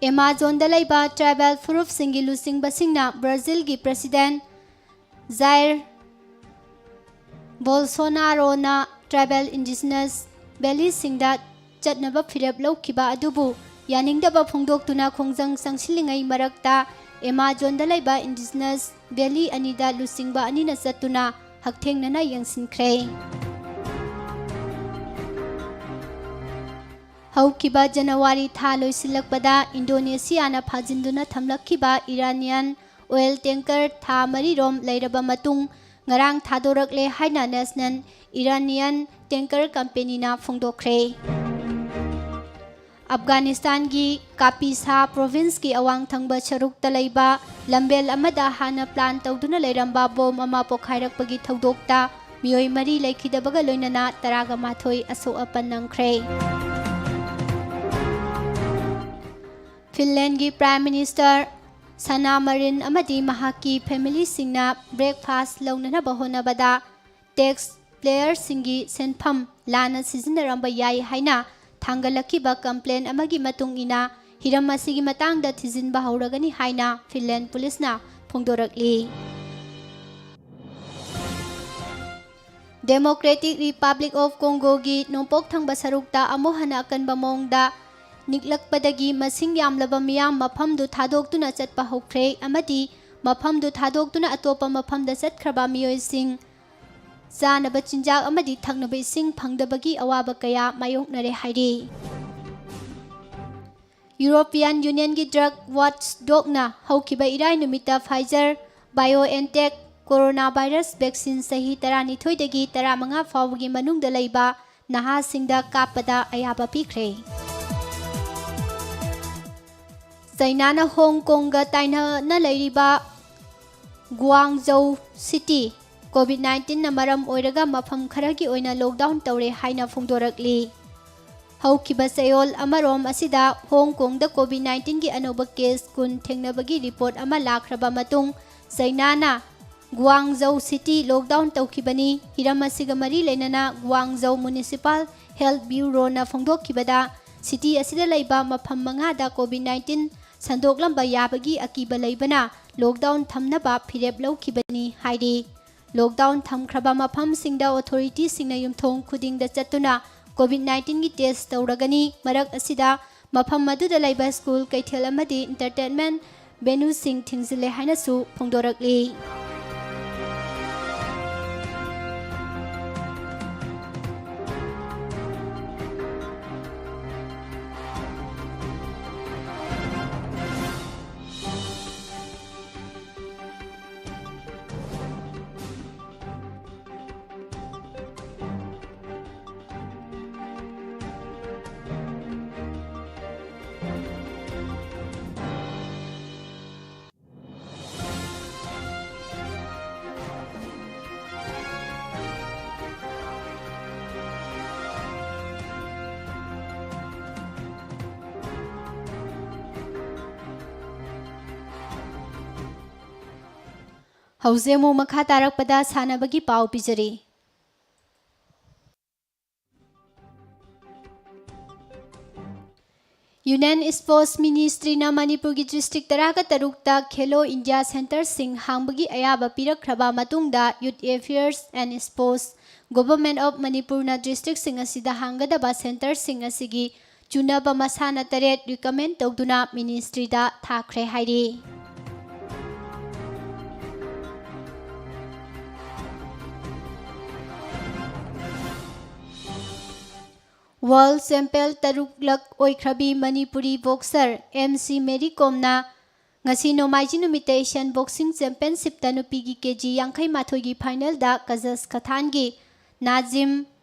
ꯑꯦꯃꯥꯖꯣꯟꯗ ꯂꯩꯕ ꯇ꯭ꯔꯥꯏꯕꯦꯜ ꯐꯨꯔꯨꯞꯁꯤꯡꯒꯤ ꯂꯨꯆꯤꯡꯕꯁꯤꯡꯅ ꯕ꯭ꯔꯥꯖꯤꯜꯒꯤ ꯄ꯭ꯔꯦꯁꯤꯗꯦꯟꯠ ꯖꯥꯏꯔ ꯕꯣꯜꯁꯣꯅꯥꯔꯣꯅ ꯇ꯭ꯔꯥꯏꯕꯦꯜ ꯏꯟꯗꯤꯖꯤꯅꯁ ꯚꯦꯂꯤꯁꯤꯡꯗ ꯆꯠꯅꯕ ꯐꯤꯔꯦꯞ ꯂꯧꯈꯤꯕ ꯑꯗꯨꯕꯨ ꯌꯥꯅꯤꯡꯗꯕ ꯐꯣꯡꯗꯣꯛꯇꯨꯅ ꯈꯣꯡꯖꯪ ꯆꯪꯁꯤꯜꯂꯤꯉꯩ ꯃꯔꯛꯇ ꯑꯦꯃꯥꯖꯣꯟꯗ ꯂꯩꯕ ꯏꯟꯗꯤꯖꯤꯅꯁ ꯚꯦꯂꯤ ꯑꯅꯤꯗ ꯂꯨꯆꯤꯡꯕ ꯑꯅꯤꯅ ꯆꯠꯇꯨꯅ ꯍꯛꯊꯦꯡꯅꯅ ꯌꯦꯡꯁꯤꯟꯈ꯭ꯔꯦ꯫ ꯍꯧꯈꯤꯕ ꯖꯅꯋꯥꯔꯤ ꯊꯥ ꯂꯣꯏꯁꯤꯜꯂꯛꯄꯗ ꯏꯟꯗꯣꯅꯦꯁꯤꯌꯥꯅ ꯐꯥꯖꯤꯟꯗꯨꯅ ꯊꯝꯂꯛꯈꯤꯕ ꯏꯔꯥꯅꯤꯌꯥꯟ ꯑꯣꯏꯜ ꯇꯦꯡꯀꯔ ꯊꯥ ꯃꯔꯤꯔꯣꯝ ꯂꯩꯔꯕ ꯃꯇꯨꯡ ꯉꯔꯥꯡ ꯊꯥꯗꯣꯔꯛꯂꯦ ꯍꯥꯏꯅ ꯅꯦꯁꯅꯦꯜ ꯏꯔꯥꯅꯤꯌꯥꯟ ꯇꯦꯡꯀꯔ ꯀꯝꯄꯦꯅꯤꯅ ꯐꯣꯡꯗꯣꯛꯈ꯭ꯔꯦ꯫ ꯑꯐꯒꯥꯅꯤꯁꯇꯥꯟꯒꯤ ꯀꯥꯄꯤꯁꯥ ꯄ꯭ꯔꯣꯚꯤꯟꯁꯀꯤ ꯑꯋꯥꯡ ꯊꯪꯕ ꯁꯔꯨꯛꯇ ꯂꯩꯕ ꯂꯝꯕꯦꯜ ꯑꯃꯗ ꯍꯥꯟꯅ ꯄ꯭ꯂꯥꯟ ꯇꯧꯗꯨꯅ ꯂꯩꯔꯝꯕ ꯕꯣꯝ ꯑꯃ ꯄꯣꯈꯥꯏꯔꯛꯄꯒꯤ ꯊꯧꯗꯣꯛꯇ ꯃꯤꯑꯣꯏ ꯃꯔꯤ ꯂꯩꯈꯤꯗꯕꯒ ꯂꯣꯏꯅꯅ ꯇꯔꯥꯒ ꯃꯥꯊꯣꯏ ꯑꯁꯣꯛ ꯑꯄꯟ ꯅꯪꯈ꯭ꯔꯦ꯫ ꯐꯤꯟꯂꯦꯟꯒꯤ ꯄ꯭ꯔꯥꯏꯝ ꯃꯤꯅꯤꯁꯇꯔ ꯁꯅꯥ ꯃꯔꯤꯟ ꯑꯃꯗꯤ ꯃꯍꯥꯛꯀꯤ ꯐꯦꯃꯤꯂꯤꯁꯤꯡꯅ ꯕ꯭ꯔꯦꯛꯐꯥꯁ ꯂꯧꯅꯅꯕ ꯍꯣꯠꯅꯕꯗ ꯇꯦꯛꯁ ꯄꯦꯌꯔꯁꯤꯡꯒꯤ ꯁꯦꯟꯐꯝ ꯂꯥꯟꯅ ꯁꯤꯖꯤꯟꯅꯔꯝꯕ ꯌꯥꯏ ꯍꯥꯏꯅ ꯊꯥꯡꯒꯠꯂꯛꯈꯤꯕ ꯀꯝꯄ꯭ꯂꯦꯟ ꯑꯃꯒꯤ ꯃꯇꯨꯡ ꯏꯟꯅ ꯍꯤꯔꯝ ꯑꯁꯤꯒꯤ ꯃꯇꯥꯡꯗ ꯊꯤꯖꯤꯟꯕ ꯍꯧꯔꯒꯅꯤ ꯍꯥꯏꯅ ꯐꯤꯟꯂꯦꯟ ꯄꯨꯂꯤꯁꯅ ꯐꯣꯡꯗꯣꯔꯛꯂꯤ꯫ ꯗꯦꯃꯣꯀ꯭ꯔꯦꯇꯤꯛ ꯔꯤꯄꯕ꯭ꯂꯤꯛ ꯑꯣꯐ ꯀꯣꯡꯒꯣꯒꯤ ꯅꯣꯡꯄꯣꯛ ꯊꯪꯕ ꯁꯔꯨꯛꯇ ꯑꯃꯨꯛ ꯍꯟꯅ ꯑꯀꯟꯕ ꯃꯑꯣꯡꯗ ꯅꯤꯛꯂꯛꯄꯗꯒꯤ ꯃꯁꯤꯡ ꯌꯥꯝꯂꯕ ꯃꯤꯌꯥꯝ ꯃꯐꯝꯗꯨ ꯊꯥꯗꯣꯛꯇꯨꯅ ꯆꯠꯄ ꯍꯧꯈ꯭ꯔꯦ ꯑꯃꯗꯤ ꯃꯐꯝꯗꯨ ꯊꯥꯗꯣꯛꯇꯨꯅ ꯑꯇꯣꯞꯄ ꯃꯐꯝꯗ ꯆꯠꯈ꯭ꯔꯕ ꯃꯤꯑꯣꯏꯁꯤꯡ ꯆꯥꯅꯕ ꯆꯤꯟꯖꯥꯛ ꯑꯃꯗꯤ ꯊꯛꯅꯕ ꯏꯁꯤꯡ ꯐꯪꯗꯕꯒꯤ ꯑꯋꯥꯕ ꯀꯌꯥ ꯃꯥꯌꯣꯛꯅꯔꯦ ꯍꯥꯏꯔꯤ꯫ ꯌꯨꯔꯣꯄꯤꯌꯥꯟ ꯌꯨꯅꯤꯌꯟꯒꯤ ꯗ꯭ꯔꯒ ꯋꯥꯠꯆ ꯗꯣꯒꯅ ꯍꯧꯈꯤꯕ ꯏꯔꯥꯏ ꯅꯨꯃꯤꯠꯇ ꯐꯥꯏꯖꯔ ꯕꯥꯏꯑꯣꯑꯦꯟꯇꯦꯛ ꯀꯣꯔꯣꯅꯥ ꯚꯥꯏꯔꯁ ꯚꯦꯛꯁꯤꯟ ꯆꯍꯤ ꯇꯔꯥꯅꯤꯊꯣꯏꯗꯒꯤ ꯇꯔꯥꯃꯉꯥ ꯐꯥꯎꯕꯒꯤ ꯃꯅꯨꯡꯗ ꯂꯩꯕ ꯅꯍꯥꯁꯤꯡꯗ ꯀꯥꯞꯄꯗ ꯑꯌꯥꯕ ꯄꯤꯈ꯭ꯔꯦ꯫ ꯆꯩꯅꯥꯅ ꯍꯣꯡ ꯀꯣꯡꯒ ꯇꯥꯏꯅꯅ ꯂꯩꯔꯤꯕ ꯒꯨꯋꯥꯡꯖꯧ ꯁꯤꯇꯤ ꯀꯣꯚꯤꯗ ꯅꯥꯏꯟꯇꯤꯟꯅ ꯃꯔꯝ ꯑꯣꯏꯔꯒ ꯃꯐꯝ ꯈꯔꯒꯤ ꯑꯣꯏꯅ ꯂꯣꯛꯗꯥꯎꯟ ꯇꯧꯔꯦ ꯍꯥꯏꯅ ꯐꯣꯡꯗꯣꯔꯛꯂꯤ꯫ ꯍꯧꯈꯤꯕ ꯆꯌꯣꯜ ꯑꯃꯔꯣꯝ ꯑꯁꯤꯗ ꯍꯣꯡ ꯀꯣꯡꯗ ꯀꯣꯚꯤꯗ ꯅꯥꯏꯟꯇꯤꯟꯒꯤ ꯑꯅꯧꯕ ꯀꯦꯁ ꯀꯨꯟ ꯊꯦꯡꯅꯕꯒꯤ ꯔꯤꯄꯣꯔꯠ ꯑꯃ ꯂꯥꯛꯈ꯭ꯔꯕ ꯃꯇꯨꯡ ꯆꯩꯅꯥꯅ ꯒꯨꯋꯥꯡꯖꯧ city lockdown ꯇꯧꯈꯤꯕꯅꯤ꯫ ꯍꯤꯔꯝ ꯑꯁꯤꯒ ꯃꯔꯤ ꯂꯩꯅꯅ ꯒꯨꯋꯥꯡꯖꯧ Municipal Health Bureauꯅ ꯐꯣꯡꯗꯣꯛꯈꯤꯕꯗ, city ꯑꯁꯤꯗ ꯂꯩꯕ ꯃꯐꯝ ꯃꯉꯥꯗ COVID nineteen ꯁꯟꯗꯣꯛꯂꯝꯕ ꯌꯥꯕꯒꯤ ꯑꯀꯤꯕ ꯂꯩꯕꯅ lockdown ꯊꯝꯅꯕ ꯐꯤꯔꯦꯞ ꯂꯧꯈꯤꯕꯅꯤ ꯍꯥꯏꯔꯤ꯫ Lockdown ꯊꯝꯈ꯭ꯔꯕ ꯃꯐꯝꯁꯤꯡꯗ authorityꯁꯤꯡꯅ ꯌꯨꯝꯊꯣꯡ ꯈꯨꯗꯤꯡꯗ ꯆꯠꯇꯨꯅ COVID nineteenꯒꯤ test ꯇꯧꯔꯒꯅꯤ꯫ ꯃꯔꯛ ꯑꯁꯤꯗ ꯃꯐꯝ ꯑꯗꯨꯗ ꯂꯩꯕ school, ꯀꯩꯊꯦꯜ ꯑꯃꯗꯤ entertainment venueꯁꯤꯡ ꯊꯤꯡꯖꯤꯜꯂꯦ ꯍꯥꯏꯅꯁꯨ ꯐꯣꯡꯗꯣꯔꯛꯂꯤ꯫ ꯍꯧꯖꯤꯛ ꯑꯃꯨꯛ ꯃꯈꯥ ꯇꯥꯔꯛꯄꯗ ꯁꯥꯟꯅꯕꯒꯤ ꯄꯥꯎ ꯄꯤꯖꯔꯤ꯫ Union Sports Ministryꯅ ꯃꯅꯤꯄꯨꯔꯒꯤ district ꯇꯔꯥꯒ ꯇꯔꯨꯛꯇ Khelo India centreꯁꯤꯡ ꯍꯥꯡꯕꯒꯤ ꯑꯌꯥꯕ ꯄꯤꯔꯛꯈ꯭ꯔꯕ ꯃꯇꯨꯡꯗ, Youth Affairs and Sports, Government of Manipurꯅ districtꯁꯤꯡ ꯑꯁꯤꯗ ꯍꯥꯡꯒꯗꯕ centreꯁꯤꯡ ꯑꯁꯤꯒꯤ ꯆꯨꯅꯕ ꯃꯁꯥꯟꯅ ꯇꯔꯦꯠ recommend ꯇꯧꯗꯨꯅ ministryꯗ ꯊꯥꯈ꯭ꯔꯦ ꯍꯥꯏꯔꯤ꯫ World champion ꯇꯔꯨꯛꯂꯛ ꯑꯣꯏꯈ꯭ꯔꯕꯤ Manipuri boxer M C Mary ꯀꯣꯝꯅ ꯉꯁꯤ ꯅꯣꯡꯃꯥꯏꯖꯤꯡ ꯅꯨꯃꯤꯠꯇ Asian Boxing Championshipꯇ ꯅꯨꯄꯤꯒꯤ KG ꯌꯥꯡꯈꯩ ꯃꯥꯊꯣꯏꯒꯤ finalꯗ ꯀꯖꯁꯈꯊꯥꯟꯒꯤ ꯅꯥꯖꯤꯝ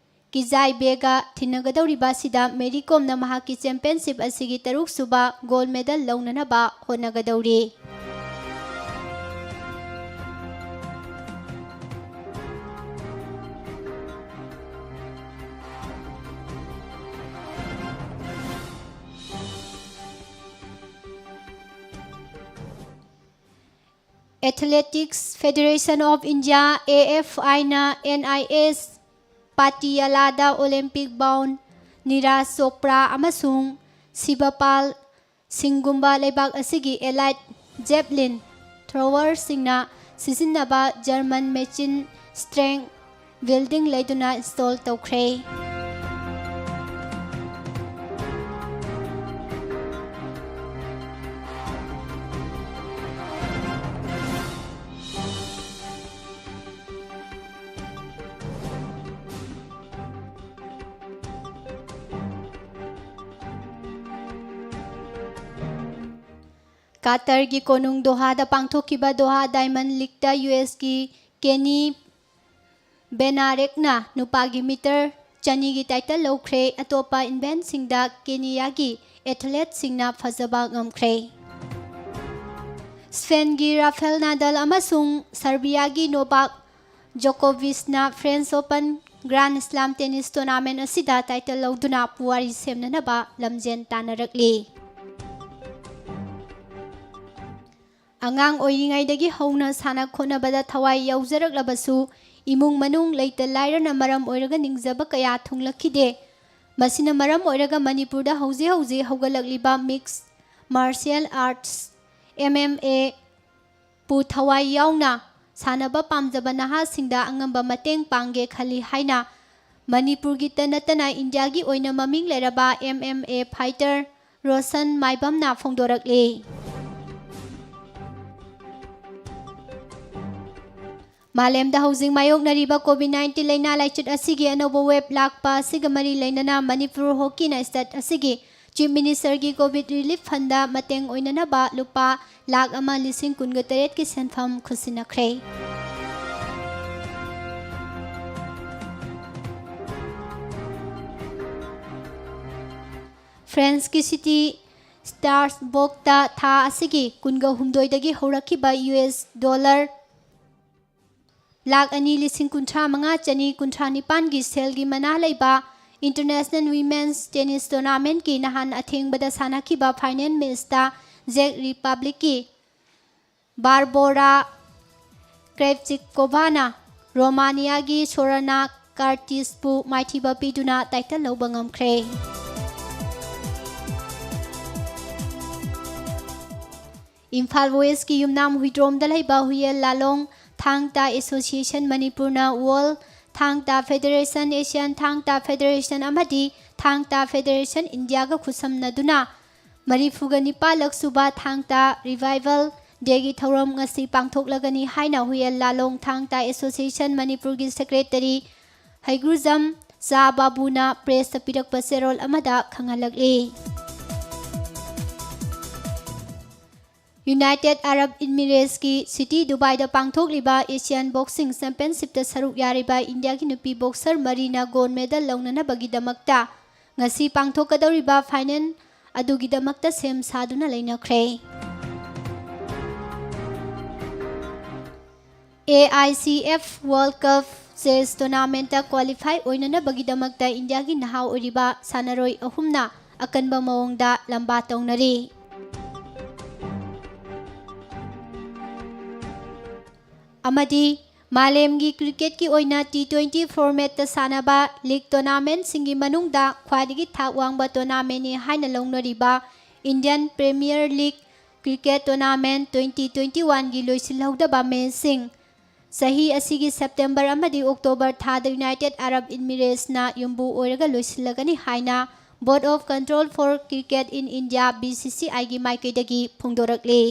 ꯀꯤꯖꯥꯏꯕꯦꯒ ꯊꯤꯟꯅꯒꯗꯧꯔꯤꯕ ꯑꯁꯤꯗ ꯃꯦꯔꯤ ꯀꯣꯝꯅ ꯃꯍꯥꯛꯀꯤ championship ꯑꯁꯤꯒꯤ ꯇꯔꯨꯛꯁꯨꯕ gold medal ꯂꯧꯅꯅꯕ ꯍꯣꯠꯅꯒꯗꯧꯔꯤ꯫ Athletics Federation of India, A F I ꯅ N I S Patialaꯗ Olympic bound Neeraj Chopra ꯑꯃꯁꯨꯡ Shivpal Singhꯒꯨꯝꯕ ꯂꯩꯕꯥꯛ ꯑꯁꯤꯒꯤ elite javelin throwerꯁꯤꯡꯅ ꯁꯤꯖꯤꯟꯅꯕ German machine strength building ꯂꯩꯗꯨꯅ install ꯇꯧꯈ꯭ꯔꯦ꯫ ꯀꯥꯇꯔꯒꯤ ꯀꯣꯅꯨꯡ ꯗꯣꯍꯥꯗ ꯄꯥꯡꯊꯣꯛꯈꯤꯕ ꯗꯣꯍꯥ Diamond Leagueꯇ U S ꯀꯤ Kenny Bednarekꯅ ꯅꯨꯄꯥꯒꯤ meter ꯆꯅꯤꯒꯤ title ꯂꯧꯈ꯭ꯔꯦ꯫ ꯑꯇꯣꯞꯄ eventꯁꯤꯡꯗ Kenyaꯒꯤ athleteꯁꯤꯡꯅ ꯐꯖꯕ ꯉꯝꯈ꯭ꯔꯦ꯫ Spainꯒꯤ Rafael Nadal ꯑꯃꯁꯨꯡ Serbiaꯒꯤ Novak Djokovicꯅ French Open Grand Slam tennis tournament ꯑꯁꯤꯗ title ꯂꯧꯗꯨꯅ ꯄꯨꯋꯥꯔꯤ ꯁꯦꯝꯅꯅꯕ ꯂꯝꯖꯦꯜ ꯇꯥꯟꯅꯔꯛꯂꯤ꯫ ꯑꯉꯥꯡ ꯑꯣꯏꯔꯤꯉꯩꯗꯒꯤ ꯍꯧꯅ ꯁꯥꯟꯅ ꯈꯣꯠꯅꯕꯗ ꯊꯋꯥꯏ ꯌꯥꯎꯖꯔꯛꯂꯕꯁꯨ, ꯏꯃꯨꯡ ꯃꯅꯨꯡ ꯂꯩꯇ ꯂꯥꯏꯔꯅ ꯃꯔꯝ ꯑꯣꯏꯔꯒ ꯅꯤꯡꯖꯕ ꯀꯌꯥ ꯊꯨꯡꯂꯛꯈꯤꯗꯦ꯫ ꯃꯁꯤꯅ ꯃꯔꯝ ꯑꯣꯏꯔꯒ ꯃꯅꯤꯄꯨꯔꯗ ꯍꯧꯖꯤꯛ ꯍꯧꯖꯤꯛ ꯍꯧꯒꯠꯂꯛꯂꯤꯕ mixed martial arts, M M A, ꯄꯨ ꯊꯋꯥꯏ ꯌꯥꯎꯅ ꯁꯥꯟꯅꯕ ꯄꯥꯝꯖꯕ ꯅꯍꯥꯁꯤꯡꯗ ꯑꯉꯝꯕ ꯃꯇꯦꯡ ꯄꯥꯡꯒꯦ ꯈꯜꯂꯤ ꯍꯥꯏꯅ ꯃꯅꯤꯄꯨꯔꯒꯤꯇ ꯅꯠꯇꯅ ꯏꯟꯗꯤꯌꯥꯒꯤ ꯑꯣꯏꯅ ꯃꯃꯤꯡ ꯂꯩꯔꯕ M M A fighter Roshan ꯃꯥꯏꯕꯝꯅ ꯐꯣꯡꯗꯣꯔꯛꯂꯤ꯫ ꯃꯥꯂꯦꯝꯗ ꯍꯧꯖꯤꯛ ꯃꯥꯌꯣꯛꯅꯔꯤꯕ COVID nineteen ꯂꯥꯏꯅꯥ ꯂꯥꯏꯆꯠ ꯑꯁꯤꯒꯤ ꯑꯅꯧꯕ wave ꯂꯥꯛꯄ ꯑꯁꯤꯒ ꯃꯔꯤ ꯂꯩꯅꯅ ꯃꯅꯤꯄꯨꯔ hockeyꯅ state ꯑꯁꯤꯒꯤ Chief Ministerꯒꯤ COVID relief fundꯗ ꯃꯇꯦꯡ ꯑꯣꯏꯅꯅꯕ ꯂꯨꯄꯥ ꯂꯥꯈ ꯑꯃ ꯂꯤꯁꯤꯡ ꯀꯨꯟꯒ ꯇꯔꯦꯠꯀꯤ ꯁꯦꯟꯐꯝ ꯈꯨꯠꯁꯤꯟꯅꯈ꯭ꯔꯦ꯫ Franceꯀꯤ city Strasbourgꯇ ꯊꯥ ꯑꯁꯤꯒꯤ ꯀꯨꯟꯒ ꯍꯨꯝꯗꯣꯏꯗꯒꯤ ꯍꯧꯔꯛꯈꯤꯕ U S dollar ꯂꯥꯈ ꯑꯅꯤ ꯂꯤꯁꯤꯡ ꯀꯨꯟꯊ꯭ꯔꯥ ꯃꯉꯥ ꯆꯅꯤ ꯀꯨꯟꯊ꯭ꯔꯥ ꯅꯤꯄꯥꯟꯒꯤ ꯁꯦꯜꯒꯤ ꯃꯅꯥ ꯂꯩꯕ International Women's Tennis Tournamentꯀꯤ ꯅꯍꯥꯟ ꯑꯊꯦꯡꯕꯗ ꯁꯥꯟꯅꯈꯤꯕ final matchꯇ Czech Republicꯀꯤ ꯕꯥꯔꯕꯣꯔꯥ ꯀ꯭ꯔꯦꯞꯆꯤꯛꯀꯣꯚꯥꯅ ꯔꯣꯃꯥꯅꯤꯌꯥꯒꯤ ꯁꯣꯔꯥꯅꯥ ꯀꯥꯔꯇꯤꯁꯄꯨ ꯃꯥꯏꯊꯤꯕ ꯄꯤꯗꯨꯅ ꯇꯥꯏꯇꯜ ꯂꯧꯕ ꯉꯝꯈ꯭ꯔꯦ꯫ ꯏꯝꯐꯥꯜ ꯋꯦꯁꯀꯤ ꯌꯨꯝꯅꯥꯝ ꯍꯨꯏꯗ꯭ꯔꯣꯝꯗ ꯂꯩꯕ ꯍꯨꯏꯌꯦꯜ ꯂꯥꯂꯣꯡ ꯊꯥꯡ ꯇꯥ ꯑꯦꯁꯣꯁꯤꯌꯦꯁꯟ ꯃꯅꯤꯄꯨꯔꯅ ꯋꯥꯔꯜ ꯊꯥꯡ ꯇꯥ ꯐꯦꯗꯦꯔꯦꯁꯟ, ꯑꯦꯁꯤꯌꯥꯟ ꯊꯥꯡ ꯇꯥ ꯐꯦꯗꯦꯔꯦꯁꯟ ꯑꯃꯗꯤ ꯊꯥꯡ ꯇꯥ ꯐꯦꯗꯦꯔꯦꯁꯟ ꯏꯟꯗꯤꯌꯥꯒ ꯈꯨꯠꯁꯝꯅꯗꯨꯅ ꯃꯔꯤꯐꯨꯒ ꯅꯤꯄꯥꯜꯂꯛ ꯁꯨꯕ ꯊꯥꯡ ꯇꯥ ꯔꯤꯚꯥꯏꯚꯦꯜ ꯗꯦꯒꯤ ꯊꯧꯔꯝ ꯉꯁꯤ ꯄꯥꯡꯊꯣꯛꯂꯒꯅꯤ ꯍꯥꯏꯅ ꯍꯨꯏꯌꯦꯜ ꯂꯥꯂꯣꯡ ꯊꯥꯡ ꯇꯥ ꯑꯦꯁꯣꯁꯤꯌꯦꯁꯟ ꯃꯅꯤꯄꯨꯔꯒꯤ ꯁꯦꯀ꯭ꯔꯦꯇꯔꯤ ꯍꯩꯒ꯭ꯔꯨꯖꯝ ꯆꯥ ꯕꯥꯕꯨꯅ ꯄ꯭ꯔꯦꯁꯇ ꯄꯤꯔꯛꯄ ꯆꯦꯔꯣꯜ ꯑꯃꯗ ꯈꯪꯍꯜꯂꯛꯂꯤ꯫ ꯌꯨꯅꯥꯏꯇꯦꯗ ꯑꯔꯕ ꯏꯃꯤꯔꯦꯠꯁꯀꯤ ꯁꯤꯇꯤ ꯗꯨꯕꯥꯏꯗ ꯄꯥꯡꯊꯣꯛꯂꯤꯕ ꯑꯦꯁꯤꯌꯥꯟ ꯕꯣꯛꯁꯤꯡ ꯆꯦꯝꯄꯤꯌꯟꯁꯤꯞꯇ ꯁꯔꯨꯛ ꯌꯥꯔꯤꯕ ꯏꯟꯗꯤꯌꯥꯒꯤ ꯅꯨꯄꯤ ꯕꯣꯛꯁꯔ ꯃꯔꯤꯅ ꯒꯣꯜꯗ ꯃꯦꯗꯜ ꯂꯧꯅꯅꯕꯒꯤꯗꯃꯛꯇ ꯉꯁꯤ ꯄꯥꯡꯊꯣꯛꯀꯗꯧꯔꯤꯕ ꯐꯥꯏꯅꯦꯜ ꯑꯗꯨꯒꯤꯗꯃꯛꯇ ꯁꯦꯝ ꯁꯥꯗꯨꯅ ꯂꯩꯅꯈ꯭ꯔꯦ꯫ A I C F world cup chess ꯇꯣꯔꯅꯥꯃꯦꯟꯠꯇ ꯀ꯭ꯋꯥꯂꯤꯐꯥꯏ ꯑꯣꯏꯅꯅꯕꯒꯤꯗꯃꯛꯇ ꯏꯟꯗꯤꯌꯥꯒꯤ ꯅꯍꯥ ꯑꯣꯏꯔꯤꯕ ꯁꯥꯟꯅꯔꯣꯏ ꯑꯍꯨꯝꯅ ꯑꯀꯟꯕ ꯃꯑꯣꯡꯗ ꯂꯝꯕꯥ ꯇꯧꯅꯔꯤ꯫ ꯑꯃꯗꯤ ꯃꯥꯂꯦꯝꯒꯤ ꯀ꯭ꯔꯤꯀꯦꯠꯀꯤ ꯑꯣꯏꯅ ꯇꯤ ꯇ꯭ꯋꯦꯟꯇꯤ ꯐꯣꯔꯃꯦꯠꯇ ꯁꯥꯟꯅꯕ ꯂꯤꯒ ꯇꯣꯔꯅꯥꯃꯦꯟꯠꯁꯤꯡꯒꯤ ꯃꯅꯨꯡꯗ ꯈ꯭ꯋꯥꯏꯗꯒꯤ ꯊꯥꯛ ꯋꯥꯡꯕ ꯇꯣꯔꯅꯥꯃꯦꯟꯠꯅꯤ ꯍꯥꯏꯅ ꯂꯧꯅꯔꯤꯕ Indian premier league cricket tournament twenty twenty ꯋꯥꯟꯒꯤ ꯂꯣꯏꯁꯤꯜꯍꯧꯗꯕ ꯃꯦꯆꯁꯤꯡ ꯆꯍꯤ ꯑꯁꯤꯒꯤ ꯁꯦꯞꯇꯦꯝꯕꯔ ꯑꯃꯗꯤ ꯑꯣꯛꯇꯣꯕꯔ ꯊꯥꯗ ꯌꯨꯅꯥꯏꯇꯦꯗ ꯑꯔꯕ ꯏꯃꯤꯔꯦꯠꯁꯅ ꯌꯨꯝꯕꯨ ꯑꯣꯏꯔꯒ ꯂꯣꯏꯁꯤꯜꯂꯒꯅꯤ ꯍꯥꯏꯅ Board of Control for Cricket in India, B C C I ꯒꯤ ꯃꯥꯏꯀꯩꯗꯒꯤ ꯐꯣꯡꯗꯣꯔꯛꯂꯤ꯫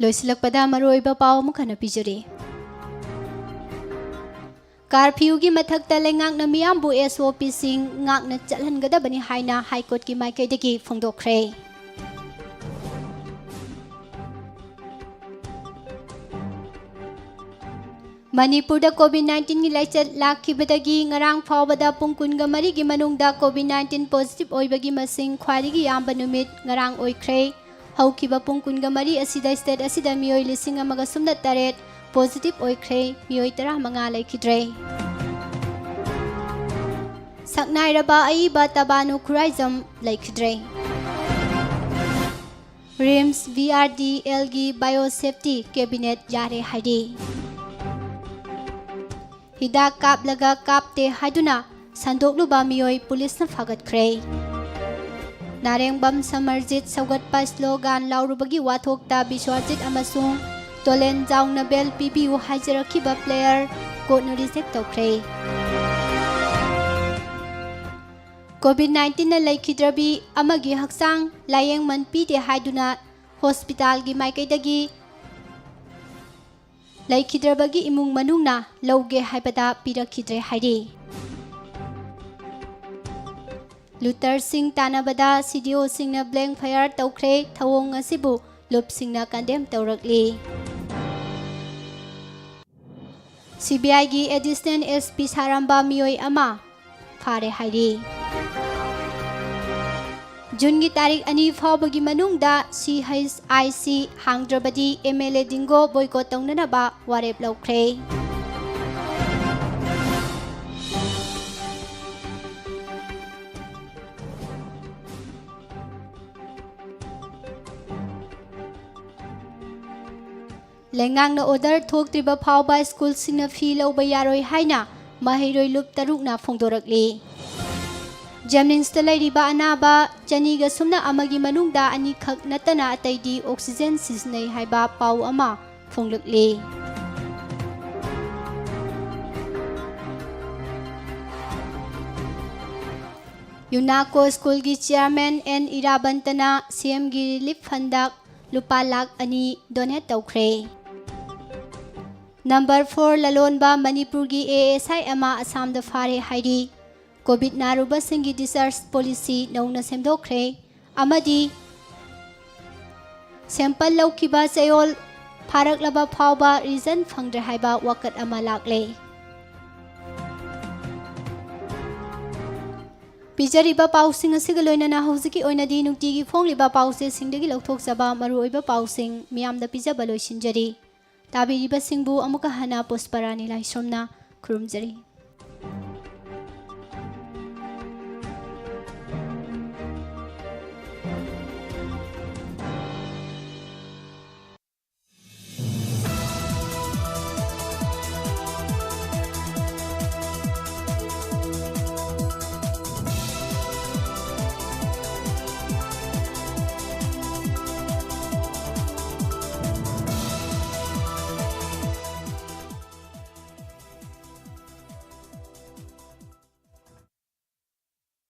ꯂꯣꯏꯁꯤꯜꯂꯛꯄꯗ ꯃꯔꯨꯑꯣꯏꯕ ꯄꯥꯎ ꯑꯃꯨꯛ ꯍꯟꯅ ꯄꯤꯖꯔꯤ꯫ ꯀꯥꯔꯐ꯭ꯌꯨꯒꯤ ꯃꯊꯛꯇ ꯂꯩꯉꯥꯛꯅ ꯃꯤꯌꯥꯝꯕꯨ ꯑꯦꯁ ꯑꯣ ꯄꯤꯁꯤꯡ ꯉꯥꯛꯅ ꯆꯠꯍꯟꯒꯗꯕꯅꯤ ꯍꯥꯏꯅ ꯍꯥꯏ ꯀꯣꯔꯠꯀꯤ ꯃꯥꯏꯀꯩꯗꯒꯤ ꯐꯣꯡꯗꯣꯛꯈ꯭ꯔꯦ꯫ ꯃꯅꯤꯄꯨꯔꯗ COVID nineteenꯒꯤ ꯂꯥꯏꯆꯠ ꯂꯥꯛꯈꯤꯕꯗꯒꯤ ꯉꯔꯥꯡ ꯐꯥꯎꯕꯗ ꯄꯨꯡ ꯀꯨꯟꯒ ꯃꯔꯤꯒꯤ ꯃꯅꯨꯡꯗ COVID nineteen positive ꯑꯣꯏꯕꯒꯤ ꯃꯁꯤꯡ ꯈ꯭ꯋꯥꯏꯗꯒꯤ ꯌꯥꯝꯕ ꯅꯨꯃꯤꯠ ꯉꯔꯥꯡ ꯑꯣꯏꯈ꯭ꯔꯦ꯫ ꯍꯧꯈꯤꯕ ꯄꯨꯡ ꯀꯨꯟꯒ ꯃꯔꯤ ꯑꯁꯤꯗ state ꯑꯁꯤꯗ ꯃꯤꯑꯣꯏ ꯂꯤꯁꯤꯡ ꯑꯃꯒ ꯁꯨꯞꯅ ꯇꯔꯦꯠ positive ꯑꯣꯏꯈ꯭ꯔꯦ, ꯃꯤꯑꯣꯏ ꯇꯔꯥꯃꯉꯥ ꯂꯩꯈꯤꯗ꯭ꯔꯦ꯫ ꯁꯛꯅꯥꯏꯔꯕ ꯑꯏꯕ ꯇꯕꯥꯅꯨ ꯈꯨꯔꯥꯏꯖꯝ ꯂꯩꯈꯤꯗ꯭ꯔꯦ꯫ RIMS VRDLꯒꯤ biosafety cabinet ꯌꯥꯔꯦ ꯍꯥꯏꯔꯤ꯫ ꯍꯤꯗꯥꯛ ꯀꯥꯞꯂꯒ ꯀꯥꯞꯇꯦ ꯍꯥꯏꯗꯨꯅ ꯁꯟꯗꯣꯛꯂꯨꯕ ꯃꯤꯑꯣꯏ ꯄꯨꯂꯤꯁꯅ ꯐꯥꯒꯠꯈ꯭ꯔꯦ꯫ ꯅꯥꯔꯦꯡꯕꯝ ꯁꯃꯔꯖꯤꯠ ꯁꯧꯒꯠꯄ slogan ꯂꯥꯎꯔꯨꯕꯒꯤ ꯋꯥꯊꯣꯛꯇ ꯕꯤꯁ꯭ꯋꯖꯤꯠ ꯑꯃꯁꯨꯡ ꯇꯣꯂꯦꯟꯖꯥꯎꯅ bail ꯄꯤꯕꯤꯌꯨ ꯍꯥꯏꯖꯔꯛꯈꯤꯕ player courtꯅ reject ꯇꯧꯈ꯭ꯔꯦ꯫ COVID nineteenꯅ ꯂꯩꯈꯤꯗ꯭ꯔꯕꯤ ꯑꯃꯒꯤ ꯍꯛꯆꯥꯡ ꯂꯥꯌꯦꯡꯃꯟ ꯄꯤꯗꯦ ꯍꯥꯏꯗꯨꯅ hospitalꯒꯤ ꯃꯥꯏꯀꯩꯗꯒꯤ ꯂꯩꯈꯤꯗ꯭ꯔꯕꯒꯤ ꯏꯃꯨꯡ ꯃꯅꯨꯡꯅ ꯂꯧꯒꯦ ꯍꯥꯏꯕꯗ ꯄꯤꯔꯛꯈꯤꯗ꯭ꯔꯦ ꯍꯥꯏꯔꯤ꯫ Looterꯁꯤꯡ ꯇꯥꯟꯅꯕꯗ CDOꯁꯤꯡꯅ blank fire ꯇꯧꯈ꯭ꯔꯦ꯫ ꯊꯧꯑꯣꯡ ꯑꯁꯤꯕꯨ ꯂꯨꯞꯁꯤꯡꯅ condemn ꯇꯧꯔꯛꯂꯤ꯫ CBIꯒꯤ additional SP ꯁꯥꯔꯝꯕ ꯃꯤꯑꯣꯏ ꯑꯃ ꯐꯥꯔꯦ ꯍꯥꯏꯔꯤ꯫ ꯖꯨꯟꯒꯤ ꯇꯥꯔꯤꯛ ꯑꯅꯤ ꯐꯥꯎꯕꯒꯤ ꯃꯅꯨꯡꯗ CHIC ꯍꯥꯡꯗ꯭ꯔꯕꯗꯤ MLA ꯗꯤꯡꯒꯣ boycott ꯇꯧꯅꯅꯕ ꯋꯥꯔꯦꯞ ꯂꯧꯈ꯭ꯔꯦ꯫ ꯂꯩꯉꯥꯛꯅ order ꯊꯣꯛꯇ꯭ꯔꯤꯕ ꯐꯥꯎꯕ ꯁ꯭ꯀꯨꯜꯁꯤꯡꯅ ꯐꯤ ꯂꯧꯕ ꯌꯥꯔꯣꯏ ꯍꯥꯏꯅ ꯃꯍꯩꯔꯣꯏ ꯂꯨꯞ ꯇꯔꯨꯛꯅ ꯐꯣꯡꯗꯣꯔꯛꯂꯤ꯫ JNIMSꯇ ꯂꯩꯔꯤꯕ ꯑꯅꯥꯕ ꯆꯅꯤꯒ ꯁꯨꯞꯅ ꯑꯃꯒꯤ ꯃꯅꯨꯡꯗ ꯑꯅꯤꯈꯛ ꯅꯠꯇꯅ ꯑꯇꯩꯗꯤ oxygen ꯁꯤꯖꯤꯟꯅꯩ ꯍꯥꯏꯕ ꯄꯥꯎ ꯑꯃ ꯐꯣꯡꯂꯛꯂꯤ꯫ UNACO ꯁ꯭ꯀꯨꯜꯒꯤ chairman N ꯏꯔꯥꯕꯟꯇꯅ CMꯒꯤ relief fundꯗ ꯂꯨꯄꯥ ꯂꯥꯈ ꯑꯅꯤ donate ꯇꯧꯈ꯭ꯔꯦ꯫ Number four ꯂꯂꯣꯟꯕ ꯃꯅꯤꯄꯨꯔꯒꯤ ASI ꯑꯃ ꯑꯁꯥꯝꯗ ꯐꯥꯔꯦ ꯍꯥꯏꯔꯤ꯫ COVID ꯅꯥꯔꯨꯕꯁꯤꯡꯒꯤ discharge policy ꯅꯧꯅ ꯁꯦꯝꯗꯣꯛꯈ꯭ꯔꯦ ꯑꯃꯗꯤ sample ꯂꯧꯈꯤꯕ ꯆꯌꯣꯜ ꯐꯥꯔꯛꯂꯕ ꯐꯥꯎꯕ ꯔꯤꯖꯟ ꯐꯪꯗ꯭ꯔꯦ ꯍꯥꯏꯕ ꯋꯥꯀꯠ ꯑꯃ ꯂꯥꯛꯂꯦ꯫ ꯄꯤꯖꯔꯤꯕ ꯄꯥꯎꯁꯤꯡ ꯑꯁꯤꯒ ꯂꯣꯏꯅꯅ ꯍꯧꯖꯤꯛꯀꯤ ꯑꯣꯏꯅꯗꯤ ꯅꯨꯡꯇꯤꯒꯤ ꯐꯣꯡꯂꯤꯕ ꯄꯥꯎꯆꯦꯁꯤꯡꯗꯒꯤ ꯂꯧꯊꯣꯛꯆꯕ ꯃꯔꯨꯑꯣꯏꯕ ꯄꯥꯎꯁꯤꯡ ꯃꯤꯌꯥꯝꯗ ꯄꯤꯖꯕ ꯂꯣꯏꯁꯤꯟꯖꯔꯤ꯫ ꯇꯥꯕꯤꯔꯤꯕꯁꯤꯡꯕꯨ ꯑꯃꯨꯛꯀ ꯍꯟꯅ ꯄꯨꯁꯄꯔꯥꯅꯤ ꯂꯥꯏꯁ꯭ꯔꯝꯅ ꯈꯨꯔꯨꯝꯖꯔꯤ꯫